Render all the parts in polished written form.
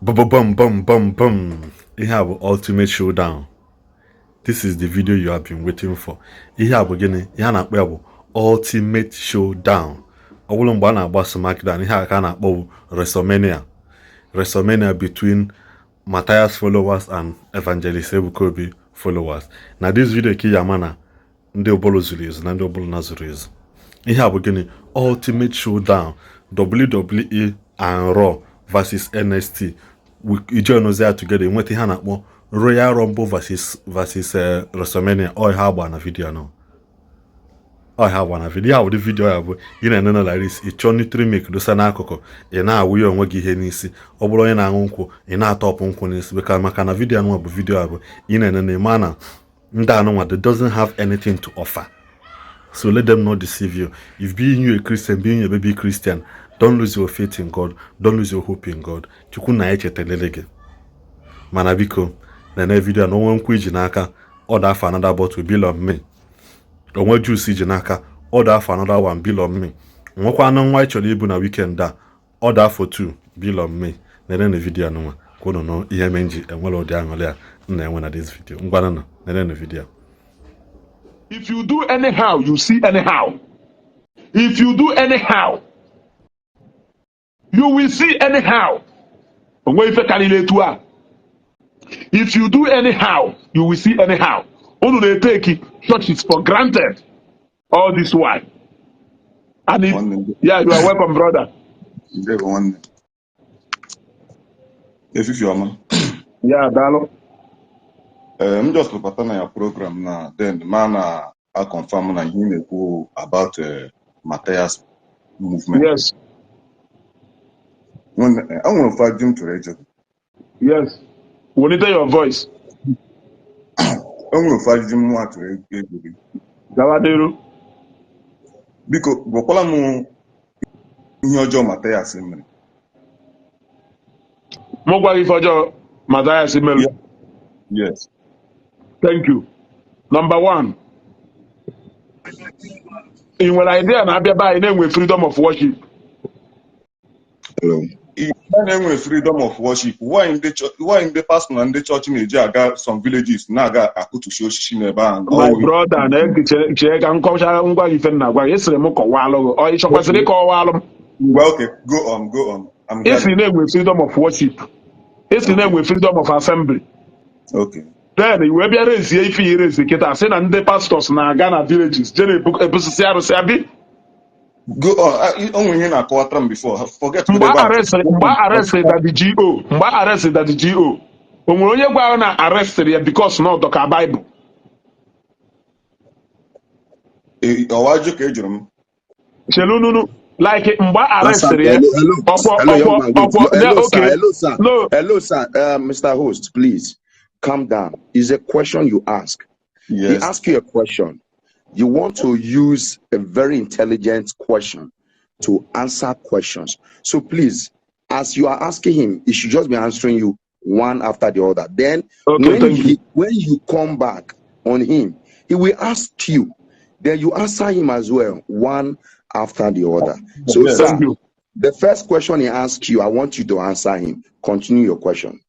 Bum bum bum bum. Ihe a bụ ultimate showdown. This is the video you have been waiting for. Ihe a bụ gịnị? Ihe a na-akpọ ya bụ ultimate showdown. Ọ bụrụ mgbe a na-agba SmackDown, ihe a ka a na-akpọ bụ WrestleMania. WrestleMania between Matthias followers and Evangelist Ebuka Obi followers. Na this video ka ị ama na ndị ụbụrụ zuru ezu na ndị ụbụrụ na zuru ezu. Ihe a bụ gịnị? Ultimate showdown. WWE and Raw versus NXT. Ijoin ya together nweta ihe a na-akpọ Royal Rumble versus WrestleMania. Ọ ihe agba na video nọ. Ọ ihe agba na video ya. Ụdị video ya bụ ị na-ene na like this, ị chọọ nutri milk dosa n'akụkụ, ị na-awụnye onwe gị ihe n'isi. Ọ bụrụ onye na-aṅụ nkwụ, ị na-atọpụ nkwụ n'isi beka maka na video anụnwa bụ video a bụ ị na-ene na ịma na ndị anụnwa, they doesn't have anything to offer. So let them not deceive you. If being you a Christian, being a baby Christian, don't lose your faith in God, don't lose your hope in God. Chukwu na echetalele gị. Mana biko, nene video na onwe nkwụ iji n'aka, order for another bottle, bill on me. Onwe juice iji n'aka, order for another one, bill on me. Nwekwa anụ nwa ị chọrọ ibu na weekend a, order for two, bill on me. Nene na video anụnwa ka unu nụ ihe me nji enwere ụdị aṅụrị a m na-enwe na this video. Ngwanụ, nene na video. If you do anyhow, you see anyhow. If you do anyhow, you will see anyhow. Onwe ife karịrị etu a. If you do anyhow, you will see anyhow. Unu na-eteki churches for granted all this while. And if, Nwanne. Yeah, you are welcome, brother. Ndewo nwanne. Efifie ọma. Yeah, daalụ. Ee, m just bata na ya program na then ma na a confirm na ihe ị na-ekwu about Matthias movement. Yes. Nwanne, e nwere ofu ajụjụ m chọrọ ịjụ. Yes. Welite your voice. E nwere ofu ajụjụ m nwa chọrọ ịjụ gị. Gawa n'iru. Biko, gwakwala m ihe ọjọọ Matthias mere. Mụ gwa gị ife ọjọọ Matthias mere? Yes. Thank you. Number one, ị nwere idea na abịa be anyị na-enwe freedom of worship? Hello. Ị na-enwe freedom of worship. Why ndị pastor na ndị chọọchị na-eji aga some villages na-aga akụtusi osisi n'ebe ahụ? My brother, na chee ka m kọchara ngwa gị ife m na-agwa gị. Ị sịrị m kọwalụ gị. Ọ ị chọkwasịrị ịkọwalụ m? Well, okay, go on, go on. I'm Ị sị hearing. na-enwe freedom of worship. Ị sị na-enwe freedom of assembly. Okay. Then i wee bịa rezie ife i rezi kịta sị na ndị pastors na-aga na villages jee na-ebusisi arụsị abi. Go on. O nwere ihe na-akọwatara m before. Forget Mgbe ebe a a. arrestịrị, mgbe a arrestịrị Daddy G.O., mgbe a arrestịrị Daddy G.O., o nwere onye gwara na arrestịrị ya because na ọdọka Bible? Ọwa ajụ ka e jụrụ m. Chelu nunu, like mgbe a Sir, arrestịrị ya hello, hello, ọkwọ hello, young ọkwọ man. Wait. ọkwọ Hello, sir. okay. Hello, sir. No. Hello, sir. Mr. Host, please calm down. It's a question you ask. He asked you a question. You want to use a very intelligent question to answer questions. So please, as you are asking him, he should just be answering you one after the other. Then Okay, when thank you. When you come back on him, he will ask you. Then you answer him as well, one after the other. So, Thank sir, you. The first question he asked you, I want you to answer him. Continue your question.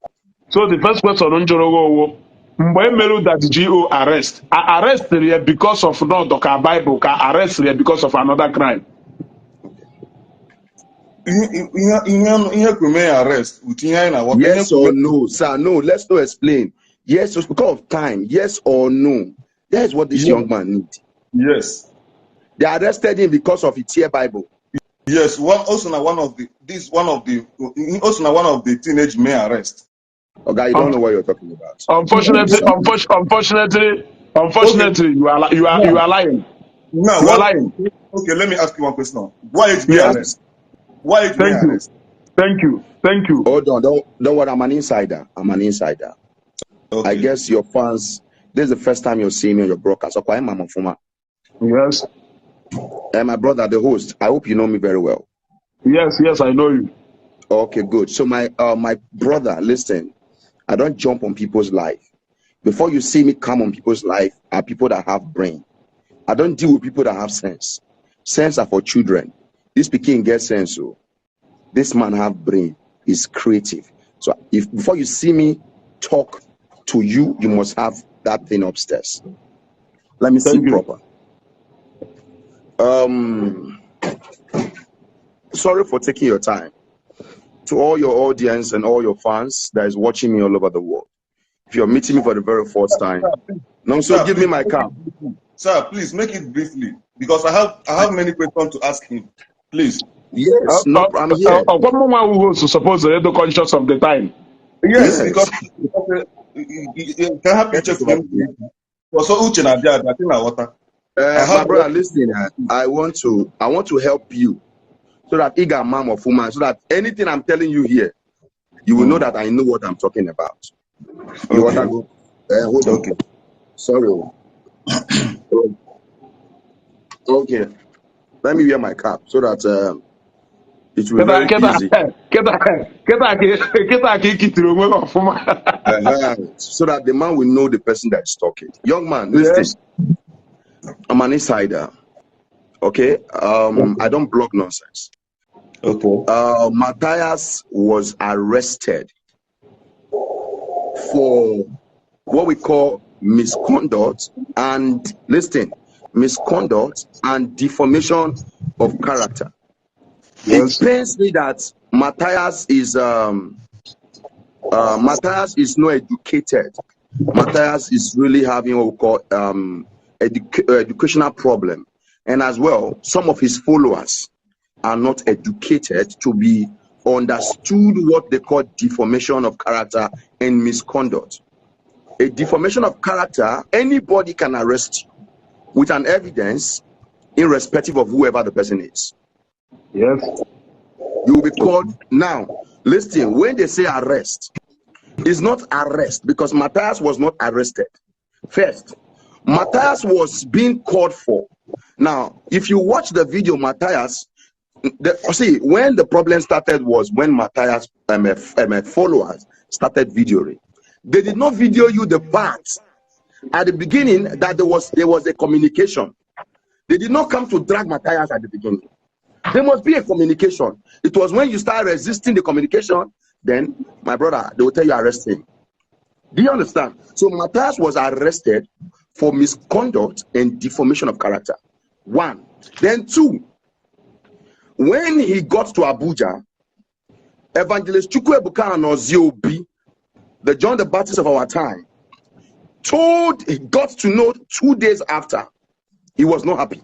So the first question m jụrụ gị owo, mgbe e merụ Daddy G.O. arrest, a arrestịrị ya because of na ọdọka Bible ka arrestịrị ya because of another crime? Ihe kwuru mee ya arrest with ihe anyị na-aghọta ihe Yes or no, sir? No, let's not explain. Yes, because of time. Yes or no. That is what this young man needs. Yes. They arrested him because of his tear Bible. Yes, one also na one of the this one of the also na one of the teenage may arrest. Okay, you don't know what you're talking about. Unfortunately, unfortunately, you are lying. Now, You are what, lying. Okay, let me ask you one question. Why is may arrest? Why is may Thank you. arrest? Thank you. Thank you. Hold on, don't worry. I'm an insider. I'm an insider. Okay. I guess your fans. This is the first time you're seeing me on your broadcast. So, I'm Mama Fuma. Yes. And my brother, the host. I hope you know me very well. Yes, I know you. Okay, good. So my brother, listen. I don't jump on people's life. Before you see me come on people's life, are people that have brain. I don't deal with people that have sense. Sense are for children. This pikin get sense. So this man have brain. Is creative. So if before you see me talk to you, you must have that thing upstairs. Let me see Thank you. proper. Sorry for taking your time. To all your audience and all your fans that is watching me all over the world. If you're meeting me for the very first time, no, so Sir, give me please my make cap. it briefly. Sir, please make it briefly because I have many questions to ask him. Please. Yes, no, I'm here. Ọkwa mụnwa wụ host suppose to conscious of the time. Yes, Yes. because can help you check him. So Uche na abịa abịa, na water. I My have brother, listen. I want to help you so that Iga man of woman, so that anything I'm telling you here, you will know that I know what I'm talking about. You want to go? Hold on. Okay. Sorry. Okay. Let me wear my cap so that it will be Kịta very kịta easy. Kịta kịta kịta ka ikitiri onwe gị ọfụma. So that the man will know the person that is talking. Young man, listen. Yes. I'm an insider. Okay. I don't blog nonsense. Okay. Matthias was arrested for what we call misconduct and, listen, misconduct and deformation of character. Yes. It pains me that Matthias is not educated. Matthias is really having what we call educational problem, and as well, some of his followers are not educated to be understood what they call deformation of character and misconduct. A deformation of character, anybody can arrest you with an evidence, irrespective of whoever the person is. Yes. You will be called now. Listen, when they say arrest, it's not arrest because Matthias was not arrested. First, Matthias was being called for. Now, if you watch the video, Matthias, see, when the problem started was when Matthias followers started videoing. They did not video you the part at the beginning that there was a communication. They did not come to drag Matthias at the beginning. There must be a communication. It was when you start resisting the communication, then, my brother, they will tell you arrest him. Do you understand? So Matthias was arrested for misconduct and deformation of character. One. Then two, when he got to Abuja, Evangelist Chukwuebuka Anozie Obi, the John the Baptist of our time, told he got to know 2 days after he was not happy.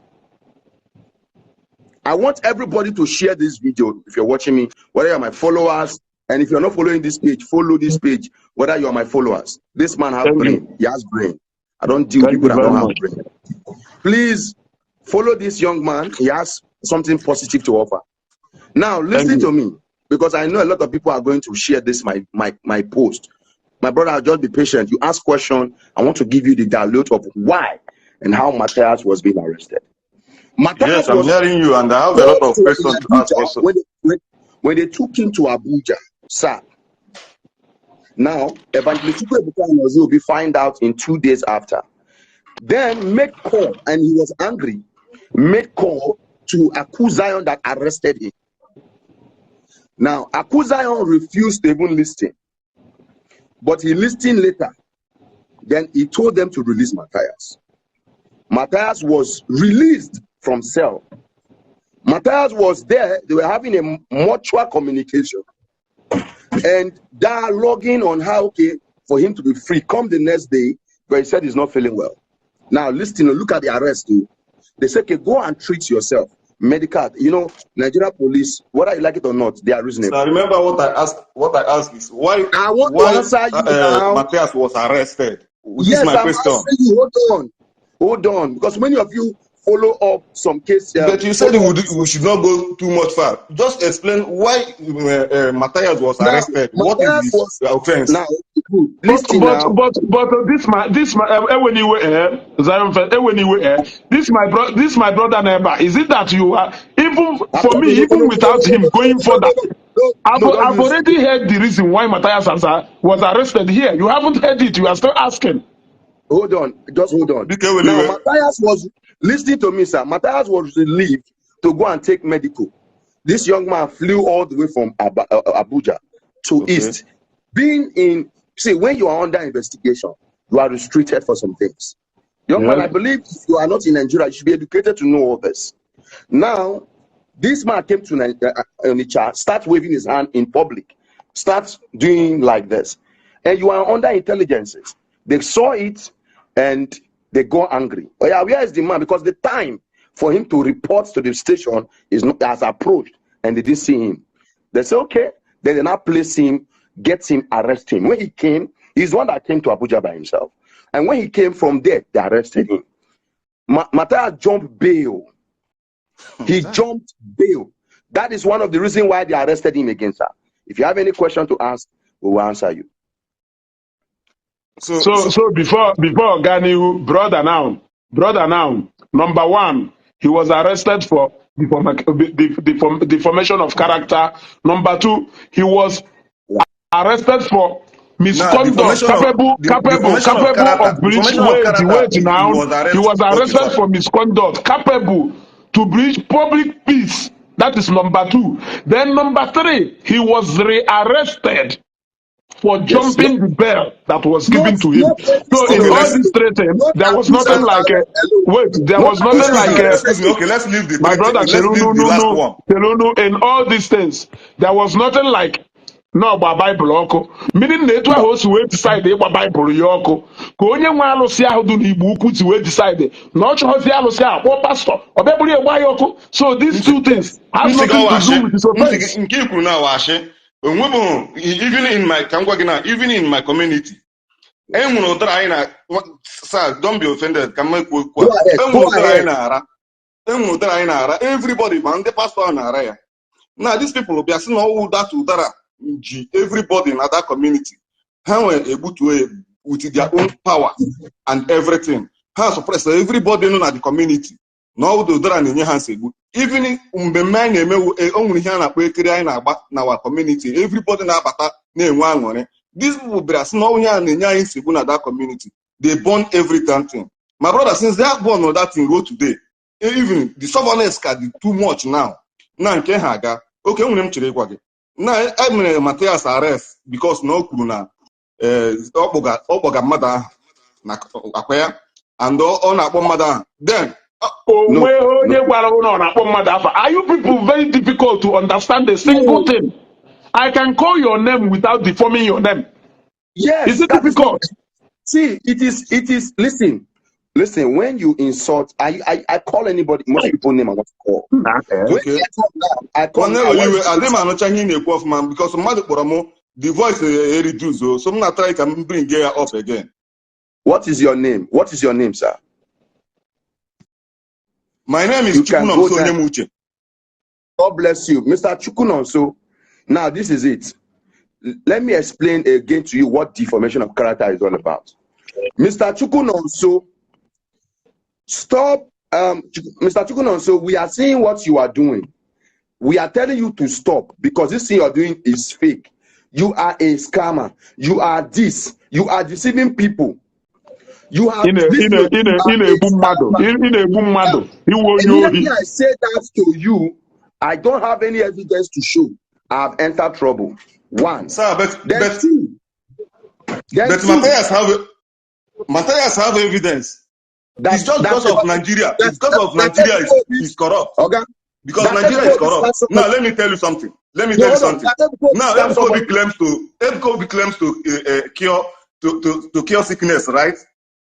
I want everybody to share this video if you're watching me, whether you're my followers, and if you're not following this page, follow this page, whether you're my followers. This man has Thank brain. you. He has brain. I don't deal with Thank people you that very don't have much. brain. Please follow this young man. He has something positive to offer. Now, Thank listen you. to me, because I know a lot of people are going to share this my post. My brother, just be patient. You ask question. I want to give you the dilute of why and how Matthias was being arrested. Matthias Yes, I'm was hearing you, and I have a lot of to questions to ask Abuja also. when they took him to Abuja, sir. Now, Evangelist Chukwuebuka Anozie will be find out in 2 days after. Then made call, and he was angry. Made call to Aku Zion that arrested him. Now, Aku Zion refused to even listen, but he listened later. Then he told them to release Matthias. Matthias was released from cell. Matthias was there. They were having a mutual communication and dialoguing on how, okay, for him to be free. Come the next day, but he said he's not feeling well. Now, listen, look at the arrest. Too. They said, okay, go and treat yourself. Medical, Nigeria police, whether you like it or not, they are reasonable. So I remember what I asked. What I asked is why I want to why answer you now. Matthias was arrested. This Yes, is my I'm question. asking you. Hold on. Hold on. Because many of you follow up some case. But you said we should not go too much far. Just explain why Matthias was Now, arrested. What is Matthias his was offense? now good. But Listen but now. but this my eweniwe Zion Fest eweniwe this my brother neighbor, is it that you are even for me, even without him going further, No, don't I've use already heard the reason why Matthias was arrested here. You haven't heard it, you are still asking. Hold on, just hold on. Biko Now, eweniwe. Matthias was listening to me, sir. Matthias was relieved to go and take medical. This young man flew all the way from Abuja to East. Being in, see, when you are under investigation, you are restricted for some things. Young man, I believe if you are not in Nigeria, you should be educated to know all this. Now, this man came to Onitsha, start waving his hand in public, starts doing like this. And you are under intelligences. They saw it and they got angry. Oh yeah, where is the man? Because the time for him to report to the station is not has approached, and they didn't see him. They say, okay. Then they now place him, get him, arrest him. When he came, he's the one that came to Abuja by himself. And when he came from there, they arrested him. Matthias jumped bail. He jumped bail. That is one of the reasons why they arrested him again, sir. If you have any question to ask, we will answer you. So, So before Ganihu, brother now, number one, he was arrested for deformation of character. Number two, he was arrested for Now, misconduct, deformation of capable, the capable, deformation of capable character, of breach. deformation of Wait, character. wait He now. was He arrested. was Okay, arrested sorry. for misconduct, capable to breach public peace. That is number two. Then number three, he was rearrested for jumping the bail that was given Not, to him. not every So in Okay, all let's these three things, not there was accused nothing of like a hello. wait, there Not was nothing Excuse like me, a excuse me. Okay, let's leave the my three. brother Let's leave Cherunu the no last no one. Cherunu, in all these things, there was nothing like na ọgba Baịbụl ọkụ, meaning na etu ahụ o si wee decide ịgba Baịbụl ya ọkụ ka onye nwe alụsị ahụ dị n'Igbo Ukwu si wee decide na ọ chọghọzi alụsị ahụ, kpọọ pastọ ọ bịa bụrụ ya gba ya ọkụ. So these two things have Ntị gị nothing to ọwashi do with his ntị offense. gị nke i kwuru na awashi onwebụ. Even in my, ka m gwa gị na even in my community, e nwere ụdara anyị na, sir, don't be offended, ka m ekwu okwu a. Go ahead. E nwere Go ụdara anyị ahead. na-ara, e nwere ụdara anyị na-ara, everybody, ma ndị pastọ ahụ na-ara ya. Na these people bịa sị na ọwụ that ụdara ji everybody na that community, ha nwere egbutuo ya with their own power and everything. Ha suppress everybody nọ na the community na ọwụ ụdara na-enye ha nsogbu. Even mmemme anyị na-emewu, o nwere ihe a na-akpọ ekiri anyị na-agba na our community, everybody na-abata na-enwe aṅụrị. These people bịara sị na onye a na-enye anyị nsogbu na that community. They burn every damn thing, my brother. Since they burn that thing ruo today, even the stubbornness ka dị too much now. Na nke ha aga oke nwere m chere ịgwa gị na e mere Matthias arrest because na o kwuru na ọ kpọga mmadụ ahụ na akwa ya and ọ na-akpọ mmadụ ahụ then No, Onwe onye no. gwara ụlọ na-akpọ mmadụ afa. Are you people very difficult to understand a single No. thing? I can call your name without deforming your name. Is Yes, it that is not. difficult? See, it is, listen, listen, when you insult, I call anybody, most people name I want to call. Nah, eh. When Okay. I come now, I come, Nwanne I were want iwe adị m anụcha ihe ị na-ekwu ọfụma because mmadụ kpọrọ m, the voice reduce o, so m na-try ka m bring ya up again. What is your name? What is your name, sir? My name is You can go Chukwunomso down. Onyemuche. God bless you, Mr. Chukwunonso. Now, this is it. Let me explain again to you what deformation of character is all about. Mr. Chukwunonso, stop. Mr. Chukwunonso, we are seeing what you are doing. We are telling you to stop because this thing you are doing is fake. You are a scammer. You are this. You are deceiving people. You have Ị this. na You ị are a na-egbu mmadụ. scammer. Ị na-egbu mmadụ. Iwu onye ohi. Immediately I say that to you, I don't have any evidence to show. I've entered trouble. One. Sir, but Then but two. Then but two. Matthias have evidence. That It's just that because of Nigeria. that It's because of that Nigeria is corrupt. Okay. Because That Nigeria is Ebuka Obi corrupt. stand Now somebody. let me tell you something. Let me No, tell you hold on. something. That Ebuka Obi Now stand Ebuka somebody. Obi claims to Ebuka Obi claims to cure to cure sickness, right?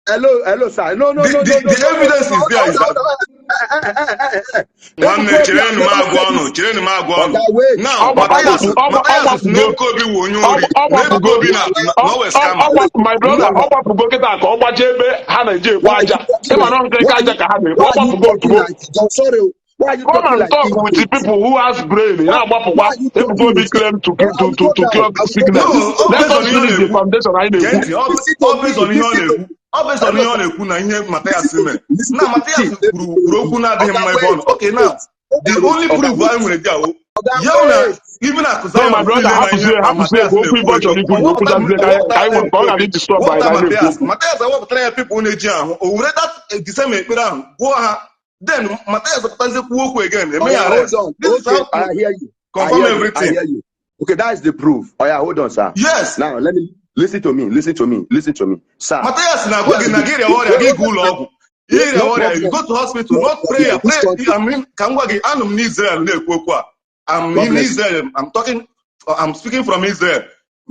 Hello, hello, sir. No, no, The no, the, no, no, the no, no, evidence no. is Hold there on, is hold that on, hold on. Eh, eh, eh, eh, eh. Nwanne Ebuka Obi chere has m never agwa said ọnụ this. chere m agwa ọnụ. Okay, wait. Now Ọ Matthias gbapụ Matthias na ọ gbapụgo Ebuka Obi wụ onye ori ọ na Ebuka gbapụgo Obi na na ọ wụ scammer. ọ gbapụ, my brother, No. ọ gbapụgo kịta ka ọ gbajie ebe ha na-eji ekpo Why are aja you talking ịma like na nkịrịka why are aja you ka ha na-ekpo. Why Ọ are you gbapụgo talking ozugbo. like, I'm sorry, oh. Why are you Come talking and like talk with the idiots? people who has brain. Ị Why, na-agbapụkwa why are you Ebuka talking Obi with claim to Oh, I to will to go to down. cure I will go sickness. down. No, Listen ọ to Let based me. on us ihe ọ finish the na-ekwu. foundation anyị Gee na-ekwu. ntị, ọ Listen to ọ based me. on ihe ọ Listen to na-ekwu. Ọ based on Hello, ihe ọ sir. na-ekwu na ihe Matthias Listen to mere. me. Listen Na to me. Matthias See, kwuru kwuru okwu na-adịghị Oga, mma ebe ọ wait. nọ. Okay, now Wait. the Oga, wait. only Oga, proof wait. anyị nwere dị ahụ Oga, ya hụ na wait. even akụ No, my Zion brother, feel na ihe hapụzie na hapụzie Matthias ka okwu na-ekwu ibe ọ chọrọ eziokwu. ikwu na okwuchazie ka anyị ka anyị nwee ka ọ ghara idisturb anyị Wepụta na anyị na-ekwu Matthias okwu. Matthias ewepụtara ya people na-eji ahụ o were that the same ekpere ahụ gụọ ha, then Matthias pụtazie kwuo okwu again eme Oga, ya hold arrest. on. This is Okay, how I to hear you. I confirm hear you. I everything. hear you. Okay, that is the proof. Oh yeah, hold on, sir. Yes. Now let me listen to me. Listen to me. Listen to me, sir. Matthias na-agwa gị na gị rịa ọrịa gị gaa ụlọ ọgwụ. Ị rịa No ọrịa, you problem. go to hospital, No not prayer. problem. This Pray. country, I mean, ka m gwa gị, anọ m n'Israel na-ekwu okwu a. I'm God in bless you. Israel. I'm talking, I'm speaking from Israel.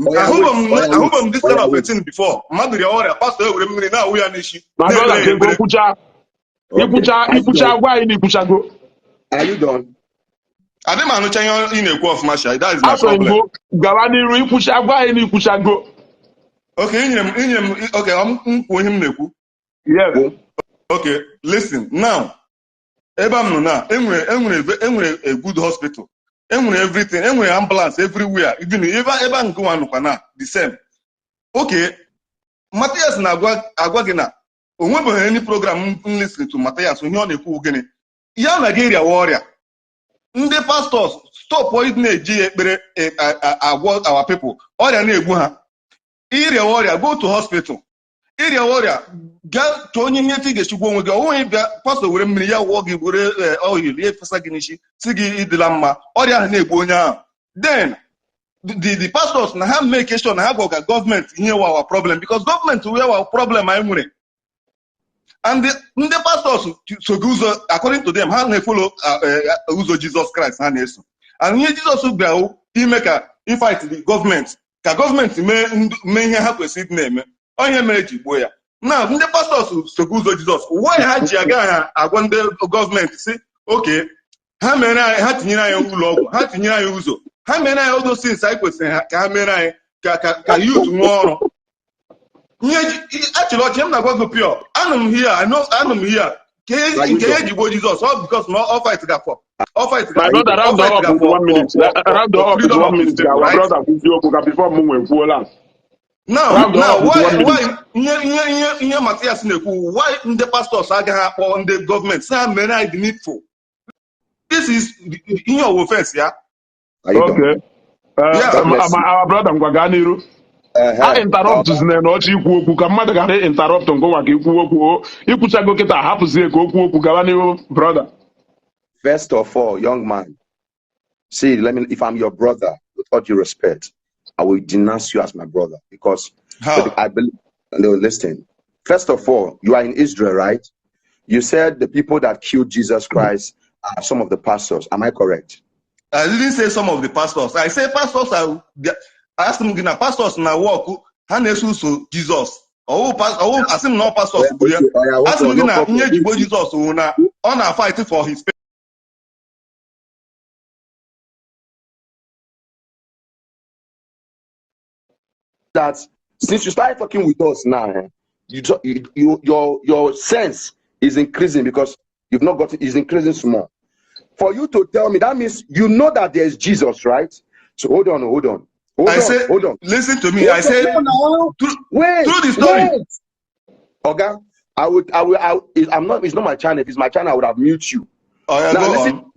Oh yeah, wait. Ahụbeghị m Oh yeah, wait. ahụbeghị m this Oh kind yeah, of a wait. thing before. Mmadụ rịa ọrịa, pastọ ewere mmiri na-awụ ya n'isi, My na-ekpere brother, ya ka ego ekpere. kwucha Okay. ikwucha Are you ikwucha done? gwa anyị na ikwuchago. Are you done? Adị m anụcha ihe ị na-ekwu ọfụma sha. That is my Asọ problem. ngo gawa n'iru ikwucha gwa anyị na ikwuchago. Okay, inyere m okay, m kwuo ihe m na-ekwu. Yes. Go. Okay, listen. Now, ebe m nọ na enwere a good hospital, enwere everything, enwere ambulance everywhere, even ebe ahụ nke nwa nọkwa na the same. Okay, Matthias na-agwa agwa gị na o nwebeghị any program m listen to Matthias, ihe ọ na-ekwu gịnị ya na gị rịawa ọrịa, ndị pastors stop ịdị na-eji ya ekpere agwọ our people. Ọrịa na-egbu ha, ịrịawa ọrịa, go to hospital. Ịrịa ọrịa, gaa chọọ onye ihe ị ga-echukwu onwe gị. Ọ nweghị bịa pastọ were mmiri ya wụọ gị, were oil ya efesa gị n'isi, si gị ịdịla mma. Ọrịa ahụ na-egbu onye ahụ. Then the pastors na ha make sure na ha gwa ka gọọmenti nye our problem, because gọọmenti wee our problem anyị nwere. And ndị pastors so gị ụzọ, according to them, ha na-efollow ụzọ Jizọs Kraịst ha na-eso. And ihe Jizọs bịa ime ka ịfight the gọọmenti, ka gọọmenti mee ihe ha kwesịrị ịdị na-eme. Ọ ihe mere ji gbuo ya. Na ndị pastors so gị ụzọ Jizọs, why ha ji aga ha agwa ndị gọọmenti si oke ha mere anyị, ha tinyere anyị ụlọ ọgwụ, ha tinyere anyị ụzọ, ha mere anyị all those things anyị kwesịrị ka ha mere anyị, ka youth nwee ọrụ. Ihe achịrị ọchị m na-agwa gị pure, anụ m here, I know, anụ m here ka Are you nke ya done? ji gbuo Jizọs, ọ because na ọ fight ga for ọ fight ga My Are you brother, done? ọ round fight up ga with for one for minute. for Round for up with freedom one of his minute. people, Our right? brother kwuzie okwu ka before m nwee kwuola. Now, Round now, up with why one minute. why ihe Matthias na-ekwu, why ndị pastors agaghị akpọ ndị gọọmenti si ha mere anyị the needful? This is ihe ọwụ offense ya. Are you done? Okay. Yeah. God bless you. Our brother, ngwa gaa n'iru. A interrupt zina na ọchị ikwu okwu ka mmadụ ghara interrupt ngwa ka ikwu okwu o. Ikwuchago kịta, hapụzie ka okwu okwu gawa n'iru, brother. First of all, young man, see, let me, if I'm your brother, with all due respect, I will denounce you as my brother because How? I believe. No, listen. First of all, you are in Israel, right? You said the people that killed Jesus Christ are some of the pastors. Am I correct? I didn't say some of the pastors. I say pastors are, asị m gị na pastors na work ha na-eso ụzọ Jizọs. Ọwụ asị m na ọ pastors Yeah, gburu ya. okay, oh, yeah, hold Asị m on, gị no na problem. ihe jigbo Jizọs wụ na ọ na-fight for his That since you started talking with us now, your sense is increasing because you've not got it, is increasing small. For you to tell me, that means you know that there's Jesus, right? So hold on, hold on, hold I on, say, hold on. Listen to me. Hold I on, say no, now. through, Wait, through the story. wait. Okay, I would, I'm not, it's not my channel. If it's my channel, I would have muted you. Oh, yeah, Now go listen, on.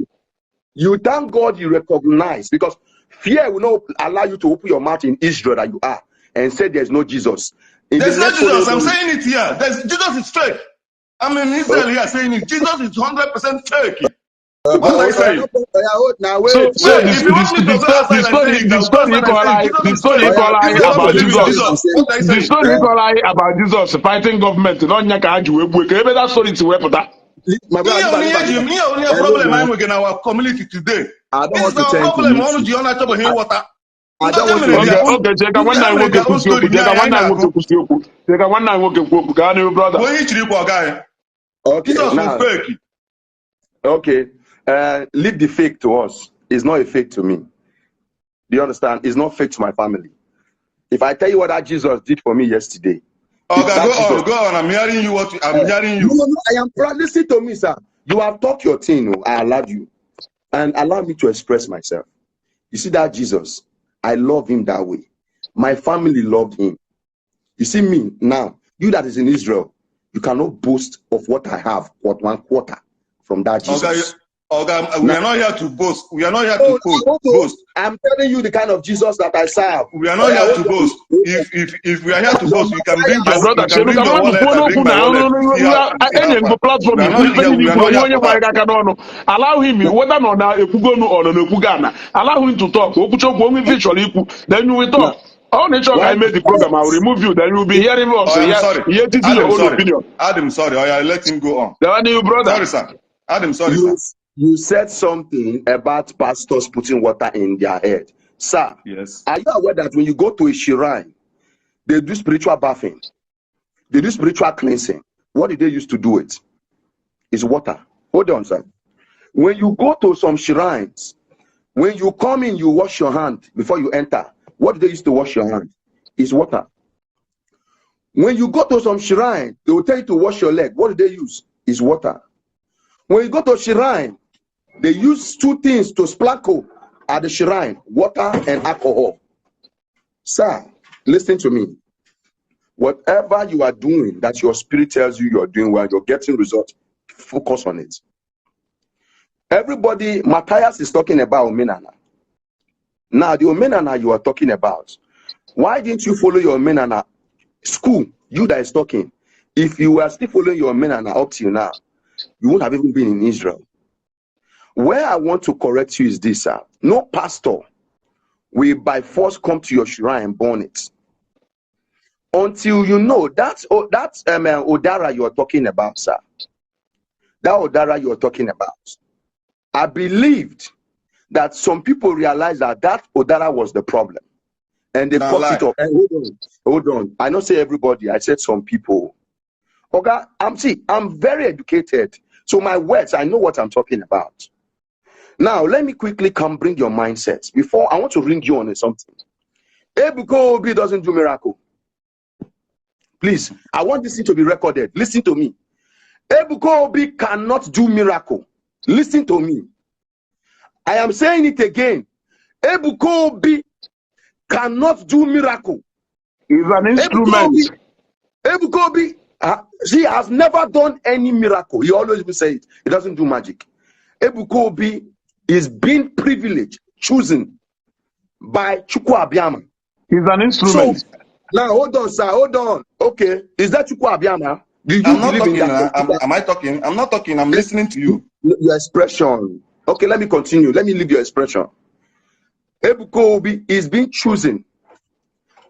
you thank God you recognize, because fear will not allow you to open your mouth in Israel that you are and say there's no Jesus. In the There's no next Jesus. I'm following saying it here. There's Jesus is fake. I'm in Israel here saying it. Jesus is 100% fake. What are you saying? Now So wait, so Wait, the if you want the me to the go outside the and story say it, the I'll go story outside and kọrọ say it. anyị Jesus the is story fake. kọrọ If anyị you don't about believe in Jesus, Jesus, what are you the saying? story kọrọ anyị about Jesus fighting government n'ọnya ka ha ji wee gbuo ka ebe that story si wee pụta. My brother, Ihe leave am, onye leave am, ji leave am. ihe onye Hello, problem now. anyị nwere na our community today. I don't This want is to our tend to problem. mute Ọnụ you. ji ọ na-achọbeghị ịghọta. I Ndị don't ọcha want to mere Oge their mute own oge chee ka ndị nwanne ha anyị mere nwoke their own kwụsị okwu story chee nye ka anyị anyị nwanne anyị nwoke na-agụ. kwụsị okwu chee ka nwanne anyị nwoke kwuo okwu. Gaa n'ihu, brother. Bụ onye ichiri ikwu ọga anyị. Okay, Jizọs bụ now, fake. okay. Leave the fake to us. It's not a fake to me. Do you understand? It's not fake to my family. If I tell you what that Jesus did for me yesterday, if Oga, that go on, Jesus, go on. I'm hearing you. What I'm hearing no, you. no, no, I am proud. Listen to me, sir. You have talked your thing. Oh, I allowed you, and allow me to express myself. You see that Jesus, I love him that way. My family loved him. You see me now, you that is in Israel, you cannot boast of what I have, what one quarter from that Oga, Jesus. Oga, we Now, are not here to boast. We are not here oh, to hold on. boast. I'm telling you the kind of Jesus that I serve. We are Oh, not yeah, here to hold on. boast. Hold on. If we are here to Your boast, you can Messiah bring My your brother, you can chelu bring ka your mmadụ wallet. kwuo I n'okwu bring my na wallet. See how see how enye far. ngụ platform We are ikwu not ife here. niile We are ikwu not onwe here onye for gbara that. gị aka n'ọnụ. Allow him, whether na ọ na-ekwugonu or na na-ekwugo ana, allow him to talk. Okwucha okwu, onwe ife ị chọrọ ikwu, then you will Now, talk. Ọ na ịchọ ka why I make the program, I will remove you, then you will be hearing us Oh, I'm here sorry. here teaching your Adam, own sorry. opinion. Adam, sorry. Oh, yeah, let him go on. Then you brother. Sorry, sir. Adam, sorry, you sir. you said something about pastors putting water in their head. Sir, Yes. are you aware that when you go to a shrine, they do spiritual bathing, they do spiritual cleansing? What did they use to do it? It's water. Hold on, sir. When you go to some shrines, when you come in, you wash your hand before you enter. What do they use to wash your hand? It's water. When you go to some shrine, they will tell you to wash your leg. What do they use? It's water. When you go to shrine, they use two things to splankle at the shrine: water and alcohol. Sir, listen to me. Whatever you are doing that your spirit tells you you're doing well, you're getting results, focus on it. Everybody, Matthias is talking about Omenana. Now, the Omenana you are talking about, why didn't you follow your Omenana? School, you that is talking, if you were still following your Omenana up till now, you wouldn't have even been in Israel. Where I want to correct you is this, sir. No pastor will by force come to your shrine and burn it. Until you know that, oh, that Odara you are talking about, sir. That Odara you are talking about. I believed that some people realized that that Odara was the problem. And they Now cut lie. it off. Hold on. Hold on. I don't say everybody. I said some people. Okay, I'm very educated. So my words, I know what I'm talking about. Now, let me quickly come bring your mindset. Before, I want to ring you on something. Ebuka Obi doesn't do miracle. Please, I want this thing to be recorded. Listen to me. Ebuka Obi cannot do miracle. Listen to me. I am saying it again. Ebuka Obi cannot do miracle. Is an Ebuka Obi, instrument. Ebuka Obi, he has never done any miracle. He always will say it. He doesn't do magic. Ebuka Obi is being privileged, chosen by Chukwu Abiama. Is an So instrument. now hold on, sir. Hold on. Okay. Is that Chukwu Abiama? Do you I'm not believe in talking. that? Am I talking? I'm not talking. I'm listening to you. Your expression. Okay, let me continue. Let me leave your expression. Ebuka Obi is being chosen.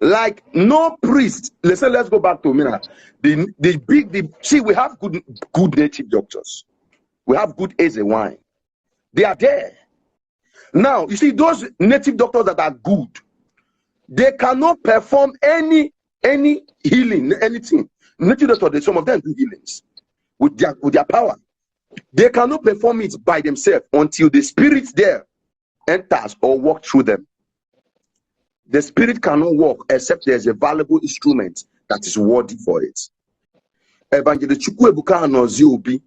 Like no priest. Let's say, let's go back to Mina. The big the see, we have good native doctors. We have good Eze wine. They are there. Now, you see, those native doctors that are good, they cannot perform any healing, anything. Native doctors, some of them do healings with their power. They cannot perform it by themselves until the spirit there enters or walk through them. The spirit cannot work except there's a valuable instrument that is worthy for it. Evangelist Chukwuebuka Anozie Obi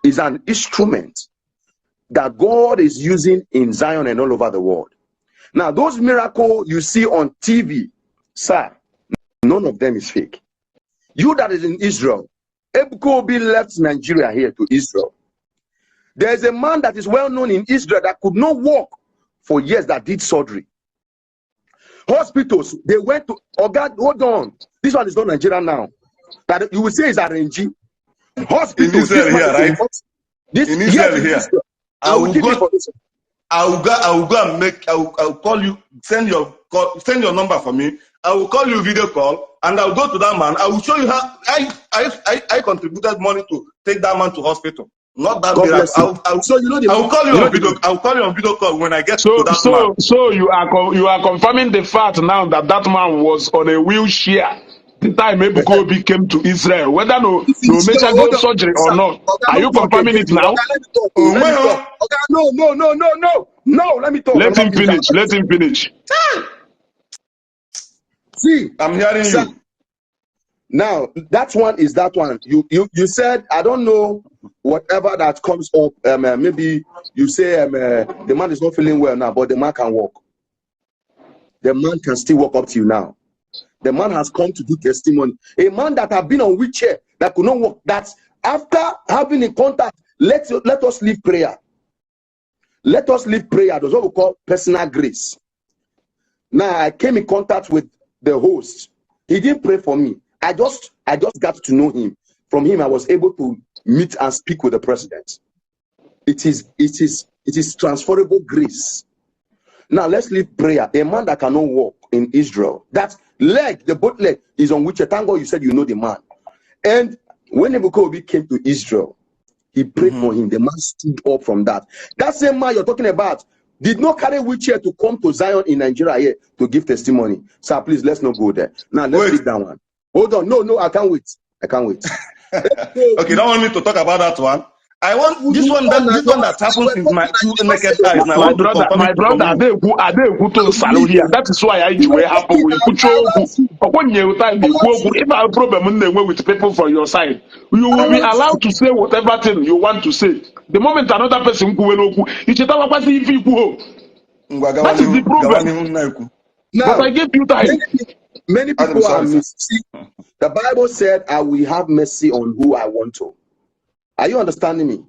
is an instrument that God is using in Zion and all over the world. Now, those miracles you see on TV, sir, none of them is fake. You that is in Israel, Ebuka Obi left Nigeria here to Israel. There is a man that is well known in Israel that could not walk for years that did surgery. Hospitals, they went to, oh God, hold on. This one is not Nigeria now. That you will say is RNG. Hospitals, In Israel this man here, is in right? This, In yes, Israel in here. Israel. I I will will give you go. information. I will go and make. I will call you. Send your call. Send your number for me. I will call you video call, and I will go to that man. I will show you how I contributed money to take that man to hospital. Not that God miracle. bless you. So you know the I will call you you know on the video. I will call you on video call when I get So to that so man. so you are confirming the fact now that that man was on a wheelchair the time Ebuka Obi came to Israel, whether no no So major hold on, surgery or sir. not. Oga, Are no you talk confirming again. it now? Oga, let me talk. Oh, let me talk. Oga, no, no, no, no, no, no. Let me talk. Let I'm him not finished. finish. Let him finish. See, I'm hearing sir. you. Now that one is that one. You said I don't know whatever that comes up. Maybe you say the man is not feeling well now, but the man can walk. The man can still walk up to you now. The man has come to do testimony. A man that have been on wheelchair that could not walk. That after having a contact, let us leave prayer. Let us leave prayer. That's what we call personal grace. Now I came in contact with the host. He didn't pray for me. I just got to know him. From him, I was able to meet and speak with the president. It is transferable grace. Now let's leave prayer. A man that cannot walk in Israel, that leg, the both leg is on which thank God you said you know the man. And when Ebuka Obi came to Israel, he prayed for him. The man stood up from that. That same man you're talking about did not carry wheelchair to come to Zion in Nigeria here to give testimony. Sir, please, let's not go there. Now, let's leave that one. Hold on. No, I can't wait. I can't wait. Okay, you don't want me to talk about that one? I want this one that this one that happens in my two naked eyes. Now, my brother, Ade Salu here. That is why I do happen with If I have problem with people from your side, you will be allowed to say whatever thing you want to say. The moment another person that is the problem. Now, but I gave you time. Many people are see, the Bible said, I will have mercy on who I want to. Are you understanding me?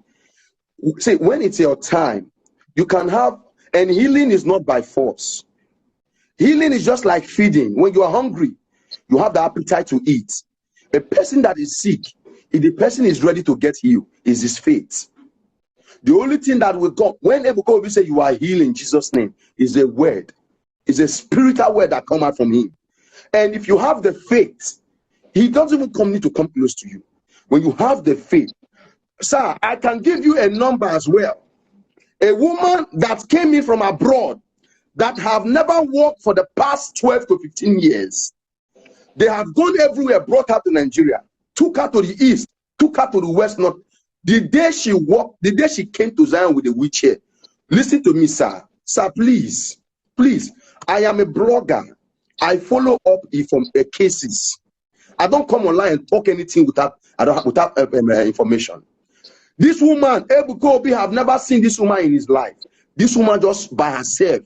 See, when it's your time, you can have, and healing is not by force. Healing is just like feeding. When you are hungry, you have the appetite to eat. A person that is sick, if the person is ready to get healed, is his faith. The only thing that will come, when Ebuka Obi say you are healed in Jesus' name, is a word. It's a spiritual word that come out from him. And if you have the faith, he doesn't even come need to come close to you. When you have the faith, sir, I can give you a number as well. A woman that came in from abroad that have never worked for the past 12 to 15 years. They have gone everywhere, brought her to Nigeria, took her to the east, took her to the west. North. The day she walked, the day she came to Zion with a wheelchair, listen to me, sir. Sir, please, please. I am a blogger. I follow up from cases. I don't come online and talk anything without information. This woman, Ebuka Obi, have never seen this woman in his life. This woman just by herself.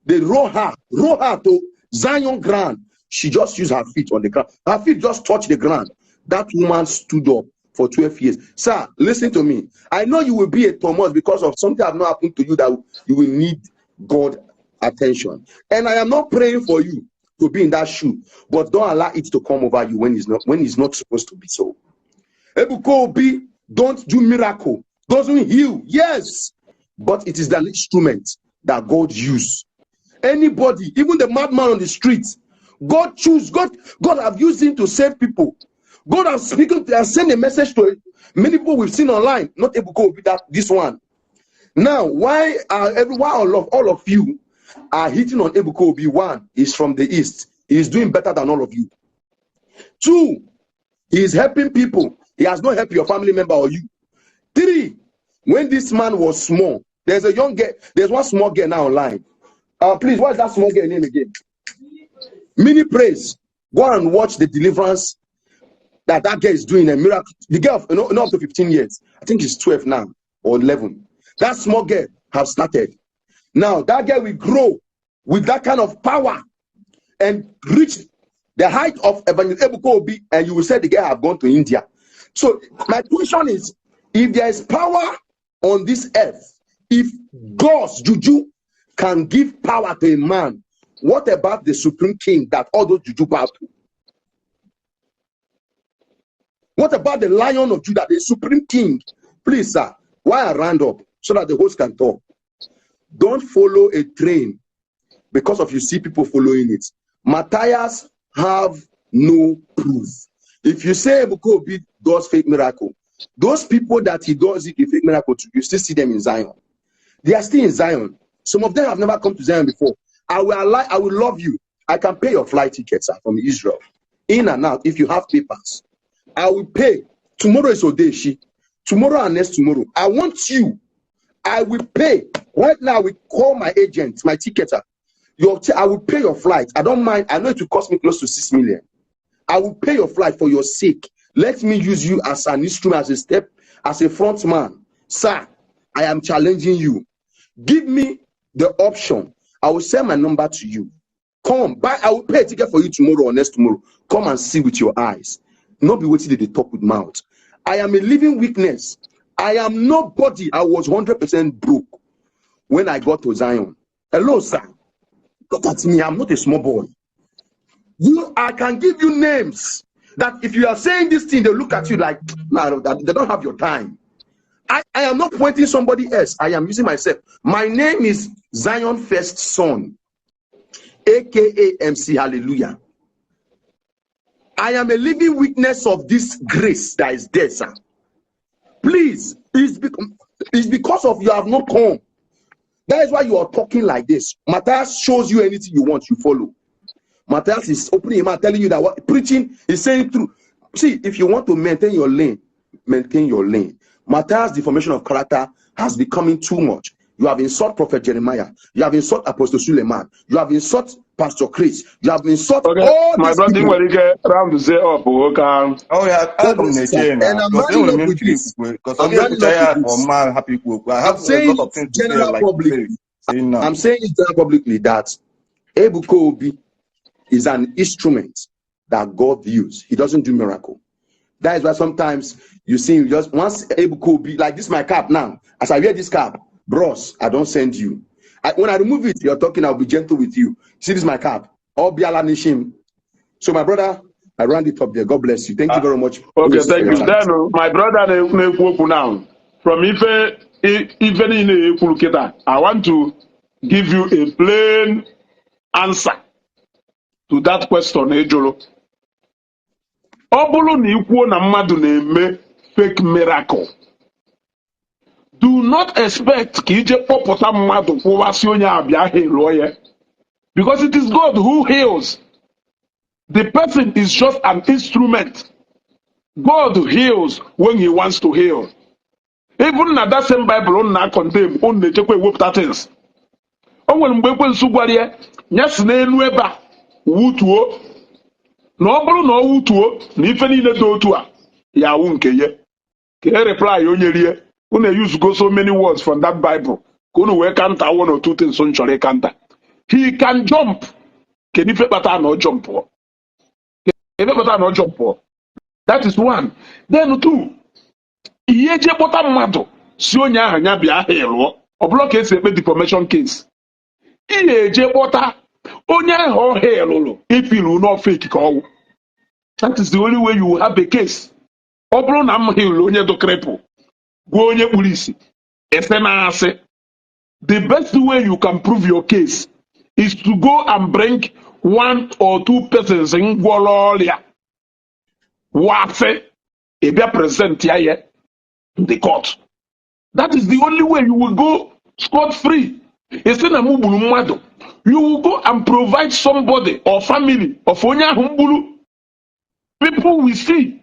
They roll her to Zion ground. She just used her feet on the ground. Her feet just touched the ground. That woman stood up for 12 years. Sir, listen to me. I know you will be a Thomas because of something that have not happened to you that you will need God attention. And I am not praying for you to be in that shoe, but don't allow it to come over you when it's not supposed to be so. Ebuka Obi don't do miracle, doesn't heal, yes, but it is the instrument that God used. Anybody, even the madman on the street, God choose, God have used him to save people. God has spoken and sent a message to many people we've seen online. Not Ebuka Obi, that this one. Now, why are everyone, all of you are hitting on Ebuka Obi? One, is from the east. He is doing better than all of you. Two, he is helping people. He has not helped your family member or you. Three, when this man was small, there's a young girl, there's one small girl now online. Please, what is that small girl name again? Mini Praise. Go and watch the deliverance that girl is doing, a miracle. The girl, you know, up to 15 years. I think she's 12 now or 11. That small girl have started. Now, that girl will grow with that kind of power and reach the height of Evangelist Ebuka Obi, and you will say the girl have gone to India. So my question is, if there is power on this earth, if God's juju can give power to a man, what about the supreme king that all those juju bow to? What about the Lion of Judah, the supreme king? Please, sir, why I round up so that the host can talk? Don't follow a train because of you see people following it. Matthias have no proof. If you say Ebuka Obi does fake miracle, those people that he does the fake miracle to, you still see them in Zion. They are still in Zion. Some of them have never come to Zion before. I will love you. I can pay your flight tickets, sir, from Israel. In and out, if you have papers. I will pay. Tomorrow is Odeshi. Tomorrow and next tomorrow. I want you. I will pay. Right now, we call my agent, my ticketer. I will pay your flight. I don't mind. I know it will cost me close to 6 million. I will pay your flight for your sake. Let me use you as an instrument, as a step, as a front man. Sir, I am challenging you. Give me the option. I will send my number to you. Come, buy. I will pay a ticket for you tomorrow or next tomorrow. Come and see with your eyes. Not be waiting to the top with mouth. I am a living witness. I am nobody. I was 100% broke. When I got to Zion. Hello, sir. Look at me. I'm not a small boy. I can give you names that if you are saying this thing, they look at you like, nah, they don't have your time. I am not pointing somebody else. I am using myself. My name is Zion First Son, aka MC Hallelujah. I am a living witness of this grace that is there, sir. Please, it's because of you have not come. That is why you are talking like this. Matthias shows you anything you want, you follow. Matthias is opening him out, telling you that what preaching is saying through. See, if you want to maintain your lane, maintain your lane. Matthias' deformation of character has becoming too much. You have insulted Prophet Jeremiah. You have insulted Apostle Suleiman. You have insulted Pastor Chris. You have insulted all My these brother people. Nwere ike round say up ka Oh yeah, God aga m bless you, na-eche sir. na And I'm because rounding enwere m up with ihe this. because I'm ọ rounding ga-ekwucha up ya with ka this. ọma hapụ ikwu okwu. I I'm have a saying lot of it things to say general like publicly. saying now. I'm saying it general publicly that Ebuka Obi is an instrument that God views. He doesn't do miracle. That is why sometimes you see him just once Ebuka Obi, like this my cap now. As I wear this cap, bros, I don't send you. When I remove it, you're talking, I'll be gentle with you. See this my cap. Obiala Nishim. So my brother, I round it up there. God bless you. Thank you very much. Okay, for thank your you. time. Then my brother na-ekwu okwu now from ife niile ekwuru kịta, I want to give you a plain answer to that question ị jụrụ. Ọ bụrụ na ị kwuo na mmadụ na-eme fake miracle, do not expect ka ije kpọpụta mmadụ kwụwasị onye a bịa healụọ ya, because it is God who heals. The person is just an instrument. God heals when he wants to heal. Even na that same Bible unu na condemn, unu na-echekwa ewepụta things. O nwere mgbe ekwensu gwara ya ya si n'elu ebe a wutuo, na ọ bụrụ na ọ wutuo na ife niile dị otu a ya awụ nke ya. Ka e reply onye rie unu use go so many words from that Bible ka unu wee counter one or two things unu chọrọ ịcounter. He can jump. Kedu ife kpatara na ọ jumpụọ? Kedu ife kpatara na ọ jumpụọ? That is one. Then two, ihe je kpọta mmadụ si onye ahụ ya bịa ha lụọ, ọ bụrụ ka esi ekpe defamation case, ị ga-eje kpọta onye ahụ ọ lụrụ ifilu no fake ka ọwụ. That is the only way you will have a case. Ọ bụrụ na m hịlụ onye dị cripple, gwa onye kpuru isi ese na asị, the best way you can prove your case is to go and bring one or two persons ngwọrọ ọrịa wasị, ị bịa present ya ya to the court. That is the only way you will go scot free. Ị sị na m gburu mmadụ, you will go and provide somebody or family of onye ahụ m gburu. People will see.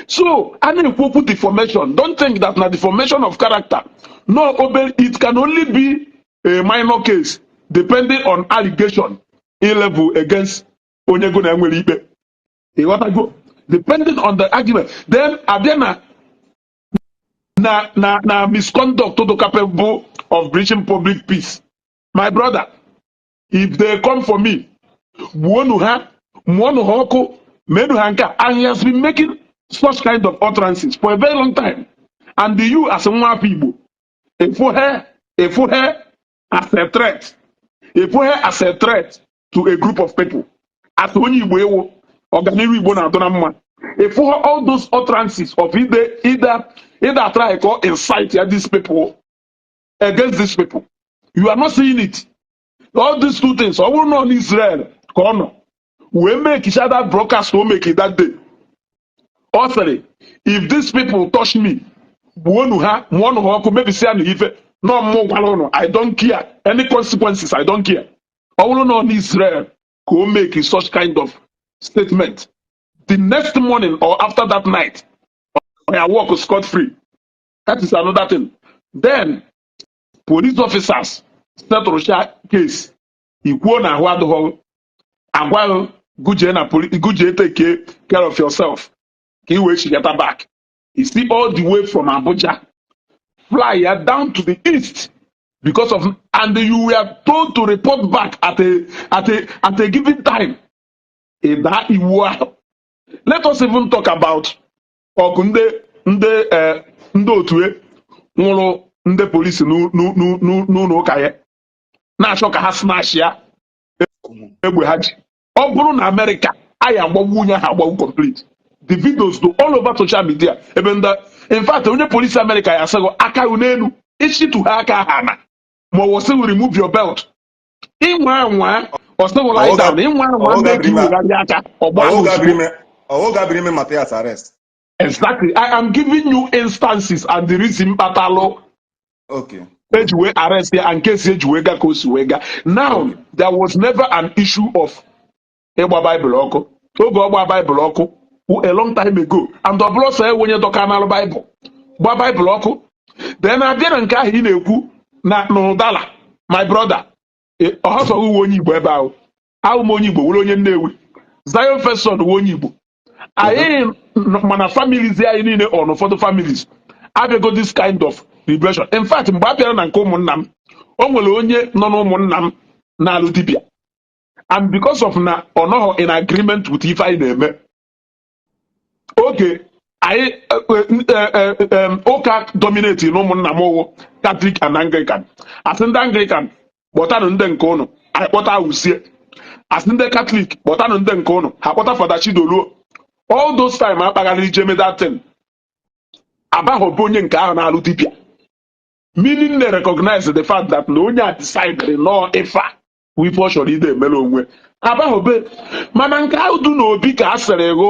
So a na-ekwu okwu deformation, don't think that na deformation of character no obey. It can only be a minor case depending on allegation e level against onye go na enwere ikpe. Ịghọtago? Depending on the argument, then abịa na misconduct to capable of breaching public peace. My brother, if they come for me, gbuonu ha, mụọnụ ha ọkụ, meenụ ha nke a. And he has been making such kind of utterances for a very long time, and you as nwa afọ Igbo efuhe as a threat, efuhe as a threat to a group of people. As onye Igbo ewu ọganihu Igbo na-adụ na mma, efuhe all those utterances of either try to incite ya these people against these people, you are not seeing it. All these two things, ọ bụrụ na ọ n'Israel ka ọ nọ wee make that broadcast o make that day, ọ sịrị, "If these people touch me, gbuonu ha, mụọnụ ha ọkụ, mebisia na ife nọ mmụ gwara ụnụ, I don't care any consequences, I don't care." Ọ bụrụ na ọ n'Israel ka o make such kind of statement, the next morning or after that night, ọ ya walk scot free. That is another thing. Then police officers setụrụcha case, ikwuo na ahụ adịghị agwaghị gujee na police, gujee take care of yourself ka ị wee chigata back. You see, all the way from Abuja, fly ya down to the east because of, and you were told to report back at a given time. Ịda iwu ahụ. Let us even talk about ọgụ ndị otu e nwụrụ. Ndị polisi n'ụlọ ụka ya na-achọ ka ha snatch ya egbe ha ji. Ọ bụrụ na Amerịka, anyị agbagbu onye ahụ agbagbu complete. The videos do all over social media, ebe ndị, in fact, onye polisi Amerịka ya asịghị aka gị n'elu, ịchịtụ ha aka ha na ma ọ sịghị remove your belt. Ịnwa anwa ọ sịghị lie down, ịnwa anwa mee ka iwegharị aka, ọgba ozugbo. Ọwụ gabiri ime Matthias arrest. Exactly. I am giving you instances and the reason kpatalụ eji wee arrest ya and case eji wee ga ka o si wee ga. Now, there was never an issue of ịgba Baịbụl ọkụ. Oge ọ gba Baịbụl ọkụ wụ a long time ago, and ọ bụrụ sọ enwe onye dọka n'alụ Baịbụl gba Baịbụl ọkụ. Then abịa na nke ahụ ị na-ekwu na n'ụdala, my brother, ọhọsọghị uwe onye Igbo ebe ahụ. Ahụ m onye Igbo, were onye Nnewi. Zion First Son wụ onye Igbo. Anyị mana families anyị niile, ọ n'ụfọdụ families abịago this kind of liberation. In fact, mgbe a bịara na nke ụmụnna m, o nwere onye nọ n'ụmụnna m na-alụ dibịa, and because of na ọ nọghọ in agreement with ife anyị na-eme oge anyị, ụka dominate na ụmụnna m wụ Catholic and Anglican. Asị ndị Anglican, kpọtanụ ndị nke ụnụ, anyị kpọta awụsie. Asị ndị Catholic, kpọtanụ ndị nke ụnụ, ha kpọta Fada Chidoluo. All those time akpagharị ije datin abaghọ bụ onye nke ahụ na-alụ dibịa, meaning they recognize the fact that na onye a decided nọọ ife a bụ ife ọ chọrọ ide emere onwe abaghọbe. Mana nke ahụ dị n'obi ka a sịrị gụ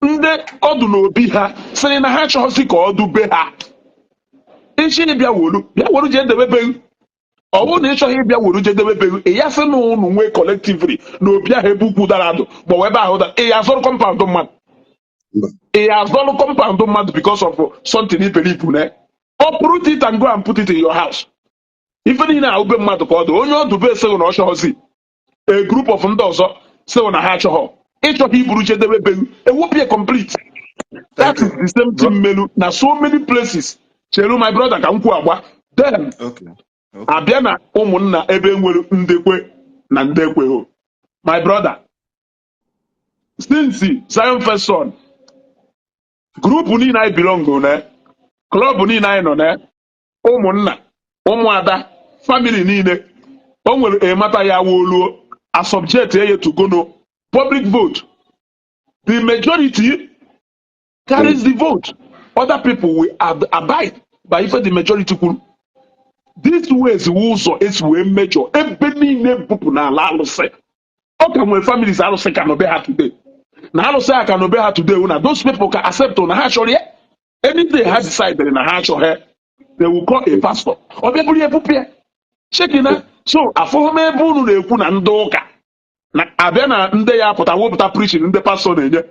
ndị ọdụ n'obi, ha sịrị na ha chọghịzị ka ọ dube ha. Ịchị ịbịa wolu, bịa wolu, jee debe be. Ọ bụrụ na ị chọghị ịbịa wolu jee debe be, ị ya sị na ụnụ nwee collectively na obi ahụ ebe ukwu dara adụ ma ọ bụ ebe ahụ dara, ị ya azọrọ compound mmadụ? Mba. Ị ya azọrọ compound mmadụ because of something you believe na uproot it and go and put it in your house? Ife niile a ube mmadụ ka ọ dị. Onye ọdụ be sịghị na ọ chọghọzi, a group of ndị ọzọ sịghị na ha achọghọ. Ịchọghị iburu jedebe be, ewepụ complete. That Thank is you. the same thing melu na so many places. Chelu, my brother, ka m kwu agba then. Okay. Abịa na ụmụnna ebe nwere ndekwe na ndekwe, my brother, since Zion First Son group niile anyị belong na, club niile anyị nọ na, ụmụnna, ụmụada, family niile, o nwere emata ya woluo a subject eye to go no public vote. The majority carries the vote. Other people will abide by ife the majority kwuru. This ways wu ụzọ esi wee mejọ ebe niile bupụ n'ala alụsị. Ọ ka nwere families alụsị ka nọbe ha today, na alụsị a ka nọbe ha today na those people ka accept na ha chọrọ ya. Any day ha decided na ha achọghị, they will call a pastor, ọ bịa bụrụ ya ebupụ ya. Chekina. So afụghị m ebe unu na-ekwu na ndị ụka na abịa na ndị ya apụta wepụta preaching ndị pastọ na-enye.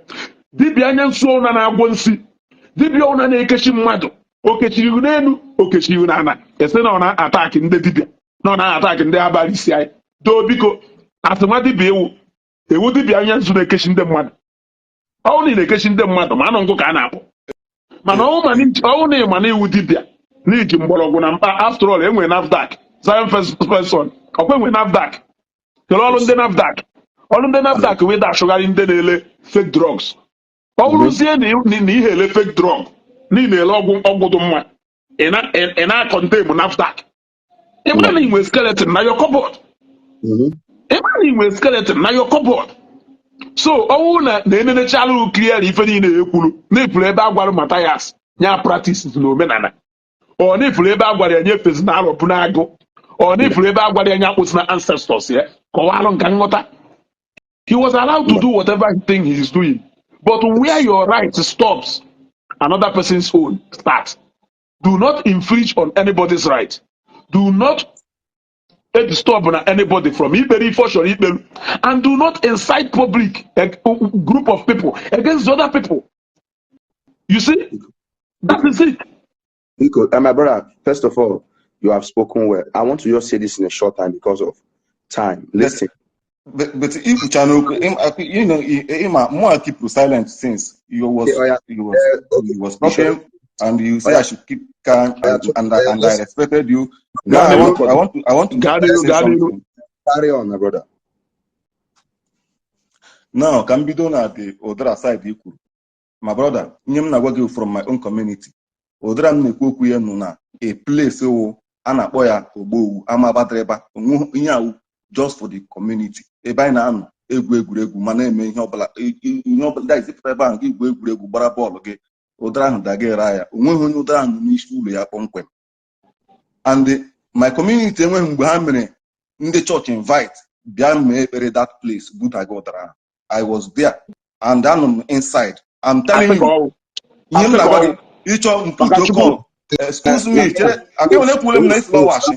Dibịa anya nsu ụna na-agwọ nsị, dibịa ụna na-ekechi mmadụ, okechiri n'elu, okechiri n'ala, esi na ọ na-attack ndị dibịa, na ọ na-attack ndị abalị isi anyị doo. Biko, asị nwa dibịa ewu ewu, dibịa anya nzu na-ekechi ndị mmadụ, ọnwụ na ị na-ekechi ndị mmadụ, ma anụ nkụ ka a na-akpọ. Mana ọnwụ na ịma na iwu dibịa na iji mgbọrọgwụ na mkpa. After all, enwere NAFDAC. Zion First Person, ọkwa enwere NAFDAC. Kedu ọrụ ndị NAFDAC? Ọrụ ndị NAFDAC wee da-achụgharị ndị na-ele fake drugs. Ọ bụrụzie na ihe ele fake drug, na ị na-ele ọgwụ dị mma, ị na-acondemn NAFDAC. Ị mara na ị nwere skeleton na your cupboard. Ị mara na ị nwere skeleton na your cupboard. So ọnwụ na enenechalụ clear ife niile ekwuru na-efuru ebe a gwara Matthias nya practices na omenala, ọ na-efuru ebe a gwara ya nyefezi na arọbụ n'agụ, ọ na-efuru ebe a gwara ya nya kpụsị na ancestors ya, kọwalụ nka nghọta. He was allowed to do whatever thing he is doing, but where your right stops, another person's own starts. Do not infringe on anybody's right. Do not disturb na anybody from ikpere ife ọ chọrọ ikperu, and do not incite public, a group of people against the other people. You see, that is it. Because, my brother, first of all, you have spoken well. I want to just say this in a short time because of time. Listen. But ikwucha n'okwu, ịma mụ keep silent since you was Okay, oya, you was okay. you was talking and you say Oya, I should keep calm oya, and I let's respected you. Now Gaa I n'ihu. want to I want to I want to Gaa n'ihu. say Gaa n'ihu. something. Carry on, my brother. Now ka m bido na the other side i kwuru. My brother, ihe m na-agwa gị from my own community. Ụdara m na-ekwu okwu ya nọ na a place wụ a na-akpọ ya Ogbowu ama Badreba. Onwe ihe awụ just for the community, ebe anyị na-anọ egwu egwuregwu ma na-eme ihe ọbụla, ihe ọbụla that is ịpụta ebe ahụ gị gbuo egwuregwu, gbara bọọlụ gị. Ụdara ahụ daga ere ya, onweghị onye ụdara ahụ nọ n'isi ụlọ ya kpọmkwem. And my community enweghị mgbe ha mere ndị chọọchị invite bịa mee ekpere that place budaga ụdara ahụ. I was there and anọ m inside. I'm telling Asị ka you ọwụ. ihe m Asị ka na-agwa gị. ọwụ. Ịchọ Maka mputo Chukwu. call, excuse me, chere aka nwere ekwule m na isi lọwachi.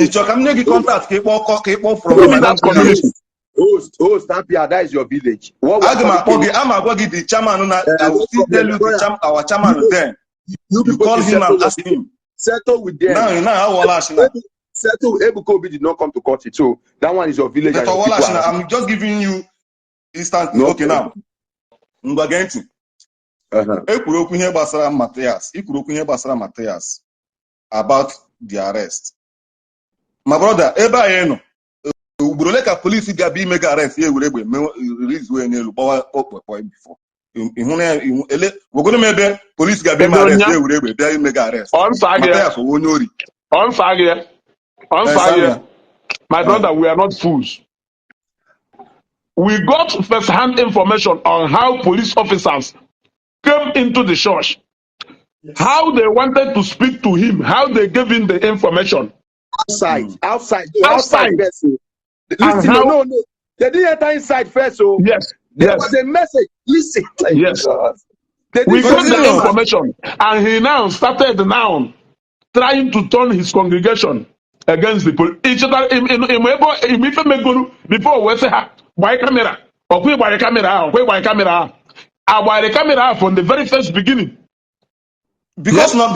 Ịchọ ka m nye gị contact ka ịkpọ, ka ịkpọ from Give me my that own community. village. Host, host, Apia, that is your village. What we are Aga m akpọ coming gị, ama agwa gị the chairman na Uh, I will no still tell problem, you the brother. our chairman You, then you you people call should him settle and your ask him. Settle with them. Now awọla ashị na. Settle. Ebuka Obi did not come to cut it, so that one is your village But and your ọwọla people ashị na. are I'm just giving you instant. No Okay, now ngwa, gee ntị. Ekwuru okwu ihe gbasara Matthias, ikwuru okwu ihe gbasara Matthias about the arrest. My brother, ebe anyị nọ, ugboro ole ka polisi ga-abịa ime gị arrest, ya ewere egbe release wee n'elu gbawa okpekpọ before ịhụ na ya ele gwagoro m ebe polisi ga-abịa ime Ebe arrest, onye ya ewere egbe bịa ime gị arrest. Ọ nsa gị ya. Matthias ọwụ onye ori? Ọ nsa gị ya. Ọ nsa gị ya. My brother, we are not fools. We got first-hand information on how police officers came into the church, how they wanted to speak to him, how they gave him the information. Outside, outside, no, outside Outside. first. Oh. And Listen, how, no. They didn't enter inside first. So there was a message. Listen, God. They We didn't got the enter Continue. Information, and he now started now trying to turn his congregation against the police. Ife megoro before wee sị ha gbanye camera, ọkwa ịgbanye camera ahụ, ọkwa ịgbanye camera ahụ, agbanyere camera ahụ from the very first beginning. Because na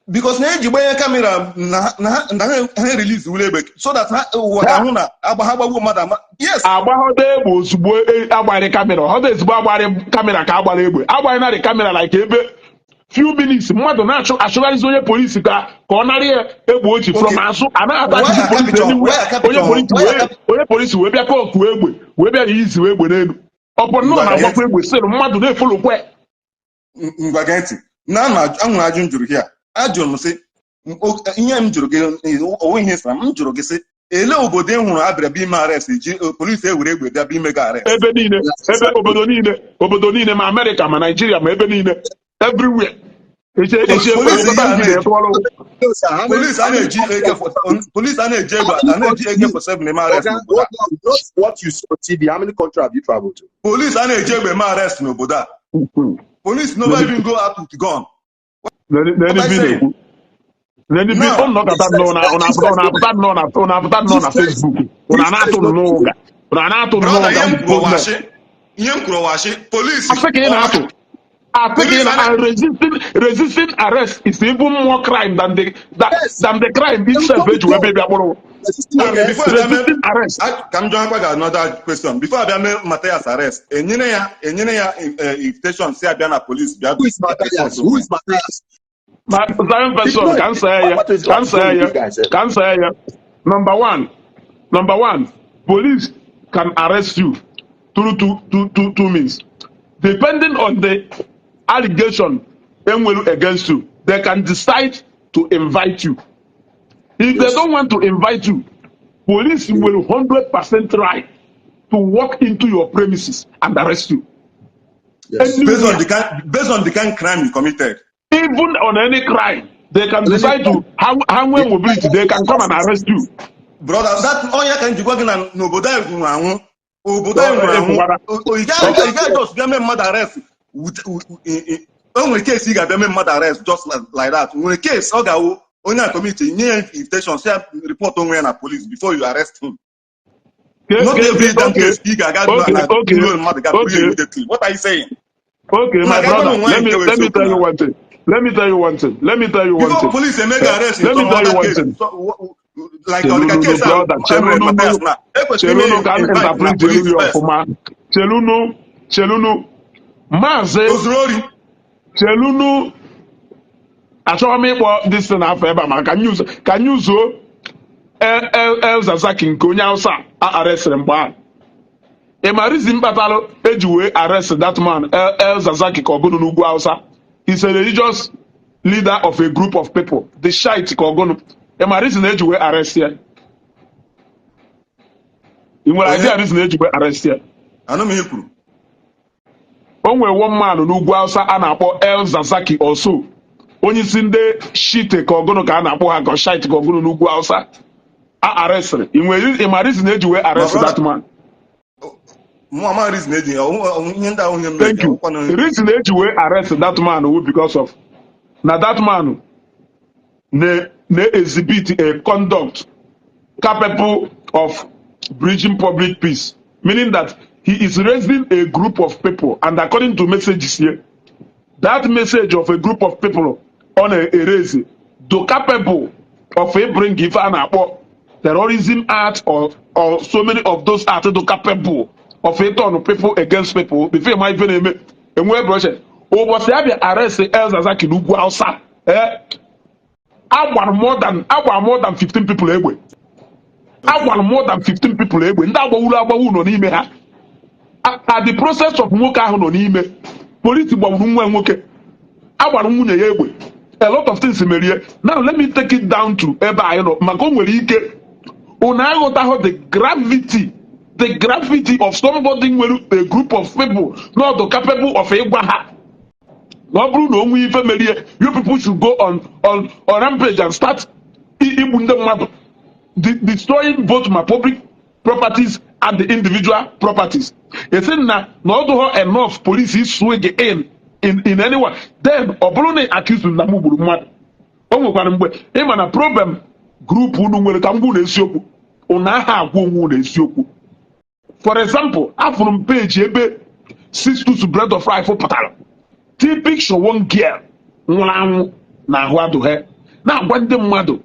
because na eji gbanye camera na ha release wule egbe so that ha ụwa ga-ahụ na agba ha gbagbuo mmadụ ama, yes. Agbaghodo egbe ozugbo agbanyere camera, ọhọdụ ezigbo agbanyere camera ka agbara egbe, agbanyere camera like ebe few minutes, mmadụ na-achụ achụgharịzi onye polisi ka ọ narị ya egbe o ji from azụ a na-atachizi Why polisi capture? anywhere. Why capture? Onye polisi Why wee onye polisi wee bịa kọkụ egbe wee bịa izi egbe n'elu ọ bụ nnọọ Ngwa gee na-agbakwa ntị. Egbe sịrị mmadụ na-efolokwe. Ngwa gee ntị na ama anwụrụ ajụ m jụrụ gị a, ajụrụ m sị ihe m jụrụ gị onwe ihe sara m jụrụ gị sị ele obodo ị hụrụ abịara bịa ime arrest ji polisi ewere egbe bịa bịa ime gị arrest? Ebe niile, ebe obodo niile, obodo niile, ma Amerịka ma Naijiria ma ebe niile, everywhere. Eche eche Polisi ebe ya ndị na-eji na-ekwu ọrụ. No, sir, how many, polisi a how many na-eji AK47, polisi a na-eji egbe, a na-eji AK47 eme arrest Oga, n'obodo a. what, not what you saw on TV. How many countries have you traveled to? Polisi a na-eji egbe eme arrest n'obodo a. Police never even go out with gun. What are you saying? Na-ekwu n'elu bi Now, ụnụ nọkọta nnọọ na ụnụ apụta ụnụ apụta nnọọ na ụnụ apụta nnọọ na Facebook, ụnụ na-atụ nnọọ ụga, ụnụ na-atụ nnọọ Brother, ụga. ihe m kwuru Goodness. washi, ihe m kwuru washi, polisi Asị ka ị na-atụ, asị ka ị polisi na a na and resisting arrest is even more crime than the that, than the crime They will itself come eji wee with gun. bịa kpụrụ. Resisting Okay, arrest. before abịa mee Resisting arrest. Ka m jụọ akwa gị another question before abịa mee Matthias arrest, enyere ya invitation si abịa na police bịa Who is bịa Matthias? report Who onwe is Matthias? Ma Zion It's person not. ka m see ya, What is ka m what is see wrong with ya, this guy, sir? ka m see ya. Number one, police can arrest you through two means. Depending on the allegation enwelu against you, they can decide to invite you. If they don't want to invite you, police will 100% right to walk into your premises and arrest you. Based on Anywhere. the kind crime you committed. Even on any crime, they can Let me decide to how when mobility, they can come and arrest you. Brother, that onye ka m ji gwa gị na n'obodo anyị nwụrụ anwụ, obodo anyị nwụrụ anwụ. Ekwukwara. Ị gaghị just bịa mee mmadụ arrest o nwere case ị ga-abịa mee mmadụ arrest just like that. Nwere case ọ ga-awụ onye a commit, nye ya invitation si ya report onwe ya na police before you arrest him. Not every damn case ị ga-aga na ụlọ mmadụ ga buru ya immediately. What are you saying? Okay, my Na ga brother, gwa m let nwaanyị me nke wee let me eziokwu tell you na one thing. Let me tell you one thing. Let me tell you one before thing. police eme gị arrest in Let me some tell you other one case, thing. so, like ọ dịka Chelunu, case a brother, emere chelunu, Matthias na ekwesịrị ime chelunu ka m invite na interpret police ya first. ọfụma. Chelunu, chelunu, Maazị O zuru ori. Chelunu, achọghị m ịkpọ this thing afọ ebe a, maka ka nyuzuo El Zakzaky nke onye Hausa a arrestịrị mgbe ahụ. Ị ma reason kpatalụ eji wee arrest that man, El Zakzaky, ka ọ gụnụ n'ugwu Hausa? He's a religious leader of a group of people, the Shiite ka ọgụnụ. Ị ma reason eji wee arrest ya? Ị nwere Onye? idea reason eji wee arrest ya? Anụ m ihe i kwuru. O nwere one man n'ugwu Hausa a na-akpọ El Zazaki also, onye isi ndị Shite ka ọgụnụ ka a na-akpọ ha, ka Shiite ka ọgụnụ n'ugwu Hausa a arrestịrị. Ị nwere, ị ma reason eji wee My arrest brother, that man? Mụ ama reason eji ihe ndị ahụ ihe mere. Thank you. The reason eji wee arrest that man wu because of na that man na exhibit a conduct capable of breaching public peace, meaning that he is raising a group of people, and according to messages here, that message of a group of people ọ na-erase do capable of a bring ife a na-akpọ terrorism act or so many of those acts do capable of a turn people against people before ma ife na-eme enwee bloodshed. Ụbọchị abịa arrest El Zazaki n'ugwu Hausa, agbara more than 15 people egbe. Agbara more than 15 people egbe. Ndị agbawuru agbawu nọ n'ime ha. At the process of nwoke ahụ nọ n'ime, polisi gbagburu nwa ya nwoke, agbara nwunye ya egbe, a lot of things merie. Now let me take it down to ebe anyị nọ, maka o nwere ike unu aghọtaghị the gravity of somebody nwere a group of people not capable of ịgwa ha na ọ bụrụ na o nwee ife merie, you people should go on rampage and start igbu ndị mmadụ, destroying both my public properties and the individual properties. Esi na ọ dụghọ enough police swing in anyone. Then ọ bụrụ na accuse na m gburu mmadụ, o nwekwara mgbe ịma na problem group unu nwere. Ka m gwa unu eziokwu, unu aha agwa onwe unu eziokwu. For example, afụrụ m page ebe Sisters Bread of Life pụtara ti picture one girl nwụrụ anwụ na ahụ adụghị, na-agwa ndị mmadụ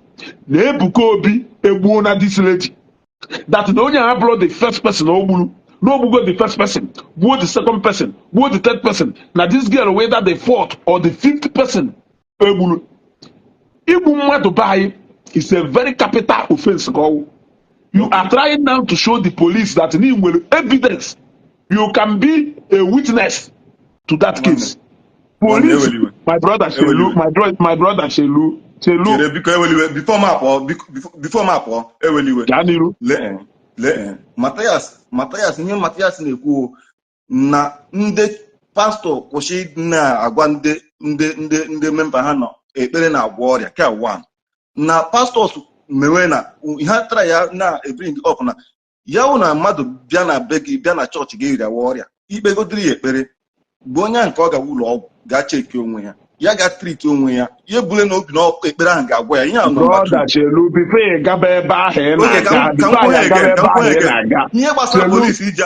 na Ebuka Obi egbuo na this lady, that na onye a bụrụ the first person o gburu, na ogbugo the first person, gbuo the second person, gbuo the third person, na this girl whether the fourth or the fifth person egburu. Igbu mmadụ be anyị is a very capital offense ka ọwụ. You are trying now to show the police that na ị nwere evidence, you can be a witness to that case. Nwanne, Police eweliwe. My brother, chelu. Eweliwe. My brother, chelu, chelu. Chere biko, eweliwe before m apụọ, biko, before m apụọ, eweliwe. Gaa n'iru. Lee, lee, Mathias, ihe Mathias na-ekwu na ndị pastọ kwụsị na-agwa ndị member ha nọ ekpere na-agwọ ọrịa ka one na pastors mewe na ha tara ya na ebring up na ya wụ na mmadụ bịa na be gị, bịa na chọọchị gị rịawa ọrịa, ikpegodiri ya ekpere bụ onye ahụ nke ọ gawa ụlọ ọgwụ gaa check onwe ya, ya ga treat onwe ya, ya ebule na obi na ọkụ ekpere ahụ ga-agwọ ya. Ihe ahụ number two. Brother, chelu before ị gaba ebe ahụ ị Oge ka na-aga m ka m before kwuo anyị agaba again, ebe ka m kwuo ahụ ị again. na-aga. Ihe gbasara Chelu. polisi iji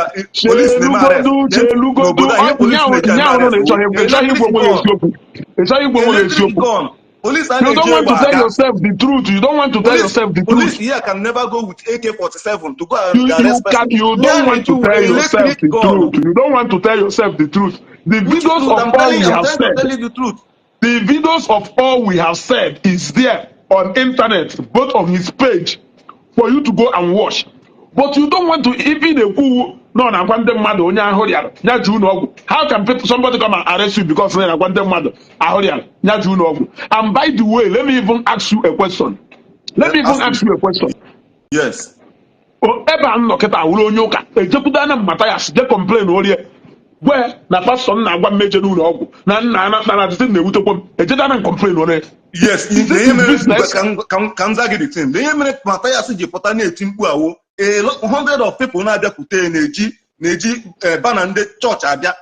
polisi na-eme arrest Chelugodu, chelugodu. n'obodo a, ihe polisi na-eji eme Nyaahụ na arrest ịchọghị bụ ịchọghị igwe electric onwe gị gun. eziokwu, ịchọghị igwe onwe gị Electric eziokwu. gun, police a You na-eji don't want egbe to tell aga. yourself the truth. You don't want to tell Police yourself the police truth. here can never go with AK-47 to go and You arrest can person. you Ihe a don't want na-eji to tell yourself electric the gun. truth. You don't want to tell yourself the truth. The Which videos truth? of I'm all telling we you, I'm have trying to said, tell you the truth. the videos of all we have said is there on internet, both on his page, for you to go and watch. But you don't want to even ekwu nọ na-agwa ndị mmadụ onye ahụ rịara ya ji ụlọ ọgwụ. How can people, somebody come and arrest you because na na-agwa ndị mmadụ ahụ rịara ya ji ụlọ ọgwụ? And by the way, let me even ask you a question. Let me even Ask me. ask you a question. Yes. Ebe a m nọ kịta wụrụ onye ụka ejekwuda na Mathias je complain orie gwe na pastọ m na-agwa m meje n'ụlọ ọgwụ na nna na na na na-ewutekwa m, ejedana m complain orie. Yes. Is The it ihe his mere business? ka m za gị the thing, the ihe mere Mathias ji pụta na-eti mkpu awo, a hundred of people na-abịakwute ya na-eji banner ndị chọọchị abịa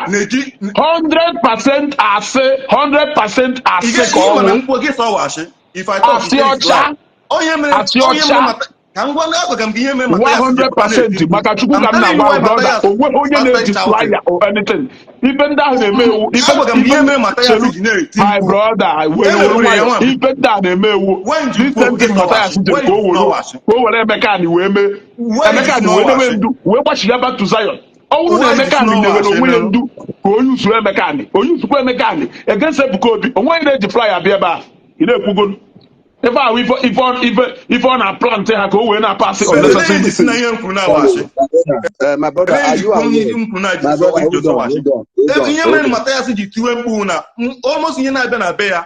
na-eji 100% asị, 100% asị ka Ị ma na ọnwụ. mkpu gị sọwashi, if I talk, Asị you say it's ọcha. lie. Onye mere Asị onye mere ọcha. Ka m gwa ndị agwa m gị ihe mere Mathias ji pụta na-eti 100% mkpu. maka Chukwu I'm ka m telling you na-agwa why brother, Mathias onwe onye started na-eji shouting. flyer or anything. Ife ndị ahụ na-eme ewu ife Agwaga m gị ihe ife mere Mathias chelu ji na-eti my mkpu. brother, were E were were ya nwayọ. nwa. Ife ndị a na-eme ewu When ji this kwuo same gị thing Mathias sọwashi? jere When ka o ji were sọwashi? ka o were Emeka Ani wee mee When ji Emeka Ani wee dewe sọwashi? ndu wee gbachigha back to Zion. Ọ bụrụ na When ji Emeka Ani nyewere sọwashi onwe ya nụ? ndu ka onye usu Emeka Ani, onye usukwa Emeka Ani against Ebuka Obi, onweghị na-eji flyer bịa ebe a ị na-ekwugolu. Ife ahụ ife ọ na-plant ha ka o wee na-pass unnecessary Ele ji si na message. Ihe m kwuru na-awụ asị. My brother, Ele are ji you kwuo aware? ihe m kwuru na ji My sọ brother, ji hold on, ọsọ asị. hold on, hold on, Ihe mere hold on. Mathias ji tiwe mkpu na almost ihe na-abịa na be ya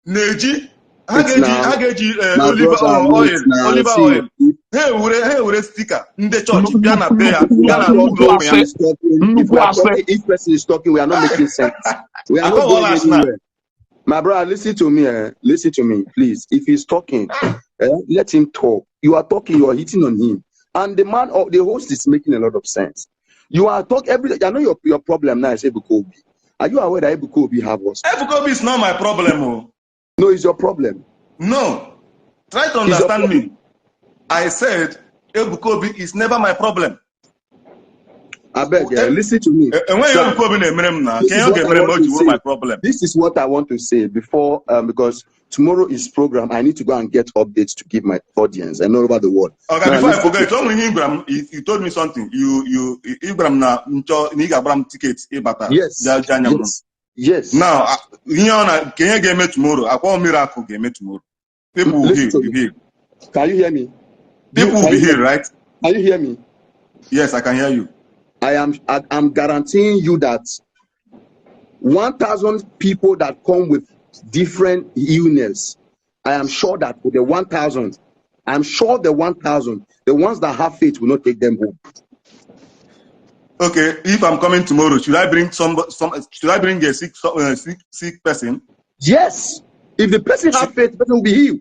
na-eji ha Wait ga-eji now, ha ga-eji my olive brother, wait oil now. olive See, oil if, ha ewere sticker ndị chọọchị bịa na be ya if we bịa are na talking, ụlọ ụka ya. is talking, if Nnukwu we are asị. talking, if person is talking, we are not making sense. We are not going Akọwala asị na anywhere. My brother, listen to me. Eh? Listen to me, please. If he's talking, let him talk. You are talking, you are hitting on him. And the man or the host is making a lot of sense. You are talking every I know your problem now is Ebuka Obi. Are you aware that Ebuka Obi have us? Ebuka Obi is not my problem, oh. No, it's your problem. No, try to It's your understand problem. me. I said Ebuka Obi is never my problem. I beg, listen to me. Enweghị Sir, Ebuka Obi na-emere m na this ka is ihe ọ what I ga-emere m o want ji to wụrụ my say. problem. This is what I want to say before, because tomorrow is program. I need to go and get updates to give my audience and all over the world. Okay, Now, before I listen to forget, o nwere ihe ị gwara m. You told me something. You ị gwara m na nchọ na ị ga-agbara m ticket ịbata Yes, bịa jee anya m. yes. Now, ihe ọ na ka ihe ga-eme tomorrow, akwa miracle ga-eme tomorrow. People will Listen heal, to be me. healed. Can you hear me? People will Can be you hear healed, me? right? Can you hear me? Yes, I can hear you. I'm guaranteeing you that 1,000 people that come with different illness, I am sure that with the 1,000, I'm sure the 1,000, the ones that have faith will not take them home. Okay, if I'm coming tomorrow, should I bring some should I bring a sick person? Yes. If the person have faith, the person will be healed.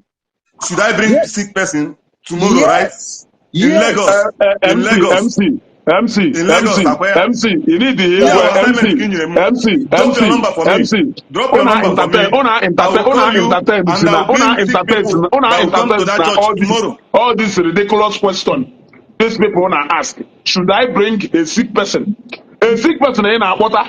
Should I bring Yes. sick person tomorrow, right? Yes. In Yes. Lagos. In MC, Lagos. MC, MC, In Lagos, MC, Akwa. MC, you need the Yeah, MC, assignment ka i nyere m. MC, Drop MC, your number for me. MC. Drop your Una number for me. entertain, una I entertain, will una call you entertain, and na, I'll una bring sick entertain, people una that will come to entertain, that na church all this, tomorrow. all this ridiculous question. These people una ask, should I bring a sick person? A sick person in water,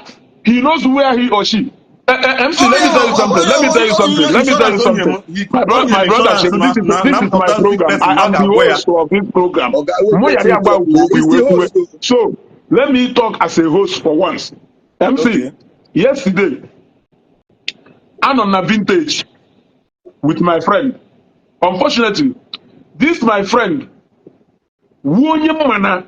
he knows where he or she. MC, Oh let me yeah, tell you oh, something. Let me oh, tell you oh, something. Let me tell you insurance something. onye m. He My brother, onye my brother, insurance Shehu, na this is na this na is my mpụta sick program. person I na ọ am the ga-agwọ ya. host of this program. Okay, wait, Mo let yari him agba talk now. ukwu He's the iwe kwuwe. host. Oh. So let me talk as a host for once. MC, Okay. yesterday, I'm on a vintage with my friend. Unfortunately, this my friend, wu onye mma na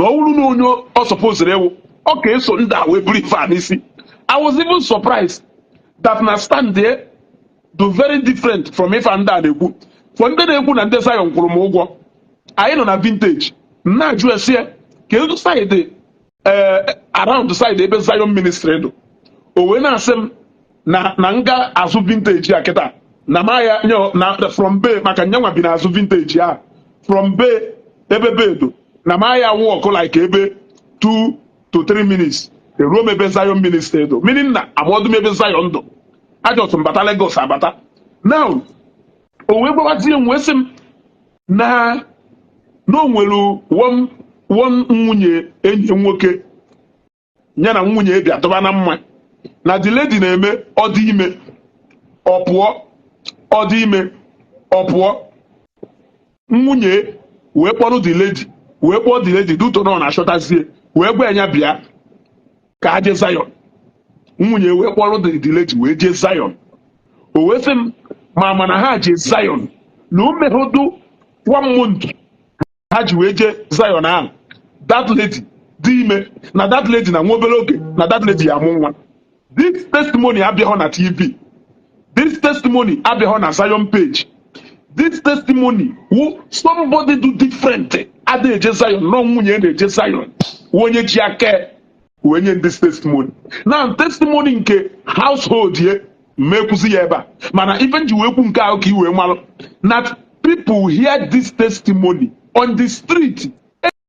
ọ wụrụ na onye ọ supposed ewu ọ ka eso ndị a wee buru ife a n'isi. I was even surprised that na stand there do very different from ife a ndị a na-ekwu. For ndị na-ekwu na ndị Zion kwụrụ m ụgwọ, anyị nọ na vintage, m na-ajụ esi ya kedu side around side ebe Zion ministry dụ. O wee na-asị m na nga azụ vintage a kịta na ma ya na from be maka nyanwa bi n'azụ vintage a from be ebe be do na ma ya walk like ebe 2 to 3 minutes eruo m ebe Zion ministry do, meaning na amọdụ m ebe Zion do ajọs mbata Lagos abata now. O wee gbawazie m wee sị m na o nwere one nwunye enyi m nwoke ya na nwunye bịa dọba na mma na the lady na-eme ọ dị ime ọ pụọ, ọ dị ime ọ pụọ. Nwunye wee kpọrọ the lady, wee kpọọ the lady duto na ọ na-achọtazie wee gwa ya bịa ka ha jee Zion. Nwunye wee kpọrọ the lady wee jee Zion. O wee sị m ma mana ha jee Zion na o meghodo one month ha ji wee jee Zion ahụ, that lady dị ime na that lady na nwa obere oge na that lady ya amụ nwa. This testimony abịaghọ na TV, this testimony abịaghọ na Zion page. This testimony wụ somebody do different ada eje Zion nọ nwunye na-eje Zion wụ onye ji aka wee nye this testimony na testimony nke household ye mekwuzi ya ebe a. Mana ife nji wee kwu nke ahụ ka i wee malụ that people hear this testimony on the street,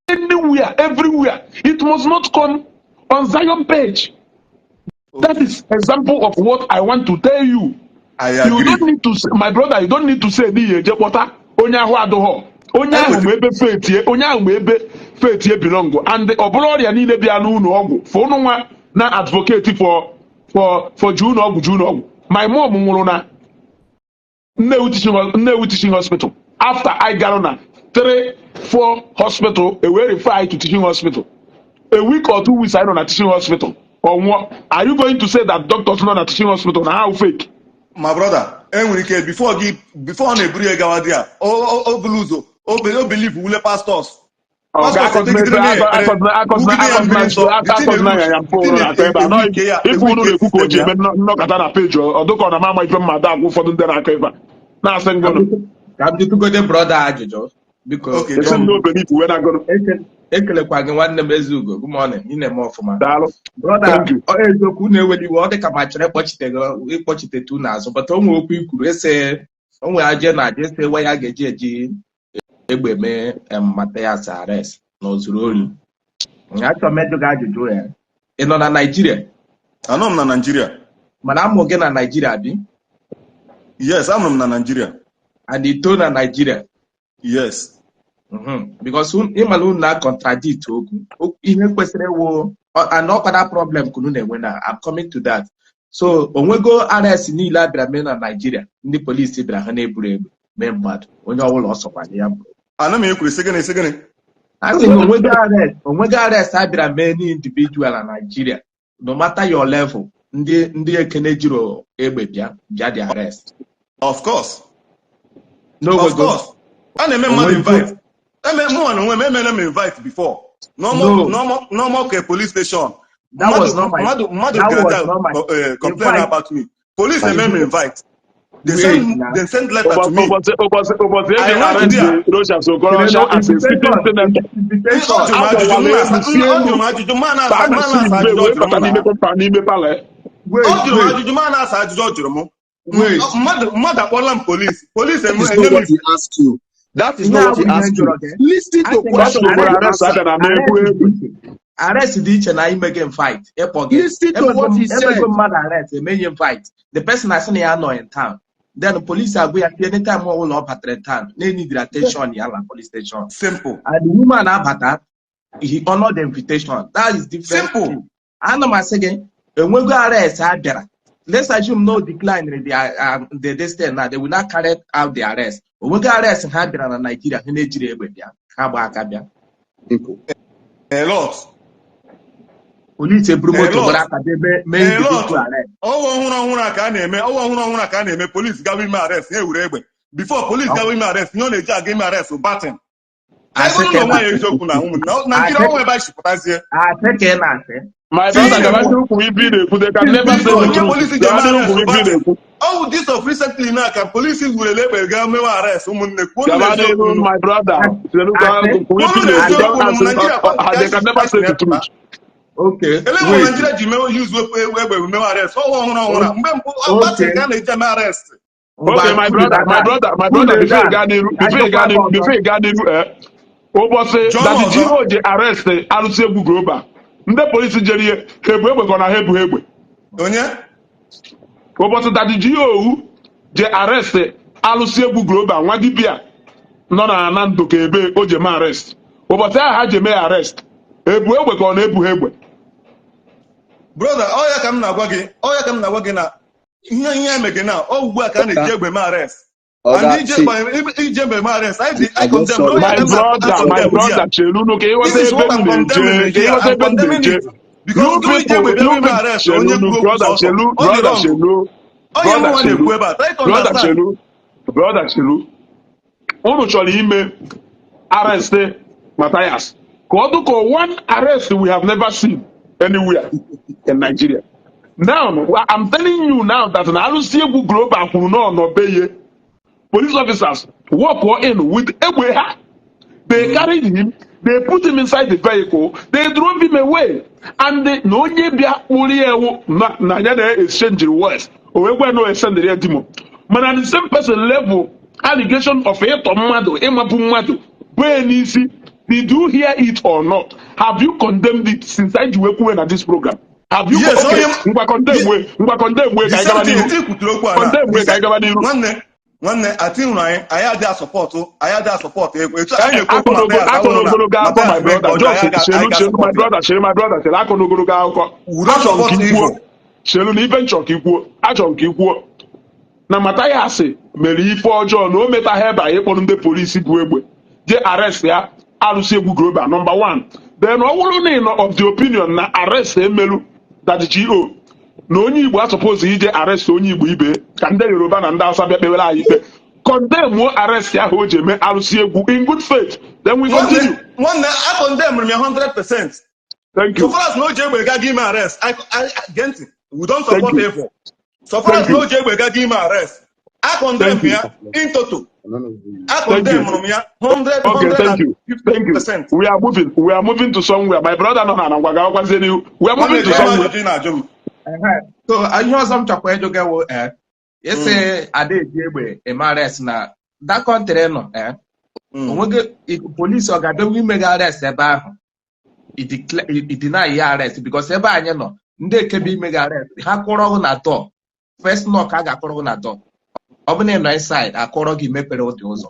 anywhere, everywhere. It must not come on Zion page. That is example of what I want to tell you. I You agree. don't need to say, my brother, you don't need to say n'ihi eje kpọta onye ahụ adụghọ onye ahụ ma ebe faith onye ahụ ma ebe faith belong. And ọ bụrụ ọrịa niile bịa n'ụlọ ọgwụ for ụnụ nwa na advocate for ji ụlọ ọgwụ ji ụlọ ọgwụ. My mom nwụrụ na Nnewi Teaching Hospital after I gara na three four hospital e wee refer I to teaching hospital. A week or 2 weeks I nọ na teaching hospital, ọ nwụọ. Are you going to say that doctors nọ na teaching hospital na how fake? My brother, Enwere ike before gị, before ọ na-eburu ya gawa di ya, o buru ụzọ o believe wule pastors. Ọ Pastors ekpegidere na ekpere, wugide ya mmiri nsọ, the thing akọzina ya ya mpụ the ụrụ thing na-akọ ebe a ewike ya, ife unu ewike na-ekwu ka o ji system ya. eme nnọkọta na peji ọ dịka ọ na m ama ife mma ada agwa ụfọdụ ndị na-akọ ebe a na-asị ngụnụ. Ka m jụtụgode brother ajụjụ, biko. Okay, esi m John. na obere ifu wee na-agụrụ. Ekelekwa gị, nwanne m Ezeugo. Good morning, ị na-eme ọfụma. Daalụ. Brother. Thank you. Ọ eziokwu, unu eweli iwe, ọ dị ka ma chọrọ ịkpọchite gị, ịkpọchite unu azụ, but o nwere okwu i kwuru, ese o nwere aje na aje ese wa ya ga-eji eji egbe mee Mathias arrest na o zuru ori. Achọrọ m ịjụ gị ajụjụ ya: ị nọ na Naịjirịa? Anọ m na Nigeria. Mana amụ gị na Naịjirịa bi? Yes, amụrụ m na Nigeria. And ito na Naịjirịa? Yes. Because ịmala unu na contradict okwu. Ihe kwesịrị ịwụ and ọkwada problem ka unu na-enwe na I'm coming to that. So onwego arrest niile a bịara mee na Naịjirịa, ndị polisi bịara, ha na-eburu egbe mee mmadụ onye ọbụla ọ sọkwara ya bụrụ? Ana m ekwuru, sị gịnị, sị gịnị? A sị na onwego arrest, onwego arrest a bịara mee n'individual na Naịjirịa, no matter your level, ndị ekene jiri egbe bịa the arrest? Of course. Of N'onwego? course, a na-eme mmadụ Onwego? invite. Eme mụnwa na onwe m emere m invite before. No. Normal ke police station. That was not my Mmadụ that gara was not my complain invite. about me. Police eme m invite. They Wait send now. they send letter to me. Ụbọchị I eji went arrest there. Rochas Okorocha as a sitting senator. Invitation. Ọ jụrụ m ajụjụ, m Agbawala na-asa egwu si ọ elu jụrụ m ajụjụ, ma baa na-asa na ma na-asa street ajụjụ ọ wee jụrụ m bata na n'ime compound, n'ime parlour. Wait, Ọ jụrụ m wait. ajụjụ, ma na-asa ajụjụ ọ jụrụ m. Wait. Mmadụ akpọla m polisi, polisi That is enye not m what he asked you. That is Ihe not a what bụ he ihe asked you. jụrụ gị. Listen to Asị gị question Ugboro and arrest answer. abịa na ama egwu arrest egwu. dị iche, arrest dị iche na ime gị invite, ịkpọ gị. Listen to Emego what m he said. emego mmadụ arrest, emenye invite, the person asị na ya nọ in town, then police agwa ya anytime ọbụla ọ batara in town na need attention ya na police station. Simple. And the woman abata, he honor the invitation. That is different Simple. thing. Ana m asị gị, enwego arrest a bịara, let's assume no decline the this thing now, they will not carry out the arrest. Onwego arrest ha bịara na Nigeria, ha na-ejiri egbe bịa, ha gba aka bịa? Simple. A lot. Police eburu A moto lot. gbara aka bịa mee A lot. individual arrest. Ọwa ọhụrụ ọhụrụ a ka a na-eme, ọwa ọhụrụ ọhụrụ a ka a na-eme. Polisi gawa ime arrest, ha ewere egbe. Before police gawa ime arrest, ihe ọ na-eji aga ime arrest bụ baton. Asị Ebe ka ụlọ ị nwaanyị na-asị. eziokwu na ụmụ na Nigeria, ọnwa ebe anyị si pụtazie. Asị ka ị na-asị. My See, brother, gaba n'ihu kwuo ibe ị na-ekwu. They can never say Before the onye truth. polisi ji eme Gaba n'ihu arrest kwuo ibe ị baton. na-ekwu. Ọwụ this of recently na ka polisi wurele egbe gaa mewe arrest. Ụmụnne, kwuo Gaba n'eziokwu n'ihu, nụ. my brother. Selu ka Asị. kwuo ibe Kwuo ị na-ekwu. n'eziokwu Don't nụ. ask Nigeria kwa ka they anyị can si never say the pụta. truth. Okay. Ele nwe Wait. Nigeria ji mewe use egbe mewe arrest ọwa ọhụrụ ọhụrụ a. Mgbe mbụ, baton ka a na-eji eme arrest. Ngwa. Okay, my brother, my brother, my brother, before you gaa n'iru, before you gaa n'iru, before you gaa n'iru, ụbọchị Jụọ m Daddy ọzọ. G.O. ji arrest alụsị egwu global, ndị polisi jere ihe, ha ebu egbe ka ọ na ha ebu egbe? Onye? Ụbọchị Daddy G.O. ji arrest alụsị egwu global, nwa dibịa nọ na na ndụ ka ebe o ji eme arrest, ụbọchị ahụ ha ji eme ya arrest, ebu egbe ka ọ na-ebu ha egbe? Brother, ọ ya ka m na-agwa gị, ọ ya ka m na-agwa gị na ihe emege na ọ ugbu a ka a na-eji egbe eme arrest. Oga, And ije see, iji egbe eme arrest, I I just condemn. saw Ọ ya My ka m brother, my na-condemn here. brother, chelu ka ịghọta This is ebe what m I'm condemning na-eje, ka here. ịghọta I'm ebe m condemning na-eje. it because You gị iji egbe people, bịa you eme people, arrest onye chelu, kwuru okwu brother, sọsọ, chelu, ọ dị brother, wrong. chelu, Ọ ya brother, mụnwa chelu, na-ekwu ebe a, try to brother, understand. Chelu, brother, chelu. Unu chọrọ ime arrest Matthias ka ọ dị ka one arrest we have never seen anywhere in Nigeria. Now, I'm telling you now that na alụsị egwu global kwuru na ọ nọ be ye, police officers walk in with egbe ha. They carried him, they put him inside the vehicle, they drove him away. And na onye bịa kpụrụ ya ewu na ya na exchange words, o wee gwa na o esendịrị ya dimo. Mana the same person level allegation of ịtọ mmadụ, ịmapụ mmadụ bee n'isi. Did you hear it or not? Have you condemned it since I ji wee kwuwe na this program? Have you? Yes, Okay, onye ngwa, condemn wee, ngwa, condemn wee the ka anyị gaba same thing n'ihu. eti kwutere okwu a na Condemn the wee ka anyị same gaba n'ihu. Nwanne, ati hụrụ anyị adịghị asọpọtụ, anyị adịghị asọpọtụ egwu etu anyị na-ekwu okwu Akọ Mathias akọ awụrụ na n'ogologo akụkọ, my Mathias mee nke brother, ọjọọ, just anyị chelu, ga chelu, my asọpọtụ ya. brother, chelu, my brother, chelu, akọ n'ogologo akụkọ. We don't Achọrọ m ka support i kwuo evil. Chelu na ife nchọ ka i kwuo, achọrọ m ka i kwuo na Mathias mere ife ọjọọ na o metaghị ebe a ịkpọrọ ndị polisi bụ egbe jee arrest ya alụsị egwu global, number one. Then ọ bụrụ na ị nọ of the opinion na arrest emelu that GO Na onye Igbo asọpose ije arrest onye Igbo ibe ka ndị Yoruba na ndị Hausa bịa kpewere anyị ikpe. Condemn arrest ahụ o ji eme arụsị egwu in good faith. Then we continue. Nwanne, a condemn ya 100%. Thank So you. far as na o ji egbe gaga ime arrest, gee ntị, we don't Thank support you. evil. So far Thank as na you. o ji egbe gaga ime arrest, a condemn Thank you. ya in toto. A Thank you. condemn m ya 100 Okay, thank you. Thank you. 150%. We are moving. We are moving to somewhere. My brother nọ na ngwa gawakwazie n'ihu. We are Nwanne, moving to jụọ m somewhere. ajụjụ ị na-ajụ m. Ehe. So ihe ọzọ m chọkwa ịjụ gị wụ ịsị ada eji egbe eme arrest na that country nọ onweghị polisi ọ ga-abịa ime gị arrest ebe ahụ, i deny ya arrest, because ebe anyị nọ, ndị ekebe ime gị arrest, ha kụrọ gị na door, first knock a ga-akụrụ gị na door, ọ bụ na ị nọ inside, akụrọ gị, mepere ụdị ụzọ,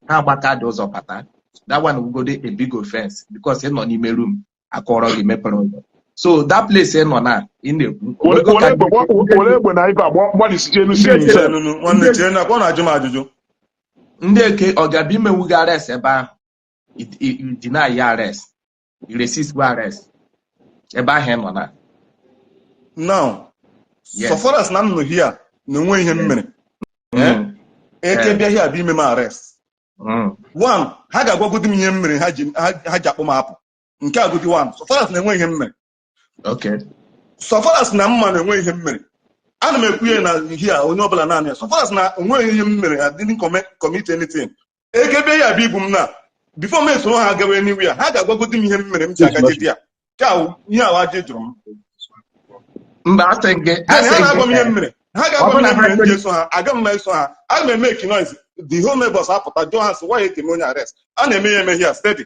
ha agbaka dị ụzọ bata. That one wugode a big offense because ị nọ n'ime room, akụrọ gị, mepere ụzọ. So that place ị nọ na ị na-ekwu Were onwego ka were egbe were egbe na ife agba gbalịsiche elu ceiling sef. Nunu, nwanne, chee na ọ na-ajụ m ajụjụ. Ndị eke ọ ga-abịa imenwu gị arrest ebe ahụ, i deny ya arrest, i resist gwa arrest ebe ahụ ị nọ na? Now, Yes. so far as na m nọ here na onwe ihe m mere, eke bịa here bịa ime m arrest, one, ha ga-agwagodi m ihe m mere ha ji akpọ m apụ. Nke a godi one, so far as na enwe ihe m mere. So far as na mma na enwe ihe m mere, ana m ekwu ya na here, onye ọbụla naanị ya. So far as na onweghị ihe m mere, I didn't commit anything, eke bịa ya bịa igbu m na before m esoro ha gawa anywhere, ha ga-agwagodi m ihe m mere m ji aga jedi ya. Nke a wụ ihe awa ajụ jụrụ m. Mba, asị gị Then ha asị na-agwa m ihe m gị mere, ha ọ ga-agwa bụ m na ihe m ha mere m ji eso ha. Aga m eso ha, aga m eme noise, the whole neighbors apụta jụọ ha sị, why ekeme onye arrest? A na-eme ya eme here steady.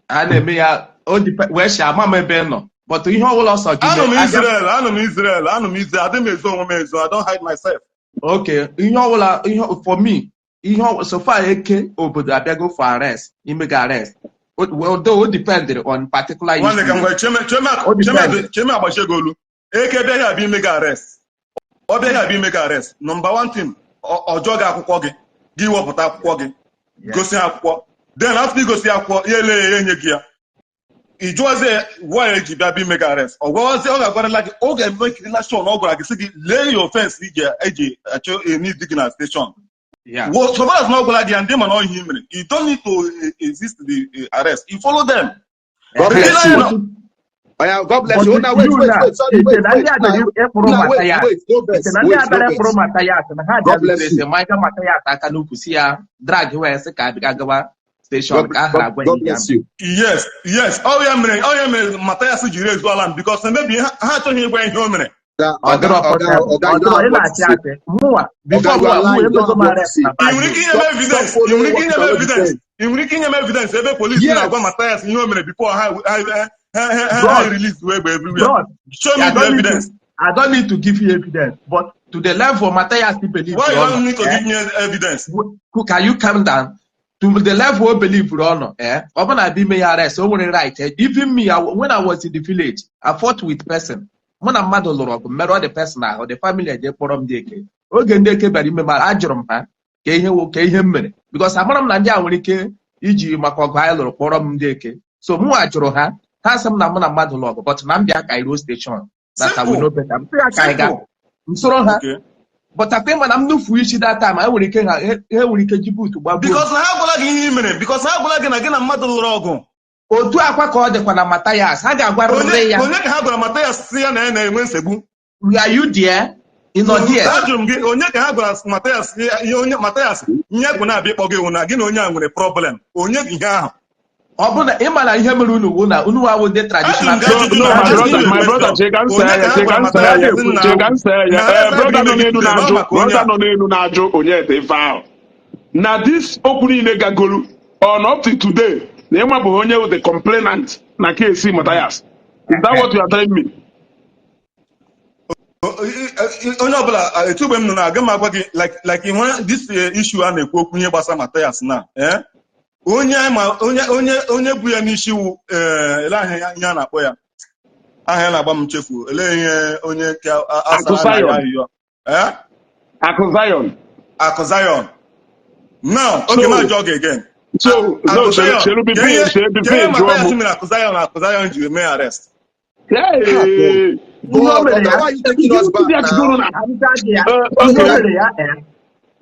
A na-eme ya, o wee shi ama m ebe ị nọ, but ihe ọbụla ọsọ gị Anọ m mee abịa. Israel, anọ m Israel, anọ m Israel. Adị m ezo onwe m ezo. I don't hide myself. Okay, ihe ọbụla, ihe for me, ihe so far eke obodo abịago for arrest, ime gị arrest, well, though o depend on particular Nwanne, ka m issue. gwa cheme cheme. O Cheme. depend. Cheme agbachie gị olu. Eke bịa ya abịa ime gị arrest, ọ bịa ya abịa ime gị arrest, number one thing, ọ jụọ gị akwụkwọ gị, gị wepụta akwụkwọ gị, gosi ha akwụkwọ. Then after igosi akwụkwọ ya, ele ya, enye gị ya, ị jụọzie why eji bịa bịa ime gị arrest. Ọ gwawazie, ọ ga-agwarala gị, ọ ga-emekirila sure na ọ gwara gị sị gị lee ya offense iji eji achọ enid gị na station. Well, so far as na ọ gwara gị ya, ndị ma na ọ ihe i mere, you don't need to resist the arrest, you follow them. God bless But you. na Oh, yeah, God bless But you. Now, wait, you wait, na wait. Sorry, iche wait, na wait. ndị a Now, bịara ịkpụrụ now, wait, Mathias wait. No iche vex. na ndị Wait, a no bịara vex. ịkpụrụ Mathias na ha God bless bịarutere you. Maka Mathias aka n'ukwu si ya drag wee sị ka abịa gawa station God, ka a God, ghara agwa ya God ihe ya bless you. Yes, ọ ya mere Mathias jiri ezu ala m because maybe ha achọghị ịgwa ihe o mere. Oga, Ọ Oga, dịrọ Oga, possible. Oga, Ọ you dịrọ don't have ị what to na-achị say. asị mụnwa Oga, before you are mụnwa mụnwa lying. You don't emego have m what to arrest say. na Ị bad nwere ike day. inye m Stop, stop evidence, ị following nwere ike what inye you m already evidence, said. ị nwere ike inye m evidence ebe polisi na-agwa Yes. Mathias ihe o mere before ha Bros, release egbe everywhere? bros, Show me I the don't need to evidence. I don't need to give you evidence, but to the level Mathias believe Why you ọ nọ, don't need to eh? give me evidence? Can you calm down? To the level o believe ọ nọ, eh? Ọ bụ na abịa ime ya arrest, o nwere right. Eh? Even me, when I was in the village, I fought with person. Mụ na mmadụ lụrụ ọgụ, merụọ the person ahụ, the family eje kpọrọ m ndị eke. Oge ndị eke bịara ime m, ajụrụ m ha ka ihe wụ ka ihe m mere, because amara m na ndị a nwere ike iji maka ọgụ anyị lụrụ kpọrọ m ndị eke. So mụnwa jụrụ ha, ha sị m na mụ na mmadụ lụrụ ọgụ, but na m bịa ka anyị ruo station that I will Simple. know better. M sị ya ka anyị gaa. Simple. M soro ha. But akwa ịma na m nufu isi that time, e nwere ike ha nwere ike ji buutu gbagbuo m. Because na ha agwala gị ihe i mere, because ha agwala gị na gị na mmadụ lụrụ ọgụ. Otu akwa ka ọ dịkwa na Mathias, ha ga-agwarịrị Onye ya. onye ka ha gwara Mathias si ya na ya na-enwe nsogbu? Are you there? Ị nọ there? Ajụrụ m gị, onye ka ha gwara Mathias ihe onye Mathias ihe bụ na-abịa ịkpọ gị wụ na gị na onye a nwere problem? Onye gị ihe ahụ? Ọ bụ na ị ma na ihe mere unu wụ na unu awụ ndị Ajụrụ traditional m gị No, ajụjụ no, na my asking brother, you a my brother, question. cheka nsa Onye ya, ka ha cheka gwara nsa ya, Mathias na cheka nsa ya. na Eh, ebe brother nọ ime n'elu gị nọ na-ajụ, maka onye brother a? Nọ n'elu na-ajụ onye ete ife ahụ. Na this okwu niile gagolu on up to today, na ịma bụ onye wụ the complainant na case Matthias. Is that what you are telling me? Onye ọbụla etu mgbe m nọ na aga m agwa gị like ihe this issue a na-ekwu okwu ihe gbasara Mathias na onye ma onye bụ ya n'isi wu ele aha ya, ihe a na-akpọ ya, aha ya na-agba m nchefu, ele ihe onye nke Akụ asara na ya Zion. ayịyọ Akụ Zion. Akụ Zion. Now, oge m So, ajụọ gị again. so, no, Akụ chere Zion, chere ka before ihe chere ka ihe before jụọ Mathias m. mere Akụ Zion, Akụ Zion ji mee arrest? Hey! Ihe o God, mere Oga, ya, why are you taking us back now? ka m jaa gị ya, ihe o Okay. mere ya,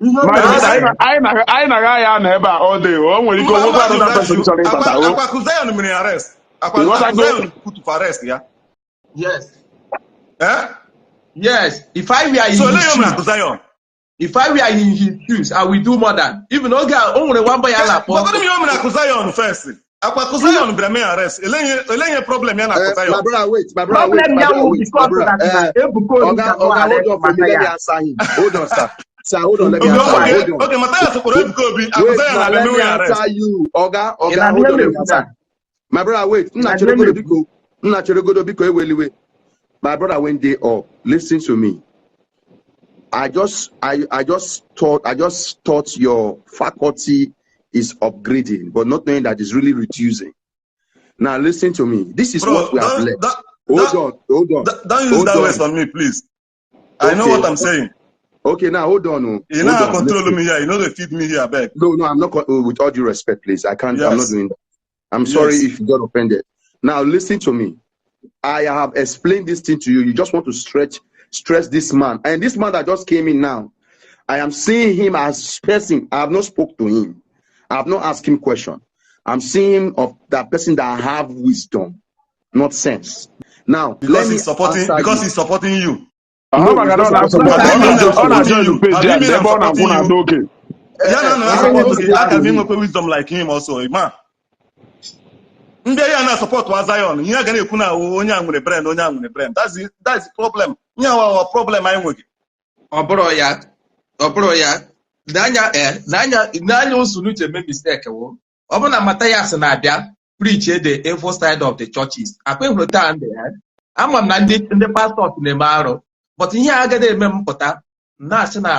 ihe o My mere brother, ya, anyị na-aga ya na ebe a all day. O nwere ike Mba, onwekwa mba, another jụrụ person ajụ. chọrọ ịbata Akwa o. akwa Zion mere arrest. Akwa Ịghọtago? Zion put arrest ya. Yes. Eh? Yes, if I were So in ele his ihe o mere shoes, Akụ Zion. if I were in his shoes, I will do more than. Even oge a, o nwere one boy a na-akpọ Gwagodu m ihe o mere Akụ Zion first. Akwa Akụ ihe Zion bịara mee arrest. Ele ihe problem ya na Akụ My Zion. brother, wait. My brother, wait. problem My ya brother, wụ wait. My because brother. that na Ebuka Obi Oga, cannot Oga, hold arrest on for me. Let me Mathias. answer him. Hold on, sir. Sir, hold on. Let me Okay, answer him. okay, Hold on. okay. Matthias kpọrọ Ebuka Obi. Akụ Wait Zion now. abịa Let mewe me ya arrest. answer you. Oga, Ị Oga, na-anụ hold ihe on. m Let me na-ekwu answer. na? My brother, wait. Ị Nna na-anụ ihe m Cheregodo na-ekwu? biko. Nna Cheregodo biko eweliwe. My brother went day up. Listen to me. I just thought your faculty is upgrading, but not knowing that it's really reducing. Now listen to me. This is Bro, what we have don't left. don't Hold don't on, hold on, don't use hold that words on. on me, please. I know what Okay, I'm saying. okay. Now hold on, oh, You know hold how on. control Listen. me here. You know they feed me here, beg. No, no, I'm not. Oh, with all due respect, please. I can't. I'm not Yes. doing that. I'm sorry Yes. if you got offended. Now listen to me. I have explained this thing to you. You just want to stress this man, and this man that just came in now. I am seeing him as person. I have not spoke to him. I have not asked him question. I'm seeing him of that person that have wisdom, not sense. Now let Because me he's supporting answer because you. he's supporting you. Ọha No, maka he's na not ọ na-support supporting me. Have ọ you mean na I'm ọ supporting na-join you? page Have ya you mean I'm ebe ọ na-akwụ supporting na you? ada oke. Ya na na Now support listen gị. Aka to m me. inwekwe wisdom like him also. Ma. Ndị ya na-support wa Zion. Ihe a ga na-ekwu na onye a nwere brain, onye a nwere brain. That's the problem. Ihe awa our problem anyị nweghị. Ọ bụrụ ya, ọ bụrụ ya, n'anya n'anya n'anya Osunuche mee mistake wụ. Ọ bụrụ na Mathias na-abịa preach the evil side of the churches. Akwa ịhụrụ taa ndị ya. Ama m na ndị pastors na-eme arụ, but ihe a agaghị eme m pụta na-asị na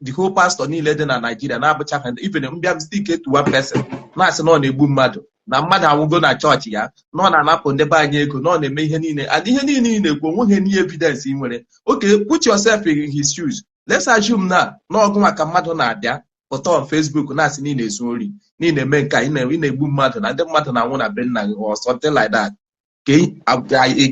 the whole pastor niile dị na Nigeria na-abụcha ha, even mbịa m stick to one person na-asị na ọ na-egbu mmadụ, na mmadụ anwụgo na chọọchị ya, na ọ na-anapụ ndị be anyị ego, na ọ na-eme ihe niile, and ihe niile ị na-ekwu onweghị any evidence ị nwere. Okay, put yourself in his shoes. Let's assume na ọgụ maka mmadụ na-abịa pụta on Facebook na-asị na ị na-ezu ori, na ị na-eme nke a, ị na-egbu mmadụ, na ndị mmadụ na-anwụ na be nna gị or something like that. Ka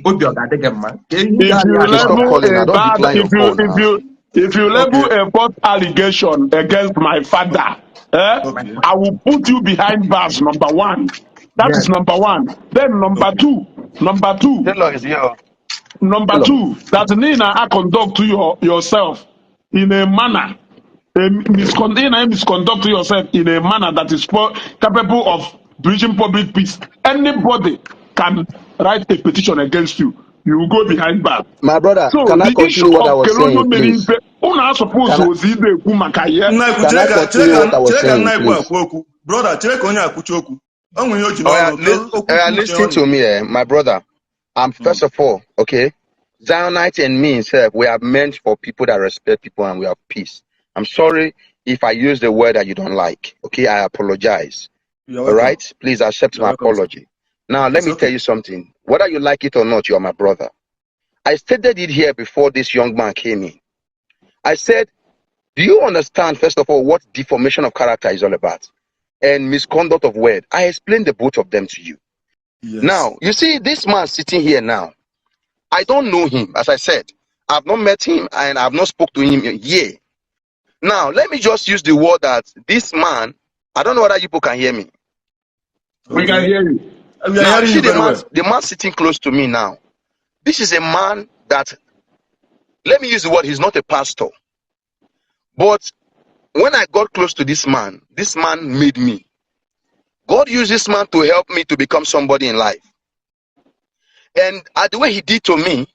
obi ọ ga-adị gị mma? Ka ihe If you ga-adị Okay, stop level calling. a I don't bad, decline your if you call if now. you if you level Okay. a false allegation against my father, eh, Okay. I will put you behind bars. Number one, that Yes. is number one. Then number Okay. two, number two, Taylor is here. number Taylor. two, that Nina I conduct to yourself in a manner, a misconduct yourself in a manner that is capable of breaching public peace. Anybody can write a petition against you. You will go behind bars. My brother, So can I the issue continue what I of was Kelono saying, mere please? ife, unu suppose Can I ozi ide ekwu maka ya. Nna ekwu can chere I ka chere continue ka what I was chere ka saying, nna ekwu please? ekwu okwu. Brother, chere ka onye akwuchi okwu. O nwere ihe o ji Oh, yeah, n'ọnụ. Ka okwu yeah, kwuche listen ọnụ. to me, my brother. First of all, okay, Zionite and me himself, we are meant for people that respect people and we have peace. I'm sorry if I use the word that you don't like. Okay, I apologize. You're All welcome. right, please accept You're my welcome, sir. apology. Now, let It's me tell okay. you something. Whether you like it or not, you are my brother. I stated it here before this young man came in. I said, do you understand, first of all, what deformation of character is all about? And misconduct of word. I explained the both of them to you. Yes. Now, you see, this man sitting here now, I don't know him. As I said, I've not met him and I've not spoke to him in a year. Now, let me just use the word that this man, I don't know whether you people can hear me. We can Okay. hear you. We are Now, you hearing see you the very man, well. the man sitting close to me now. This is a man that, let me use the word, he's not a pastor. But when I got close to this man made me. God used this man to help me to become somebody in life. And the way he did to me,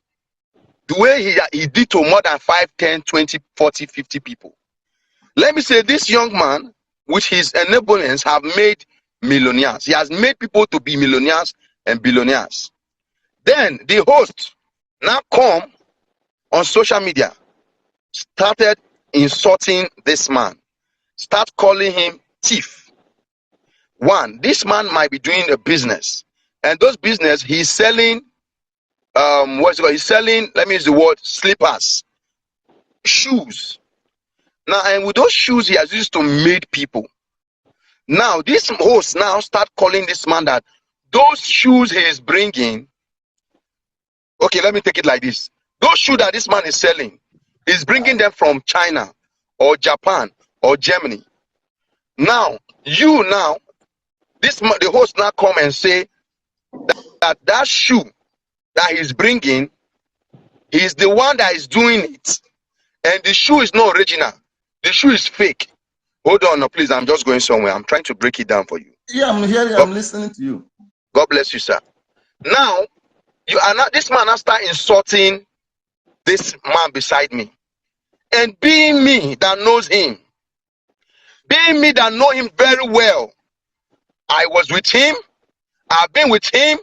the way he did to more than 5, 10, 20, 40, 50 people. Let me say, this young man, with his enablements, have made millionaires. He has made people to be millionaires and billionaires. Then the host now come on social media, started insulting this man, start calling him thief. One, this man might be doing a business, and those business he's selling, what's it called? He's selling, let me use the word, slippers, shoes. Now, and with those shoes he has used to made people. Now, this host now start calling this man that those shoes he is bringing. Okay, let me take it like this. Those shoes that this man is selling, is bringing them from China or Japan or Germany. Now, you now, the host now come and say that shoe that he's bringing, he's the one that is doing it. And the shoe is not original. The shoe is fake. Hold on, no, please. I'm just going somewhere. I'm trying to break it down for you. Yeah, I'm hearing. God, I'm listening to you. God bless you, sir. Now, you are not this man now start insulting this man beside me. And being me that knows him, being me that know him very well, I was with him, I've been with him,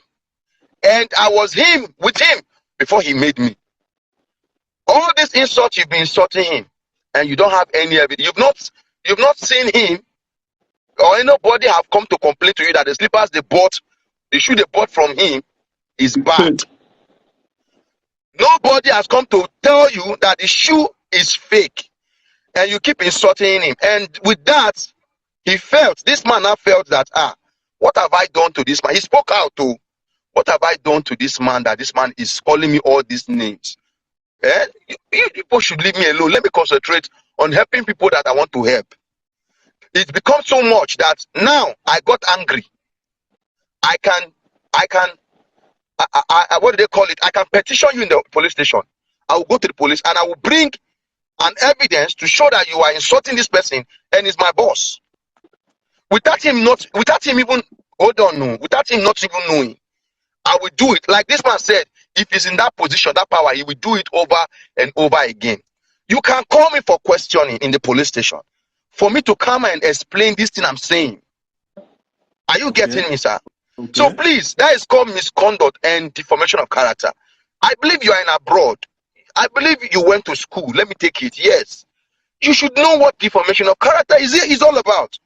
and I was him with him before he made me. All this insult you've been insulting him, and you don't have any evidence. You've not seen him or anybody have come to complain to you that the slippers they bought, the shoe they bought from him is bad. Fake. Nobody has come to tell you that the shoe is fake, and you keep insulting him. And with that, he felt this man now felt that, ah, what have I done to this man? He spoke out to, what have I done to this man that this man is calling me all these names? Eh? You people should leave me alone. Let me concentrate on helping people that I want to help. It's become so much that now I got angry. I can, what do they call it? I can petition you in the police station. I will go to the police and I will bring an evidence to show that you are insulting this person and is my boss. Without him even, hold on, no, without him not even knowing, I will do it. Like this man said, if he's in that position, that power, he will do it over and over again. You can call me for questioning in the police station for me to come and explain this thing I'm saying. Are you getting me, sir? So please, that is called misconduct and deformation of character. I believe you are in abroad. I believe you went to school. Let me take it. Yes. You should know what deformation of character is all about.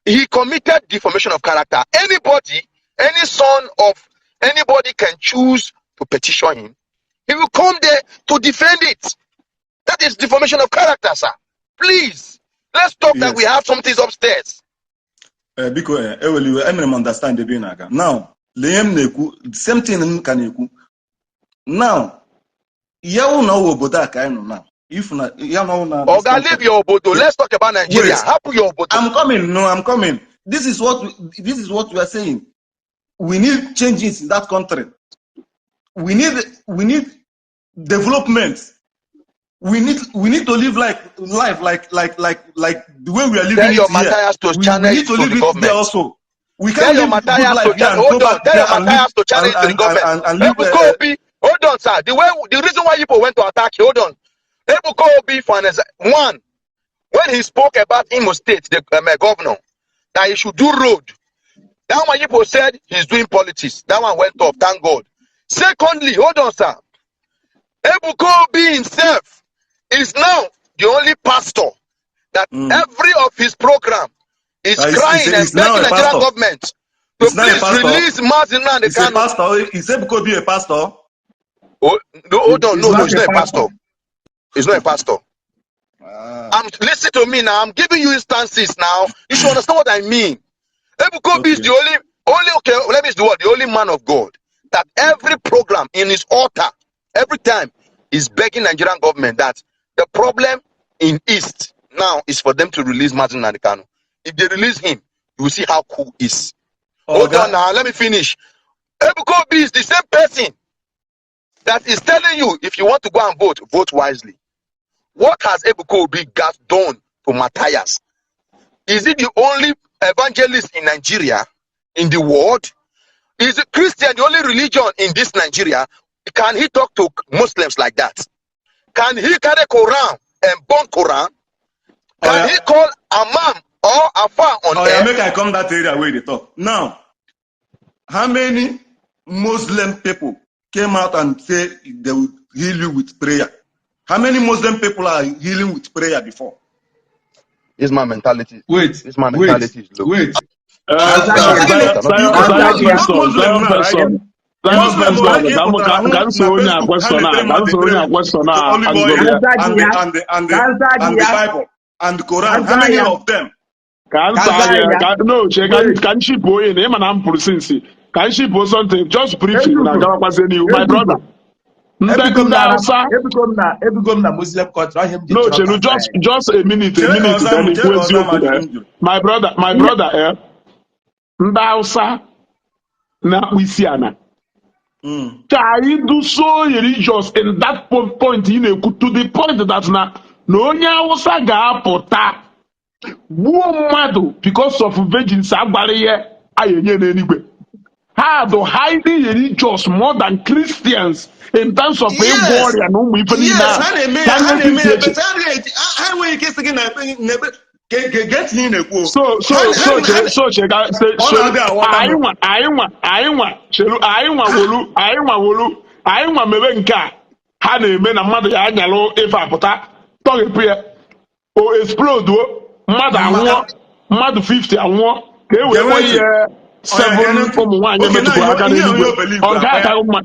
He committed deformation of character. Anybody, any son of anybody can choose to petition him. He will come there to defend it. That is deformation of character, sir. Please, let's talk that we have some things upstairs. Biko, ewela iwe, emere m understand ebe ị na-aga. Now, lee ihe m na-ekwu, the same thing m ka na-ekwu. Now, ya wụ na ọ wụ obodo a ka anyị nọ now. If na ya na ọ wụ na this Oga, country. Leave your obodo. Let's talk about Nigeria. Wait. Happen your obodo. I'm coming. No, I'm coming. This is what we are saying. We need changes in that country. We need development. We need to live like life like the way we are living Tell your it here. Matthias to We channel need it to to live the it government. there also. We Tell can't your live good Matthias life to here channel. and go Hold on. back Tell there your and live Matthias to channel and it to the and and government. and live Ebuka Obi, hold on, sir. The reason why people went to attack, hold on. Ebuka Obi, for an one, when he spoke about Imo State, the governor, that he should do road. That one people said he's doing politics. That one went off, thank God. Secondly, hold on, sir. Ebuka Obi himself is now the only pastor that every of his program is crying and He's now begging a Nigerian pastor. government to He's now a please pastor. release Mazi Nnamdi He's a Kanu. pastor. Is Ebuka Obi a pastor? Oh, no, hold on, He's no, no, not he's a not a pastor. pastor. He's not a pastor. Ah, I'm listen to me now. I'm giving you instances now. You should understand what I mean. Ebuka Obi is the only, okay, let me use the word, the only man of God that every program in his altar, every time, is begging Nigerian government that the problem in East now is for them to release Mazi Nnamdi Kanu. If they release him, you will see how cool is. Hold Oga, on now, let me finish. Ebuka Obi is the same person that is telling you if you want to go and vote, vote wisely. What has Ebuka Obi got done to Matthias? Is he the only evangelist in Nigeria, in the world? Is it Christian the only religion in this Nigeria? Can he talk to Muslims like that? Can he carry Quran and burn Quran? Can Oya. He call Imam or Afa on Oh yeah, air? Make I come that area where they talk. Now, how many Muslim people came out and say they will heal you with prayer? How many Muslim people are healing with prayer before? This my mentality. Wait, This my wait, mentality is low. Wait. Zion, Zion, you Zion, are Zion not, you are not Festus, Muslim Zion now, right? Festus, Zion Muslim Festus, ole ka ka ị m pụtara ka hụ ka m na so onye a Facebook ha question a na-epere ka m mmadụ so onye ekpere a question with a olive oil ajụgoro ya and the Bible and the Quran. How many of them? Ka m saa gị ka no che ka m ka m chịpụ onye na ịma na m pụrụ since ka m chịpụ something, just briefly na Ezugo, gawakwazie n'ihu, my brother. Ezugo. Ndị Ebigo m ndị na Hausa. Ebigo m na Muslim country, ọhịa m ji No, chọrọ chelu, ka just asa ya. just a minute, a Chere ka minute, ọza then m, chere ikwu ka ọza m eziokwu. ajụjụ m jụrụ. My brother, my brother, ndị Hausa na-akpụ isi ana. Ka anyị do so religious in that point ị na-ekwu, to the point that na onye Hausa ga-apụta gbuo mmadụ because of virgins agwara ihe a enye n'eluigwe. Ha dị highly religious more than Christians in terms of ịgwọ ọrịa na ụmụ ife niile Yes, ahụ. ha na-eme Ka ya, ha ndị na-eme si ya, eche. but ha enweghị ike ịsị gị na ekpe gee ntị ihe ị na-ekwu o. So so Ha so ha chere, so chere ka ọ so na-abịa aghọta anyị m. nwa anyị nwa anyị nwa cheru, anyị nwa wolu, anyị nwa wolu, anyị nwa mebe nke a ha na-eme na mmadụ ya anyalụ ife apụta tọghepụ ya, o explode, mmadụ anwụọ, Maka mmadụ 50 anwụọ, ka e wee Gee kpọọ ntị. ihe Ọ ya gee 7 ntị. ụmụ nwaanyị Oke na metụpụrụ aka ihe ahụ n'eluigwe. ihe o believe Ọ nke akwa ya. akaghị mma?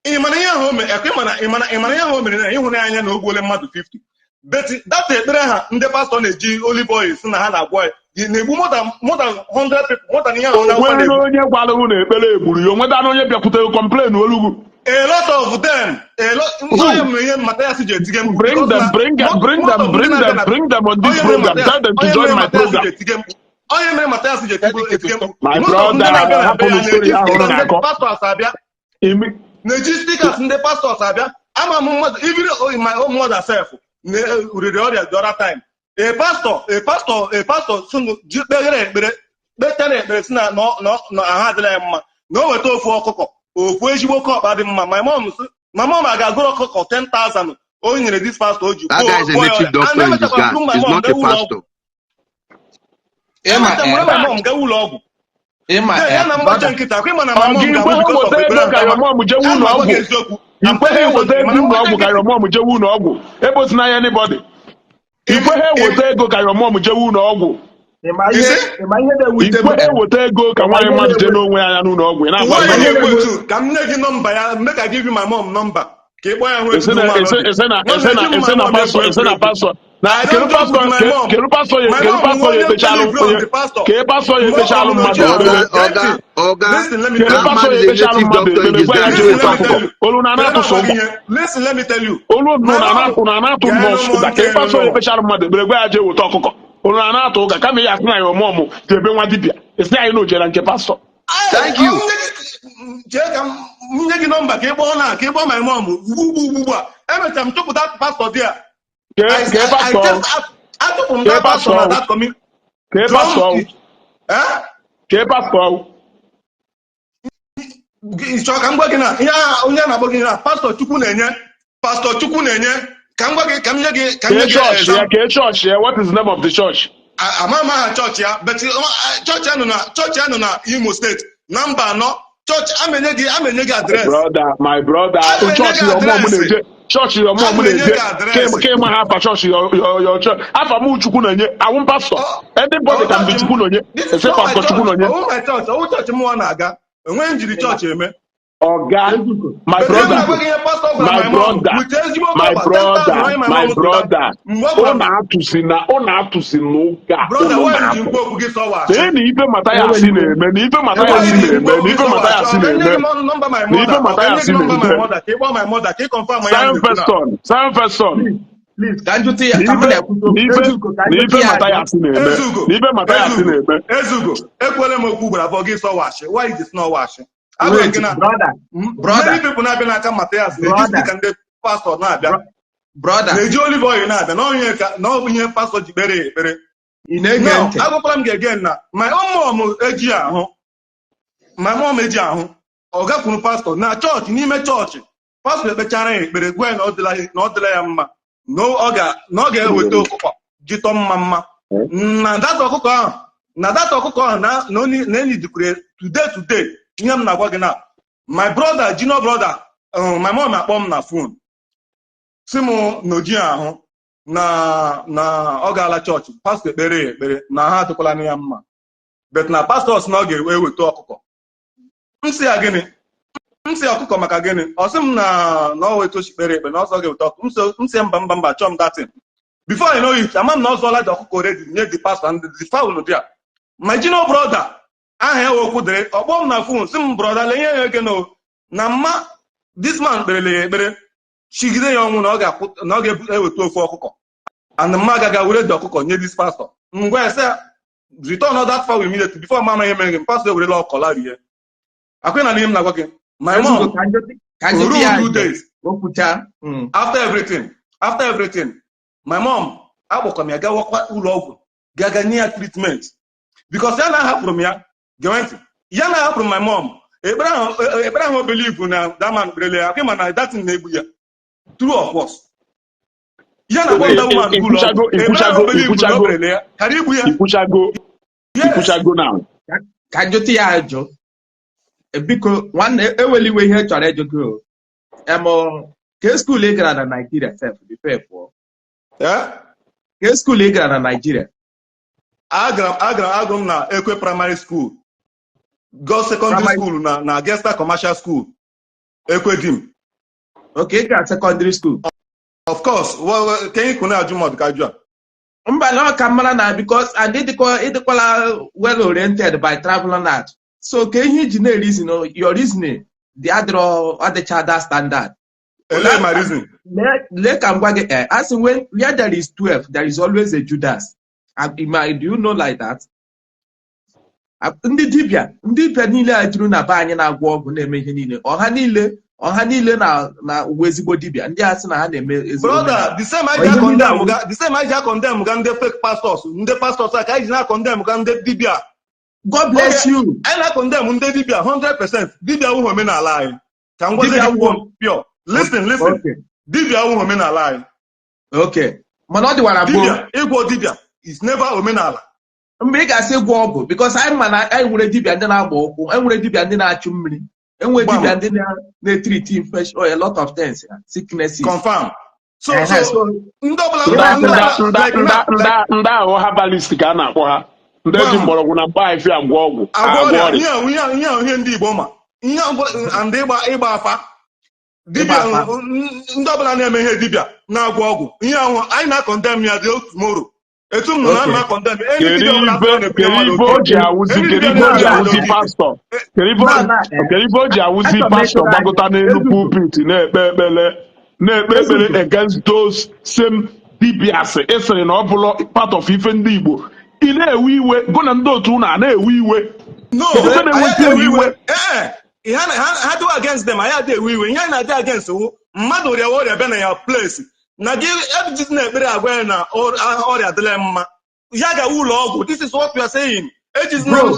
Ị mana ihe ahụ o mere, ekwe, ịmana ihe ahụ o mere na ịhụnanya na o gbuole mmadụ 50. But that ekpere ha ndị pastọ na-eji olive oil si na ha na-agwọ ya na-egbu more than 100 people, more than ihe ahụ onye akwụkwọ Onwere na-egbu. onye gwara unu ekpere egburu ya? Onweta na onye bịakwutere complain olugu? A lot of them, a lot. Who? Onye mere ihe Mathias ji etige mkpu Bring because them, na bring them, bring most them, of ndị bring na-abịa them, na bring them on this onye mere program. Mathias Tell them to onye join mere my Mathias ji program. etige mkpu, onye mere Mathias ji Tell the etige to mkpu, stop. My most of ndị brother, na-abịa na be hapụ ya story na-eji ahụ unu stickers ndị na-akọ. pastors abịa, na-eji stickers ndị pastors abịa. Ama m mmadụ, even my own mother sef riri ọrịa the other time, a pastor sị ji kpeghere ekpere, kpechere ekpere, si na ahụ adịla ya mma, na o weta ofu ọkụkọ, ofu ezigbo oke ọkpa dị mma. My mom sị, my mom a ga-agụrụ ọkụkọ 10,000 o nyere this pastor o ji That guy is a gwọọ ya native ọrịa, and doctor in emechakwa disguise. buru my He's mom not gaa a ụlọ ọgwụ. pastor. Ịma Emecha were my eh, mom gaa ụlọ ọgwụ. Ịma Then ya eh, na mgbache brother. nkịta akwa, ịma na Ọ my mom gị ga-anwụ ikwe ha because of weta ekpere ego ka ahụ your mom jewe Ana ụlọ m agwa gị ọgwụ? eziokwu. I'm Ikwe ha telling you eweta something. ego Mana ụlọ mgbache ọgwụ ka nkịtị your mom jewe ụlọ ọgwụ? Ebozina ya anybody. Ikwe ha eweta ego ka your mom jewe ụlọ ọgwụ? Ịma You ihe see? ịma ihe na-ewute m Ikwe ha eh, eweta ego ka ịma nwaanyị ihe mmadụ jee na-ewe n'onwe ya anya n'ụlọ ọgwụ? Ị na-agwa Nwaanyị m ịma ihe na-ekwu na-ewe etu ka m nye gị nọmba ya, make I give you my mom number ka ị kpọọ ya hụ etu ese na woman ese ọ dị. ese na Nwanne, ese na eji m my ese na mom pastọ egwu ese na egwuregwu. pastọ na I kedu don't joke pastọ with my mom. kedu pastọ ya My kedu mom pastọ ya onye ekpechalụ believe on onye the pastor. ka pastọ ya Mgbe ọ ekpechalụ kpọrọ m mmadụ n'oche ahụ, ekpere? Oga, gee Oga, ntị. Oga, Listen, let me Kedu tell that you. pastọ man ya is a ekpechalụ native mmadụ doctor in ekpere, gwa ya disguise. jee Listen, weta let me ọkụkọ? tell you. Olu na Chere anatụ m agwa gị ụgwọ ihe. Listen, let me tell you. olu My na mom anatụ na anatụ geenụ nọọsụ m ụga ntị ka pastọ ya nụ. ekpechalụ mmadụ ekpere, gwa ya jee weta ọkụkọ? Olu na anatụ ụga kama ya asị na ya ọmụmụ jebe nwa dibịa esi anyị na ojere nke pastọ. Thank you. Chee ka m nye gị nọmba ka ị kpọọ na ka ị kpọọ my mom ugbu ugbu ugbu a. Emechara m chụpụta pastọ dị a. Kee I kee I pastọ? just achụpụ m Kee that pastor pastọ? na that community. Kee Jụọ pastọ? m, eh? Kee pastọ? Ị chọrọ ka m gwa gị na ihe a onye a na-akpọ gị na pastọ Chukwu na-enye, pastọ Chukwu na-enye, ka m gwa gị, ka m nye gị, ka m nye Kee gị chọọchị ya? example. Kee chọọchị ya? What is the name of the church? Ama m aha chọọchị ya, but chọọchị ya nọ na Imo Steeti na mba anọ chọọchị ama enye gị My address. brother, my brother, Ama enye chọọchị gị your mom address. na-eje, chọọchị your mom Ama enye na-eje gị address. Ke ma ha afa chọọchị your church? Afa m Chukwu na-enye awụ pastọ. Anybody Ọ can be chọọchị m. Chukwu na-enye This is except not my Pastor Chukwu church. na-enye. Ọwụ my church, ọwụ chọọchị m nwa na-aga, enweghị m jiri chọọchị eme. Oga, my But ihe m brother, na-agwa gị, ihe pastọ gwara my my mom brother, with ezigbo my ọkpa 10,000 brother, onye my my mom tụta brother, mgbe ọ gwara ụnụ m. atụsi na ụnụ atụsi n'ụka. Brother, Ụnụ why ji na-atụ mkpu okwu gị sọwachi? Lee na ife Mathias na-eme, na ife Why Mathias ji na-eme, mkpu okwu na gị ife sọwachi? Mathias Ọ ka nye na-eme, gị nọmba my na ife mother, ọ ka nye Mathias gị nọmba my na-eme. mother ka ị kpọọ my mother ka ị confirm ya m Simon na-ekwu na Feston, Simon Feston. Please, please, ka njụtụ ya Na ka m ife na-ekwute okwu. Na ife Ezugo, ka na njụtụ ife ya ajụ. Mathias na-eme, Ezugo, na ife Mathias Ezugo, na-eme. Ezugo, ekwele m okwu ugboro abụọ, gị sọwachi. Why is it not washi? Agwara m Wait, gị na brother, brother, many people na-abịa n'aka Mathias na-eji brother, sticker ndị pastọ na-abịa, brother, na-eji olive oil na-abịa na onye ka na ọ bụ ihe pastọ ji kpere ya ekpere. Ị na-ege Now, ntị? agwakwara m gị again na my own mom eji ahụ, my mom eji ahụ, ọ gakwuru pastọ na chọọchị, n'ime chọọchị pastọ ekpechara ya ekpere, gwa ya na ọ dịla ya mma, na ọ ga-eweta ọkụkọ jitọ mma mma na data ọkụkọ ahụ, na data ọkụkọ ahụ na enyi dikwere today today. Ihe m na-agwa gị na my brother, junior brother, my mom akpọ m na phone si m na oji ahụ na ọ gaala chọọchị, pastọ ekpere ya ekpere na ha adịkwala ya mma, but na pastọ sị na ọ ga-eweta ọkụkọ. M sị ya gịnị? M sị ọkụkọ maka gịnị? Ọ sị m na ọ weta osi kpere ekpe na ọsọ ga-eweta ọkụkọ. M sị mba, mba, mba, chọọ m datin. Before you know it, ama m na ọ zụọla dị ọkụkọ already nye the pastor and the fowl there. My junior brother, aha ya okwu dịrị, ọkpọ m na phone si m, "Brother, lee ihe ya eke na mma." This man kperele ya ekpere chigide ya ọnwụ na ọ ga-akwụ na ọ ga-eweta ofu ọkụkọ and mma agaga were dị ọkụkọ nye this pastor. Ngwa ya sị return that fowl immediately before mama ihe mere gị. Pastor ewerela ọkọ larie akwị na ihe m na-agwa gị, my Ezugo, mom ka njụtụ ruo ya 2 ajụ. days Okwucha. After everything, my mom akpọkọ m ya gawakwa ụlọ ọgwụ gaga nye ya treatment because ya na-ahapụrụ m ya. Gee ntị, ya na-ahapụrụ my mom ekpere ahụ, ekpere ahụ o believe na that man kperele ya akwị, mana that thing na-egbu ya. True of course, ya na akpọ that woman ụlọ Ikwuchago. ọgwụ ekpere ahụ Ikwuchago. o believe na o Ikwuchago. kperele ya kara igbu ya. Ikwuchago. Yes. Ikwuchago now. Ka njụtụ ya ajụ. Biko nwanne, eweliwe ihe chọrọ ịjụ gị o. Em, ke school ị gara na Nigeria sef before ị pụọ? Eh? Ke school ị gara na Nigeria? Agara agụ m na Ekwe Primary School, go secondary school na Gesta Commercial School, Ekwe Dim. Okay, ị gara secondary school. Of course. Well, ka anyị kwụ na-ajụ mmadụ ka ajụ a. Mba, na ọ ka mara na because and ịdịkwala well oriented by traveling out, so ka ihe iji na-reason, your reasoning dị adịrọ adịcha that standard. Elee my reason? Lee ka m gwa gị, asị when where there is 12, there is always a Judas. And do you know like that? Ah, ndị dibịa niile a juru na be anyị na-agwọ ọgwụ, na-eme ihe niile, ọha niile na uwe ezigbo dibịa, ndị a sị na ha na-eme ezigbo Brother, omenala. the same Ọ anyị ihe ji niile a-condemn ga, the same anyị ji a-condemn ga ndị fake pastors, ndị pastors a ka anyị ji na-condemn ga ndị dibịa. God bless Okay. you. Anyị na-condemn ndị dibịa 100%. Dibịa awụghị omenala anyị. Ka m gwazie Dibịa gị pure. Listen, listen. Okay. Dibịa awụghị omenala anyị. Okay, mana ọ dịwara gboo. Dibịa, ịgwọ dibịa is never omenala. Mgbe ị ga-asị gwọ ọgwụ, because anyị ma na anyị nwere dibịa ndị na-agba ụkwụ, enwere dibịa ndị na-achụ mmiri, enwere Gbam. dibịa ndị na-etreat infection or a lot of things, sicknesses. Confirm. So Ehe, so so ndị ọbụla ndị ndị ndị ọbụla ndị like ndị na ndị ndị ahụ herbalist ka a na-akpọ ha, ndị ji Gbam. mgbọrọgwụ na mkpa ahịfịa agwọ ọgwụ Agwọ agwọ ọrịa. ọrịa. Ihe ahụ ihe ndị Igbo ma ihe ọbụla and ịgba afa dibịa. Ịgba afa. Ndị ọbụla na-eme ihe dibịa na-agwọ ọgwụ, ihe ahụ anyị na-acondemn ya dị tomorrow. Etu m nọ na Okay. ana acondemn any Kedu dibịa ọbụla ife sị ọ na-ebunye kedu mmadụ ife o oke ji awụzi ite. Any kedu dibịa ife o ji na-ebunye mmadụ awụzi oke ite. Pastor, kedu ife Na na kedu ife o ji awụzi achọrọ m pastor ịjụrụ anyị gbagota n'elu Ezugo. pulpit na-ekpe ekpere Ezugo. against those same dibias ịsịrị na ọ bụlọ part of ife ndị Igbo? Ị na-ewe iwe gụ na ndị otu unu a na-ewe iwe? No. Kedu ife Anyị na-eweta adịghị ewe iwe? iwe. Ee, ha dịwa against them, anyị adịghị ewe iwe. Ihe anyị na-adị against wụ mmadụ rịawa ọrịa bịa na ya place na gị ejizi na ekpere agwa ya na ọrịa adịla ya mma, ya gawa ụlọ ọgwụ. This is what we are saying. Ejizi na Bro,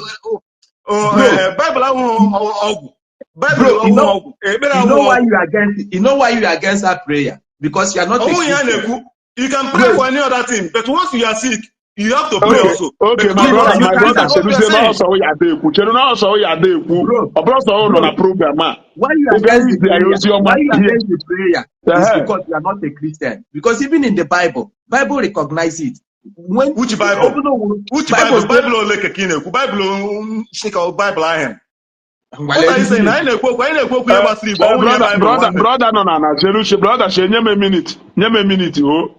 bro, Baịbụl ahụhụ ọgwụ Baịbụl bro, you ọgwụ know, ọgwụ ekpere you ahụhụ know why ọgwụ. you are against, you know why you are against that prayer? Because you are not a Ọnwụ ihe a Christian. na-ekwu, you can pray Wait, for any other thing, but once you are sick, you have to pray Okay, also. okay, But my this brother, is my this brother, is what we are cheruzie saying. n'ọsọ ya ada ekwu, cheru n'ọsọ ya ada ekwu, Bro, ọ bụrụ sọ nọ bro, na program a. Why you are Ị bịa against the izi anyị prayer? ozi ọma Why you are ihe. against the prayer is Ehe. because you are not a Christian. Because even in the Bible, Bible recognize it. When Which Bible? open Which Bible Bible? say Bible ole ka ị na-ekwu? Bible shika Bible ahụ. What are you saying? Anyị na-ekwu okwu ihe gbasara Igbo, ọ bụrụ ihe Brother, Bible brother, nwanne. Brother nọ na cheruche, brother, che nye m a minute, nye m a minute o.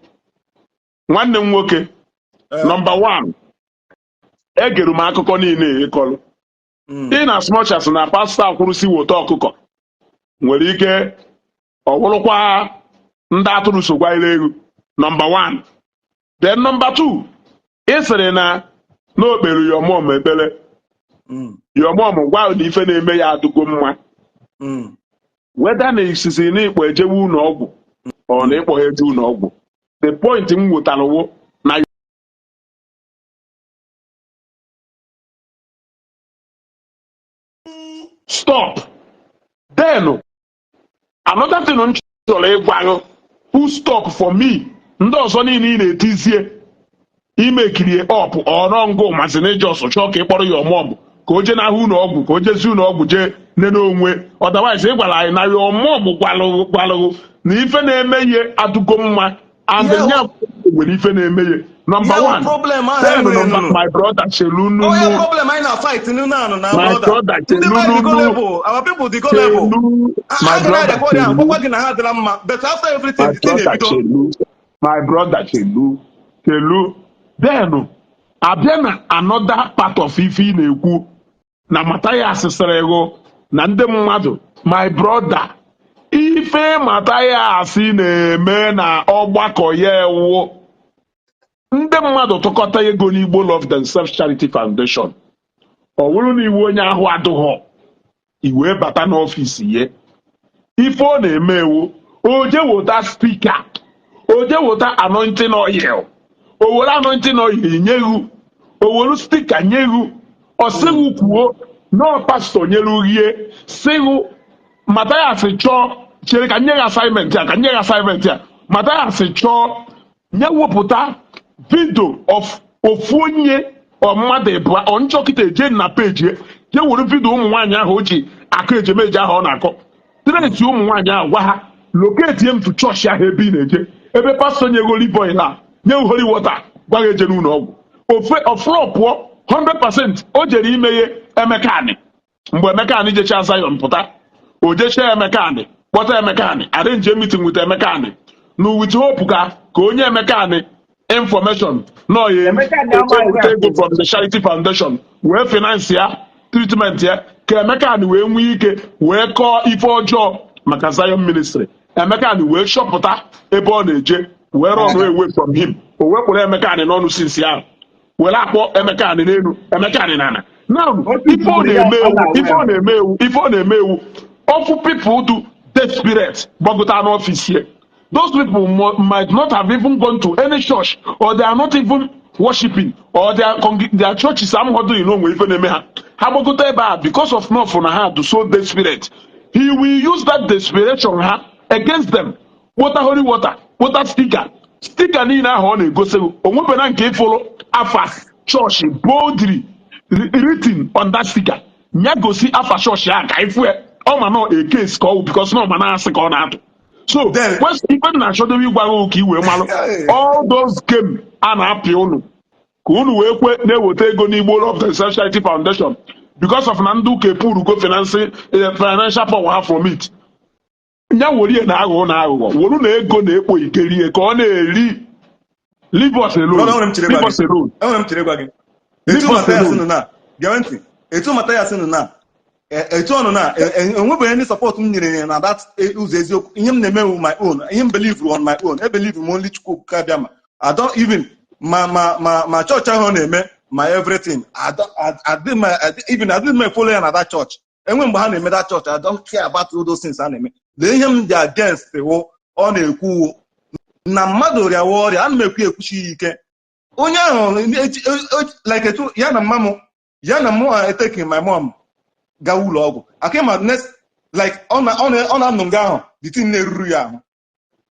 Nwanne m nwoke, Number one, egere m akụkọ niile ịkọlụ. In as much as na pastor akwụrụsi wota ọkụkọ nwere ike ọ bụrụkwa ndị atụrụ sokwa ire egwu. Number one. Then number two, ị sịrị na o kpere your mom ekpere. Your mom gwa na ife na-eme ya adịgo mma. Whether na isisi na ịkpọ ejewe ụlọ ọgwụ ọ na ịkpọ ha eje ụlọ ọgwụ, the point m nwetara wụ na stop. Then another thing m chọrọ ịgwa gị, full stop for me. Ndị ọzọ niile ị na-etizie imekirie up ọrọngụ masị na ijos chọọ ka ị kpọrọ ya mom ka o jee n'ahụ ụlọ ọgwụ, ka o jezi ụlọ ọgwụ jee nene onwe. Otherwise, ị gwara anyị na your mom gwalụgwalụgụ na ife na-eme ihe adụgo mma and nya nwere ife na-eme ihe. Number Ya wụ one. problem ahụ Then enwere number nụnụ. My brother, chelu Oh, nunu. ya problem anyị na-fight nụ na My brother. brother, Ndị be anyị dị chelu nunu. gullible. Our people dị gullible. Chelu. Ha My ha ga brother, na-arịakwa ọrịa ahụ, chelu. gwakwa gị na ha adịla mma, but after everything, My the thing brother, ebido. chelu. My brother, chelu, chelu. Then abịa na another part of ife ị na-ekwu na Mathias sịrị gụ na ndị mmadụ, my brother, Ife Mathias na-eme na ọgbakọ ya ewu ndị mmadụ tụkọta ego n'Igbo Love Themselves Charity Foundation. Ọ bụrụ na iwu onye ahụ adụghọ, i wee bata n'ọfịs ya, ife ọ na-eme ewu, o je wota sticker, o je wota anointing oil, o were anointing oil nyeghu, o were sticker nyeghu, ọ sịghị kwuo nọọ pastọ nyere uhie, sịghụ Mathias chọọ chere ka nye ya assignment a, ka nye ya assignment a. Mathias chọọ nye wepụta video of ofu onye ọ mmadụ ịbụa ọ nchọkịta eje na peji ya, je were video ụmụ nwaanyị ahụ o ji akọ ejemeje ahụ ọ na-akọ, trace ụmụ nwaanyị ahụ, gwa ha locate m to chọọchị ahụ ebe ị na-eje, ebe pastọ nye holy oil a, nye holy water, gwa gị eje n'ụlọ ọgwụ ofe ọfụrụ pụọ 100%. O jere imeghe Emeka Anị mgbe Emeka Anị jechaa Zion pụta, o jechaa Emeka Anị, kpọta Emeka Anị, arrange meeting with Emeka Anị na with hope ka onye Emeka Anị information nọ ya Emeka Anị amaghị eweta ego atụ. from the charity foundation wee finance ya treatment ya, ka Emeka Anị wee nwee ike wee kọọ ife ọjọọ maka Zion Ministry. Emeka Anị wee chọpụta ebe ọ na-eje wee run away from him. O wee kpụrụ Emeka Anị n'ọnụ sinsi ahụ were akpọ Emeka Anị n'elu, Emeka Anị n'ala. Now Otu ife ọ kwuru ya na-eme ọ ewu na-awụ ife ya. ọ na-eme ewu, ife ọ na-eme ewu, ofu people do desperate gbagota n'ọfịs ya. Those people might not have even gone to any church, or they are not even worshiping, or their churches amụghọdụ n'onwe ife na-eme ha. Ha gbagota ebe a because of enough na ha do so desperate, he will use that desperation ha against them. Water, holy water, water, sticker, sticker niile ahụ ọ na-egosi gị, o nwebena nke ịfụrụ afa chọọchị boldly written on that sticker? Nya gosi afa chọọchị ahụ ka ịfụ ya. Ọ ma nọ a case ka ọ wụ because na ọ ma na-asị ka ọ na-atụ. So Then ife m na-achọdobe ịgwa gị ka i wee malụ, all those game a na-apị unu ka unu wee kwe na-eweta ego n'Igbo Love Themselves Charity Foundation because of na ndị ụka epurugo financial power ha from it. Nya werie na aghụghọ na aghụghọ wolu na ego na-ekpo ikerie ka ọ na-eri. Leave us Brother, alone. enwere m chere Leave gwa us gị. alone. Enwere m chere gwa gị. Etu Leave us Mathias alone. nọ na gee ntị, etu Mathias nọ na etu ọ nọ na enwebeghị ndị support m nyere ya na that ụzọ eziokwu. Ihe m na-eme wu my own, ihe m believe on my own. E believe m only Chukwu Okike abịa ma I don't even ma chọọchị ahụ ọ na-eme ma everything. I don't, I, even I didn't follow ya na that church. Enwe mgbe ha na-eme that church, I don't care about all those things ha na-eme. Lee, ihe m dị against wụ ọ na-ekwu na mmadụ rịawa ọrịa, ana m ekwu ekwuchi ya ike, onye ahụ like etu ya na mma m, ya na mụ eteki my mom gawa ụlọ ọgwụ aka ma next, like ọ na-anọ nga ahụ, the thing na-eruru ya ahụ.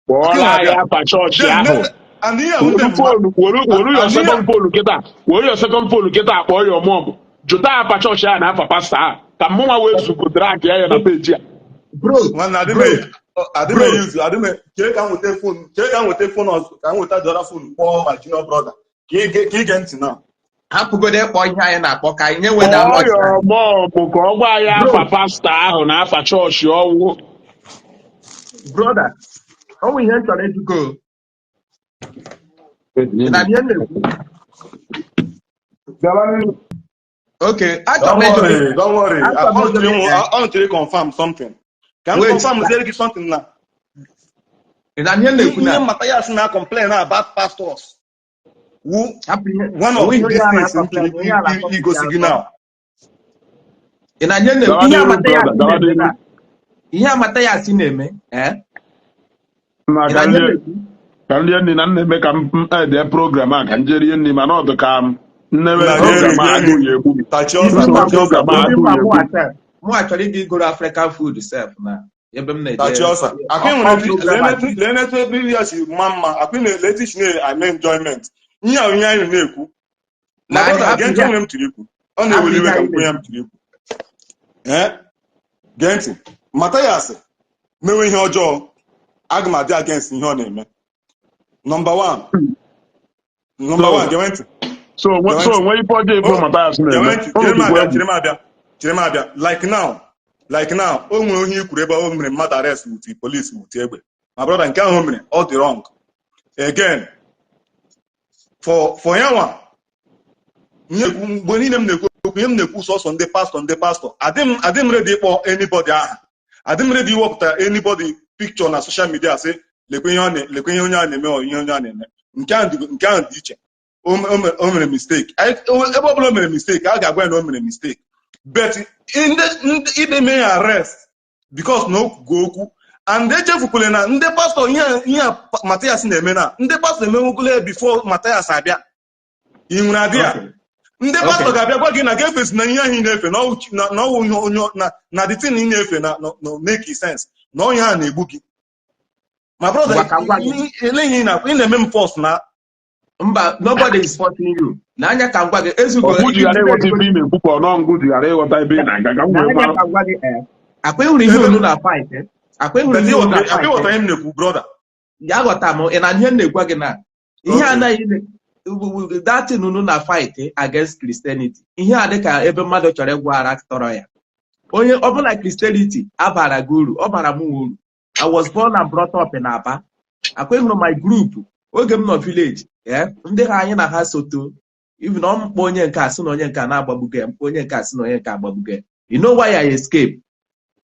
Kpọọla anyị afa chọọchị Then ahụ. And ihe a wụ ndị Were mma phone, were your and ihe second phone kịta, were your second phone kịta, kpọọ your mom, jụta afa chọọchị ahụ na afa pastọ ahụ ka mụnwa wee zugo drag ya na peji a. Bro, Nwanne, adị m bro, adị m bro. eyuzu, adị m chee ka m nweta phone, chee ka m nweta phone ọzọ, ka m nweta the other phone, kpọọ my junior brother ka ige ntị na Hapụgodo ịkpọ ihe anyị na-akpọ ka anyị nye weda Kpọọ watch. your mom ka ọ gwa ya Bro. afa pastọ ahụ na afa chọọchị ọwụ. Brother, ọ nwere ihe m chọrọ ịjụgo. Ị na ihe m na-ekwu? Gaba n'ihu. Okay, achọrọ Don't m ịjụ gị. worry, don't worry. Achọrọ m ịjụ gị. I want to confirm something. Ka m Wait. confirm ziere gị something na Ị na ihe m na-ekwu ihe na Mathias na complain about pastors wu hapụ ihe one of onwe ihe these onye a things m na-complain, chọrọ onye a na-akọ igosi gị now. Ị na ihe m na-ekwu Gawa ihe n'ihu, Mathias brother, gawa na-eme n'ihu. na ihe Mathias na-eme Na ị ka na ihe m nrie na-ekwu. Ka nrie nri na nna eme ka m ede program a, ka m jee rie nri, mana ọ dị ka m nnebe Na rie program a nri, rie agụụ nri. ya egbu m. Tachi ọsa, Usoro tachi ọsa, program a bro. agụụ Mụ ya egbu m. sef, mụ chọrọ ịga igoro African food sef na ebe m na-eje. Tachi ọsa. Akwa Ọ nwere etu program a lee n'etu ebe ya si ma mma, akwa na etu isi na-eme enjoyment. Ihe a ihe anyị na-ekwu. My Na anyị brother, hapụ gee ntị, ihe o nwere m tiri ikwu. Ọ hapụ na-eweli ihe iwe ka anyị m kwuo ya na-ekwu. m tiri ikwu. Gee ntị. Mathias mewe ihe ọjọọ, aga m adị against ihe ọ na-eme. Number one, number one, So gee ntị. so Gee so ntị. onwe ife ọjọọ ife Oh, Mathias gee na-eme ntị, unu chere m dịkwa abịa, egwu. Chere m abịa, chere m abịa. Like now, o nwere onye ikwuru ebe o mere mmadụ arrest with police with egbe. My brother, nke ahụ o mere, ọ dị wrong. Again, for ya nwa, ihe ekwu mgbe niile m na-ekwu okwu, ihe m na-ekwu sọsọ ndị pastọ, ndị pastọ, adị m ready ịkpọ anybody aha. Adị m ready iwepụta anybody picture na social media sị lekwe ihe ọ na lekwe ihe onye a na-eme ọ ihe onye a na-eme. Nke ahụ dị iche. O mere mistake. Ebe ọ bụla o mere mistake, a ga-agwa ya na o mere mistake. But ndị ide mee ya arrest because na o kwugo okwu, and echefukwala na ndị pastọ, ihe a Mathias na-eme, na ndị pastọ emenwekwala ya before Mathias abịa. Ị nwere adị ya? Okay. Ndị pastọ Okay. ga-abịa gwa gị na ga-efesi na ihe ahụ ị na-efe na ọwụ ihe onye na the thing ị na-efe na make sense, na onye ahụ na-egbu gị, ma brother. Ngwa, ka m gwa gị. Ele ihe ị na-eme m force na Mba, nobody is forcing you. N'anya ka m gwa gị, Ezugo. Ọgwụ ji ghara ịghọta ibe ị na-ekwu, ka ọ nọ ngụ ji ghara ịghọta ebe ị na-aga, ka m wee N'anya mara. ka m gwa gị, akwa ịhụrụ ihe unu na fight, akwa ịhụrụ But ihe unu na ịghọta fight. Ịghọta ihe m na-ekwu, brother? Ya ghọta m, ị na ihe m na-egwa gị na ihe Okay. anaghị that thing unu na fight against Christianity, ihe a dịka ebe mmadụ chọrọ ịgwọ ara tọrọ ya. Onye ọbụla Christianity abara gị uru, ọ bara m uru. I was born and brought up in Aba. Akwa ịhụrụ my group oge m nọ village, ndị ha anyị na ha soto, even ọ mkpọ onye nke a sị na onye nke a na-agbagbugo ya, mkpọ onye nke a sị na onye nke a agbagbugo ya. You know why I escape?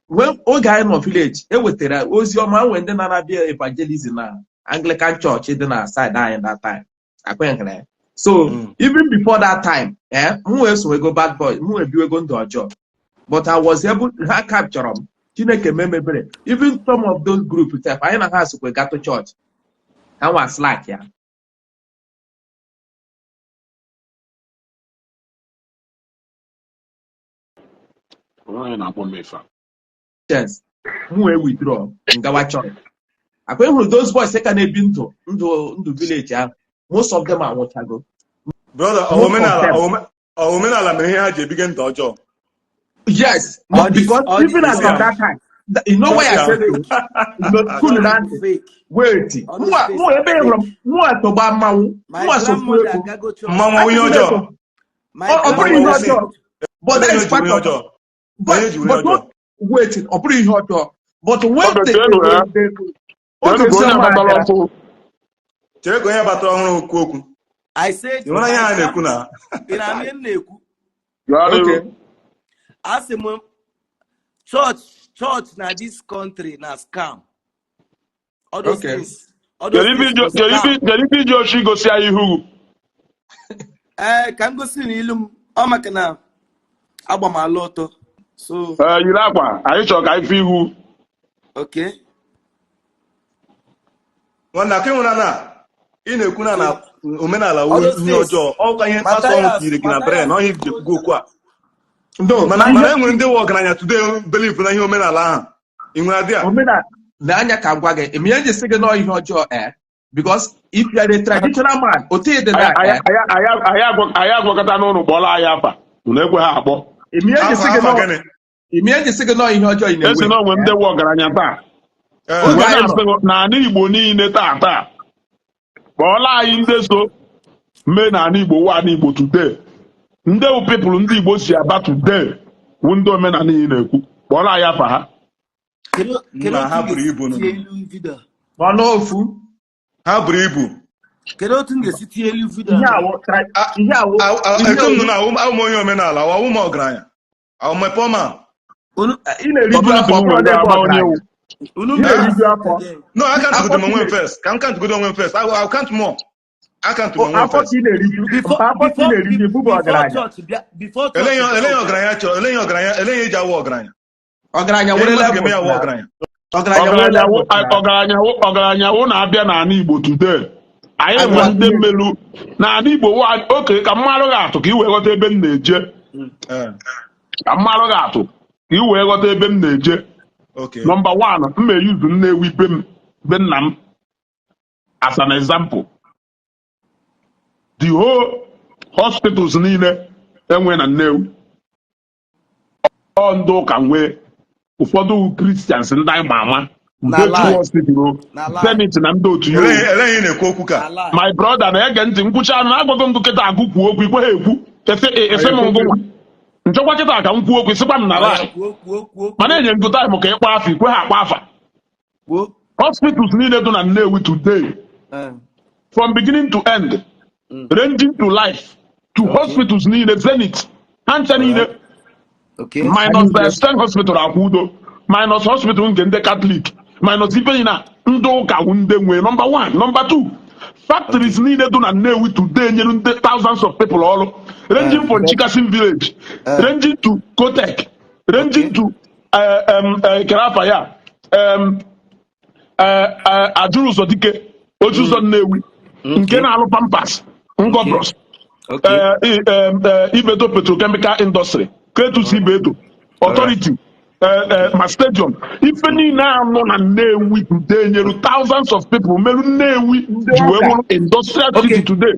When oge anyị nọ village, e wetara ozi ọma, nwee ndị na-abịa evangelism na Anglican Church dị na side anyị that time. Akwa ya. So even before that time, m wee sowego bad boy, m wee biwego ndụ ọjọọ, but I was able, ha capture m. Chineke memebere, even some of those group sef anyị na ha sokwe gatụ church, ha nwa slack ya. Onye na-akpọ m ife a? Chance m wee withdraw ngawa church. Akwa ịhụrụ those boys ka na-ebi ndụ village ahụ, most of them anwụchago. Brother, ọ Most of omenala them. ọ omenala mere ihe ha ji ebige ndụ ọjọọ. Yes, All this, because all even this as of that time, you know why I Yeah. said so? No, cool all na this ntị. fake. Wait. All those Mụa face mụa are ebe hụrụ m fake. mụa tọgba mmanwụ My mụa sokwu grandmother egwu. agago church. Mmanwụ onye Adịghị m ọjọọ. eso. My Ọ bụrụ ihe grandmother ọjọọ. ọjọọ, but that Onye is ji part onye of ọjọọ. but Onye ji onye but ọjọọ. not, wait, ọ bụrụ ihe ọjọọ, but when Oge the keenu ya the oge keenu ka onye oziọma abatara bịara ọfụ. Chere ka onye batara ọhụrụ okwu okwu. I said Ị nwere ihe my a na-ekwu grand na ị na-anụ ihe m na-ekwu? Gaa n'ihu. Okay. Asị m church na this country na scam. All those things. All those Kedu ife things iji bụ kedu scam. ife kedu ife iji ochi gosi anyị ihu? Ee, ka m gosi na ilu m ọ maka na agba m ala ọtọ. So, Ee, yiri akwa, anyị chọrọ ka anyị fụ ihu. Okay. Nwanne, aka ịnwere na ị na-ekwu na na omenala wụ All those ihe things. ọjọọ, ọkwa ihe pastọ ọhụrụ Matthias, tinyere gị na brain Matthias ọhịa iji ekwugo okwu a. No. Mana ihe mana e nwere ndị wụ ọgaranya today believe na ihe omenala ahụ. Ị nwere adị a? Omenala na anya ka m gwa gị eme ihe nji sị gị nọọ ihe ọjọọ, because if you are a traditional man, otu ịdị na Anyị agwakọta n'ụlọ kpọrọ anyị afa, unu ekwe ha akpọ. Eme ihe nji sị Afa gị afa nọọ gịnị? Eme ihe nji sị gị nọọ ihe ọjọọ in a Esi way na onwe ndị wụ ọgaranya taa. Ee. Oge wee anyị nọ na-asị gị, n'ala Igbo niile taa taa, kpọọla anyị ndị so mee n'ala Igbo wụ ala Igbo today, ndị wụ people ndị Igbo si aba today, wụ ndị omenala ị na-ekwu, kpọọla anyị afa ha. Kedu Nna otu ha m buru ga-esi ibu nụ. tie ilu video a? N'ọnụ ofu. Ha buru ibu. Kedu otu m ga-esi tie ilu video Ihe a? awụ ihe awụ ihe Etu m nọ awụ na awụ m onye omenala, awụ m ọgaranya, awụ m poor man. Unu ị na-eriju Community afọ, m ọ bụrụ nwere na ebe ama onye ọgaranya wụ. Unu ị mere na-eriju afọ. again. No, I can't Afọ go ka onwe ị m na- first. Ka m can't go onwe m first. I will count more. I can't onwe m afọ ka first. ị na-eriju Before mpa, afọ ka ị before na-eriju bụbụ before ọgaranya. church bịa, before church Ele ihe bịa ele ihe ụka. Ọgaranya chọrọ, ele ihe ọgaranya, ele ihe eji awụ ọgaranya. Ọgaranya Ihe nwere mmadụ ga-eme levels ya awụ na ọgaranya. ọgaranya nwere Ọgaranya wụ levels na ọgaranya wụ na-abịa n'ala Igbo today, anyị nwe agwa ndị mmelu n'ala Igbo wụ oke. Ka mmalụ gị atụ ka ị wee ghọta ebe m na-eje. Ee. Ka mmalụ gị atụ ka ị wee ghọta ebe m na-eje. Okay. Number one, m eyuzu Nnewi be m, be nna m, as an example. The whole hospitals niile enwe na Nnewi, ọ ndị ụka nwee, ụfọdụ Christians ndị anyị ma ama. Na Udochukwu lie. Hospital o, Na lie. Zenith na ndị otu ya Ele o. ele ihe ị na-ekwu okwu ka Na lie. My brother na-ege ntị, nkwụcha anụ agwago m kịta agụ kwuo okwu, ikwe ha ekwu, esi m ngụ nwa nchọkwa kịta ka m kwuo okwu, sịkwa m na Oya, lie. Kwuo, kwuo, kwuo. Mana Kwuo. enye ngụ time ka ịkpọ afa, ikwe ha akpọ afa. Kwuo. Hospitals niile dị na Nnewi today, from beginning to end, ranging to life to hospitals niile, Zenith ha ncha niile, minus the Extend Hospital Akwudo, minus hospital nke ndị Catholic, minus ife niile na ndị ụka wụ ndị nwe. Number one. Number two, factories niile dị na Nnewi today nyere ndị thousands of people ọrụ, ranging from Chikason village, ranging to Kotek, ranging to Kerafa ya, Ajụrụ ụzọ dike otu ụzọ Nnewi nke na-alụ Pampers, Ngobros, Ibeto Petrochemical Industry, Kretus Ibeto Authority, ma stadium, ife niile anọ na Nnewi today nyere thousands of people, merụ Nnewi Ndị ji wee ụka. wụrụ industrial city today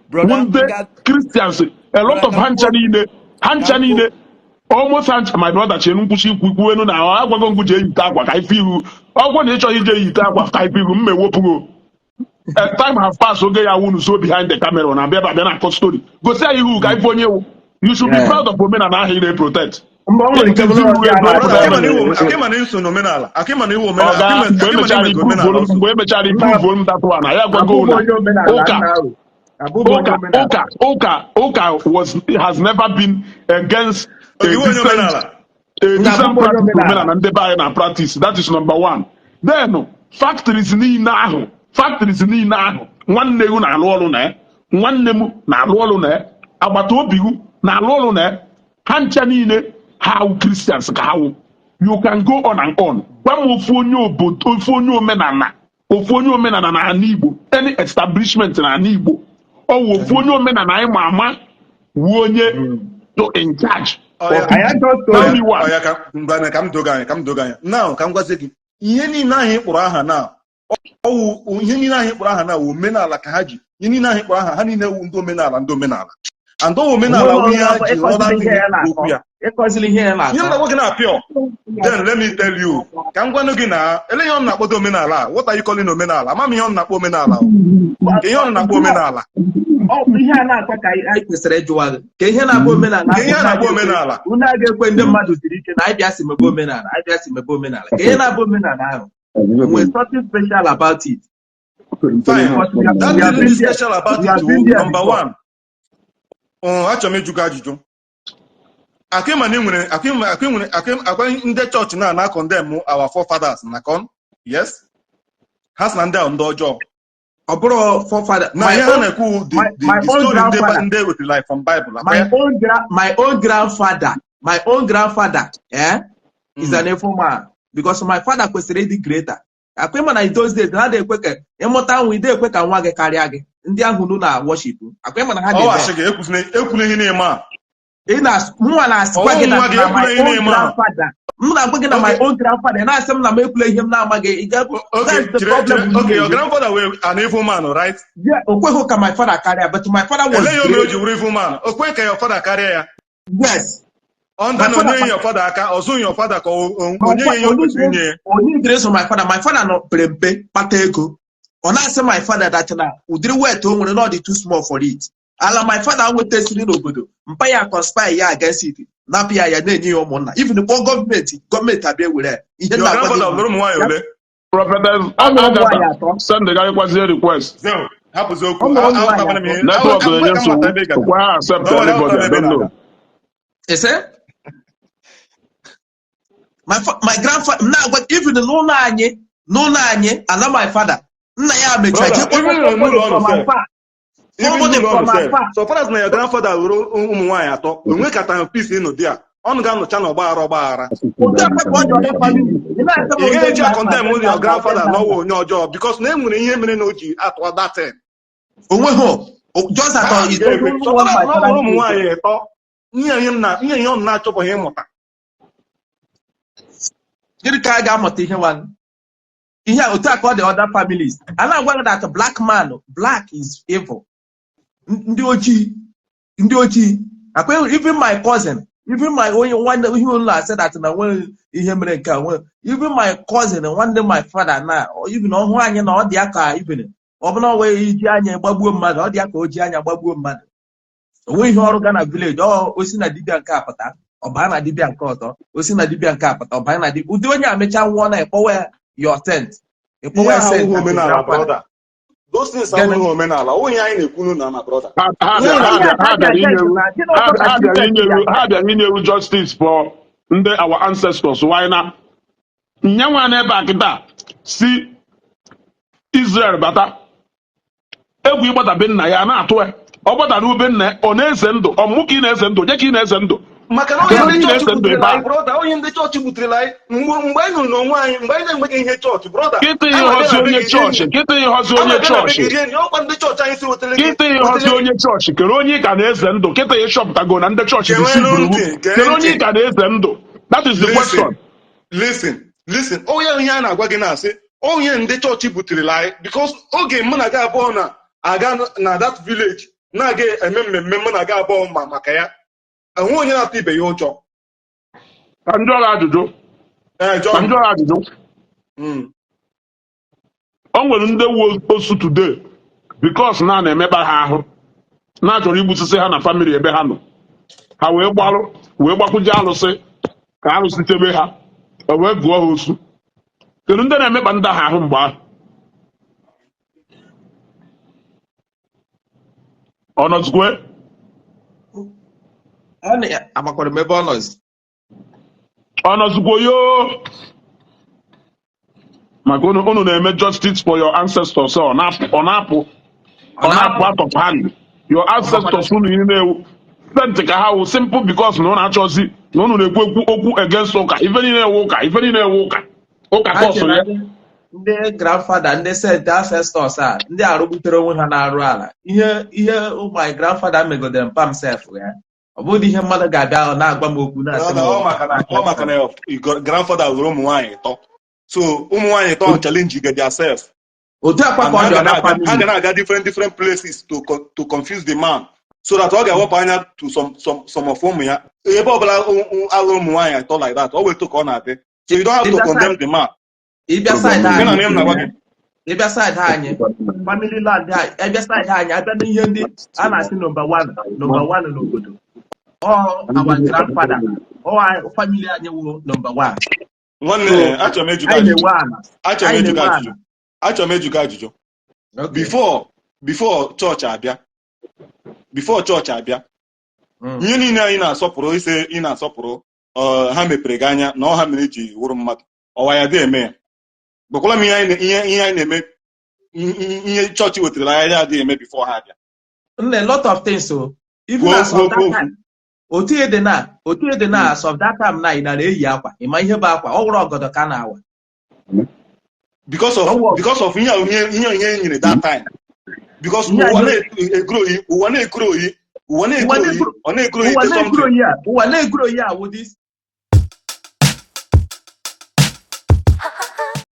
Brother, wụ ndị Christians. A lot Brother, of ha ncha niile, ha ncha ka m kwuo. niile, almost ha ncha. My brother, chee nkwụsị ikwu ikwuenu na agwago ngwu jee yite akwa ka ife ihu ọgwụ na ịchọghị ije yite akwa ka ife ihu mma ewepụgo. Time has passed oge ya wunu so behind the camera na abịa abịa na-akọ story, gosi anyị ihu ka ife onye wu. You should be proud of omenala ahụ ị na-protect. Mgbe ọ nwere ike bụrụ ọbịa Brother, na-achọ akịma na iwu, akịma na iso n'omenala, akịma na iwu omenala, Ọga, akịma mgbe akịma na emechara imego omenala improve ọsọ. mgbe emechara Mba. improve m that one, ya agwago Abụghị na onye omenala. Ụka Nna ahụ abụghị onye ụka omenala. Ụka was has never been against a Oge iwu onye decent omenala. a Nna decent abụghị onye practice omenala. Omenala ndị be anyị na practice, that is number one. Then factories niile ahụ, factories niile ahụ, nwanne gị na-alụ ọrụ na ya, nwanne m na-alụ ọrụ na ya, agbata obi gị na-alụ ọrụ na ya, ha ncha niile ha wụ Christians ka ha wụ. You can go on and on. Gwa m ofu onye obodo, ofu onye omenala, ofu onye omenala na ala Igbo, any establishment na ala Igbo, ọ wụ ofu onye omenala anyị ma ama wu onye to in charge Oya, of I it. just told Tell oya, me one. Oya, ka ngwa ka m dogo anya, ka m dogo anya. Now, ka m gwazie gị, ihe niile ahụ ị kpọrọ aha na ọwụ, ihe niile ahụ ị kpọrọ aha na wụ omenala ka ha ji. Ihe niile ahụ ị kpọrọ aha, ha niile wụ ndị omenala, ndị omenala. And ọ omenala wụ ihe ha ji rụọ that Ịkọzili thing ihe ya okwu na-akọ. ya. Ịkọzili ihe ya Ihe m na-akọ. na-agwa gị na pure. Then let me tell you, ka m gwanụ gị na ele ihe ọ na-akpọdo omenala a, what are you calling omenala? Ama m ihe ọ na-akpọ omenala o. Ka ihe ọ na-akpọ omenala. Ọ bụ ihe a na-akọ ka anyị kwesịrị ịjụwa gị ka ihe na-akpọ omenala. Ka ihe a Ahụ na-akpọ omenala. Unu a ga-ekwe ndị mmadụ siri ike na anyị bịa si mebe omenala, anyị bịa si mebe omenala, ka ihe na-abụ omenala ahụ nwere something special about it. Fine. Because we have, That we have thing been is there, special about we have it been wụ there number before. one. Achọrọ m ịjụ gị ajụjụ. Akịma na ị nwere akịma akị nwere akị akwa ndị chọọchị na condemn our forefathers na con, yes, ha sị na ndị ahụ ndị ọjọọ. Ọ bụrụ forefather Na my ihe ha own na-ekwu the my, the my the own story ndị grandfather ndị wetara like from Bible akwa my ya. own my own grandfather, my own grandfather, is an evil man because my father kwesịrị ịdị greater. Akwa ịma na in those days ha na-ekwe ka ịmụta nwa, ide ekwe ka nwa gị karịa gị, ndị ahụ nụ na worship, akwa ịma na ha Ọ na-eme. asị gị ekwuzina, ekwula ihe na-eme a. Ị na mụnwa na-asịkwa Ọwụ gị na nwa gị na my ekwula ihe own na-eme a. grandfather, m na-agwa gị na my Okay. own grandfather, ị na-asị m na m ekwula ihe m na-amaghị. Ị ga Okay, that's the chere problem chere. with Okay, your you. grandfather were an evil man, right? Yeah, o kweghị ka my father karịa, but my father was Ele ihe o mere o great. ji wụrụ evil man? O kwe ka your father karịa ya? Yes. Ọ My nda na father onye your father aka, ọ zụghị your father ka my onye ya ihe o kwesịrị inye ya. Onye dịrị so my father, my father nọ pere mpe kpata ego, ọ na-asị my father that na ụdịrị wealth o nwere na ọ dị too small for it. Ala my father nwetasịrị n'obodo, mpa ya conspire ya against it, napụ ya ya, na-enye ya ụmụnna, even kpọọ gọọmenti, gọọmenti abịa were ya. Ihe Your na-agwa gị grandfather lụrụ ụmụ nwaanyị ole? Prophetess Ọ mụrụ ụmụ nwaanyị Agatha, atọ. send gharịkwazie request. Zeo, hapụzi Ọ okwu. mụrụ ụmụ nwaanyị Aghọtabana m atọ. ihe. Network Mgbe na-enye ka m mata nsogbu. ebe ị gara. Okwe ha accept Don't worry, anybody, aghọtara I m ebe ị don't know. na-aga. Ese my grandfather, m na-agwa, even n'ụlọ anyị ana my father, nna ya mechara Brother, jee kpọta even somebody n'ụlọ ọnụ from sef, afar, even somebody n'ụlọ ọnụ from sef, afar. so far as na your grandfather lụrụ ụmụ nwaanyị atọ, onwe kata peace ịnụ di a, ọnụ ga-anọcha na ọgbaghara ọgbaghara. Otu a ka ọ dị ọdọ family, ị na-asị m Ị ndị gaghị eji nna nna, a-condemn ndị nna your nna, ndị grandfather nna n'ọwụ nna. onye ọjọọ because na e nwere ihe mere na o ji atụ that thing. Onweghị just that Ha he ga-ekwe. doesn't So want far as my na ọ father lụrụ ụmụ to nwaanyị atọ, ihe ihe ọ na-achọpụghị ịmụta. Gịnị ka a ga-amụta ihe nwa ihe a? Otu a ka ọ dị other families. A na-agwa gị that black man, black is evil. Ndị ojii, ndị ojii akwa. Even my cousin, even my onye nwanne, ihe ụlọ asị that na nwere ihe mere nke a nwere. Even my cousin, nwanne my father, na even ọhụ anyị na ọ dị ya ka even ọ bụla ọ wee iji anya gbagbuo mmadụ, ọ dị ya ka o ji anya gbagbuo mmadụ. O nweghị ihe ọrụ ga na village, ọ osi na dibịa nke a pụta, ọ baa na dibịa nke ọzọ, osi na dibịa nke a pụta, ọ baa na dibịa. Ụdị onye a mechaa nwụọ na ịkpọwa ya your saint, ịkpọwa Ihe ya ahụ saint awụghị as a omenala, grandfather. brother. Those things Gịnị? awụghị omenala. Ọ ihe anyị na-ekwunu na ma brother. Ha ha Ihe bịara Ihe ha a bịara ka ha a bịara ga-against inyewu na gịnị ha ọzọ ka ha bịara Christians inyewu ga-aga? Ha bịara inyewu justice for ndị our ancestors. Why na Nyanwa n'ebe a kịta si Israel bata, egwu ịgbata be nna ya na-atụ ya. Ọ gbatara ube nna ya, ọ na-eze ndụ. Ọ mụ ka ị na-eze ndụ, onye ka ị na-eze ndụ? Maka na Kedu onye onye ndị ị chọọchị na-eze ndụ butere ebe anyị, a? Brother, onye ndị chọọchị butere anyị mgbe anyị nụrụ n'onwe anyị, mgbe anyị na-enweghị ihe chọọchị, brother. Kịta A na-abịa ịghọzi na be onye gị rie chọọchị, nri. kịta ịghọzi A onye na-abịa na be chọọchị, gị rie nri. Ọkwa ndị chọọchị anyị si wetara gị kịta ịghọzi wetara onye chọọchị. Kere onye ị ka na-eze ndụ kịta? Ịchọpụtago na ndị chọọchị Gewenụ deceivuru ntị, gee kere onye ntị. ị ka na-eze ndụ? That is the Listen, question. Listen, listen. Onye ihe a na-agwa gị na-asị onye ndị chọọchị butere anyị, because oge mụ na gị abụọ na-aga na that village na-aga eme mmemme, mụ na gị abụọ ma maka ya enwe onye na-atụ ibe ya ụjọ. Ka m jụọ gị ajụjụ. Ee. Ka m John. jụọ gị ajụjụ. O nwere ndị wu osu today because na na-emekpa ha ahụ, na-achọrọ igbusisi ha na family ebe ha nọ. Ha wee gbalụ wee gbakwuje alụsị ka alụsị chebe ha, e wee gụọ ha osu. Kedu ndị na-emekpa ndị ahụ ahụ mgbe ahụ? Ọ nọzikwe? Ọ na- amakwara m ebe ọ nọzi. Ọ nọzikwa yoo? Maka unu na-eme justice for your ancestors, ọ na-apụ, ọ na-apụ. Ọ Ọ na-apụ na-apụ. out of hand. Your ancestors unu niile ewu sent ka ha wụ simple because na unu achọzi na unu na-ekwu ekwu okwu against ụka. Ife niile ewu ụka, ife niile ewu ụka, ụka Ha kọsụrụ chere ya. Ndị grandfather, ndị saint ancestors a, ndị arụgbutere onwe ha na-arụ ala. Ihe my grandfather megodere mpa m sef ya, ọ bụghị ihe mmadụ ga-abịa ọ na-agwa m okwu na-asị m Brother, ọ maka na your grandfather lụrụ ụmụ nwaanyị ịtọ, so ụmụ nwaanyị ịtọ challenge get their Otu akwa and ka ọ ha dị ga ọda na-aga ha family. ga na-aga different different places to confuse the man so that ọ ga-ewepụ anya to some of ụmụ ya. Ebe ọbụla alụ ụmụ nwaanyị atọ like that, ọ wetu ka ọ na-adị. So you don't have to Ịbịa condemn side the man. Ịbịa side Gị na anyị, nne m na-agwa gị. Ịbịa side anyị, family land anyị, ịbịa side anyị, abịa n'ihe ndị a na-asị number one, number one n'obodo, ọ our grandfather, ọ family anyị wụ number one. Nwanne, So achọrọ m ịjụ gị anyị ajụjụ. na-enwe ala. Achọrọ m Anyị ịjụ gị na-enwe ajụjụ. ala. Achọrọ m ịjụ gị ajụjụ. Okay. Before chọọchị abịa, before chọọchị abịa, ihe niile anyị na-asọpụrụ, ise ị na-asọpụrụ, ọ, ha mepere gị anya na ọ ha mere iji wụrụ mmadụ, ọwa ya dị eme ya. Gwakwala m ihe anyị na- ihe ihe anyị na-eme, ihe chọọchị wetara anyị adịghị eme before ha abịa. Nne, lot of things o. Even Kwuo as kwuo of that kwuo. time, otu ihe dị na otu ihe dị na as of that time na ị nara eyi akwa, ịma ihe bụ akwa, ọ wụrụ ọgọdọ ka a na-awa. Because of Ọ wụ because of ihe ahụ, ihe e nyere that time, because ihe ụwa anyị na-egro oyi, ụwa na-egro oyi, ụwa ụwa na-egro oyi, na-egro ọ na-egro oyi ụwa te na-egro something. oyi a, ụwa na-egro oyi a wụ this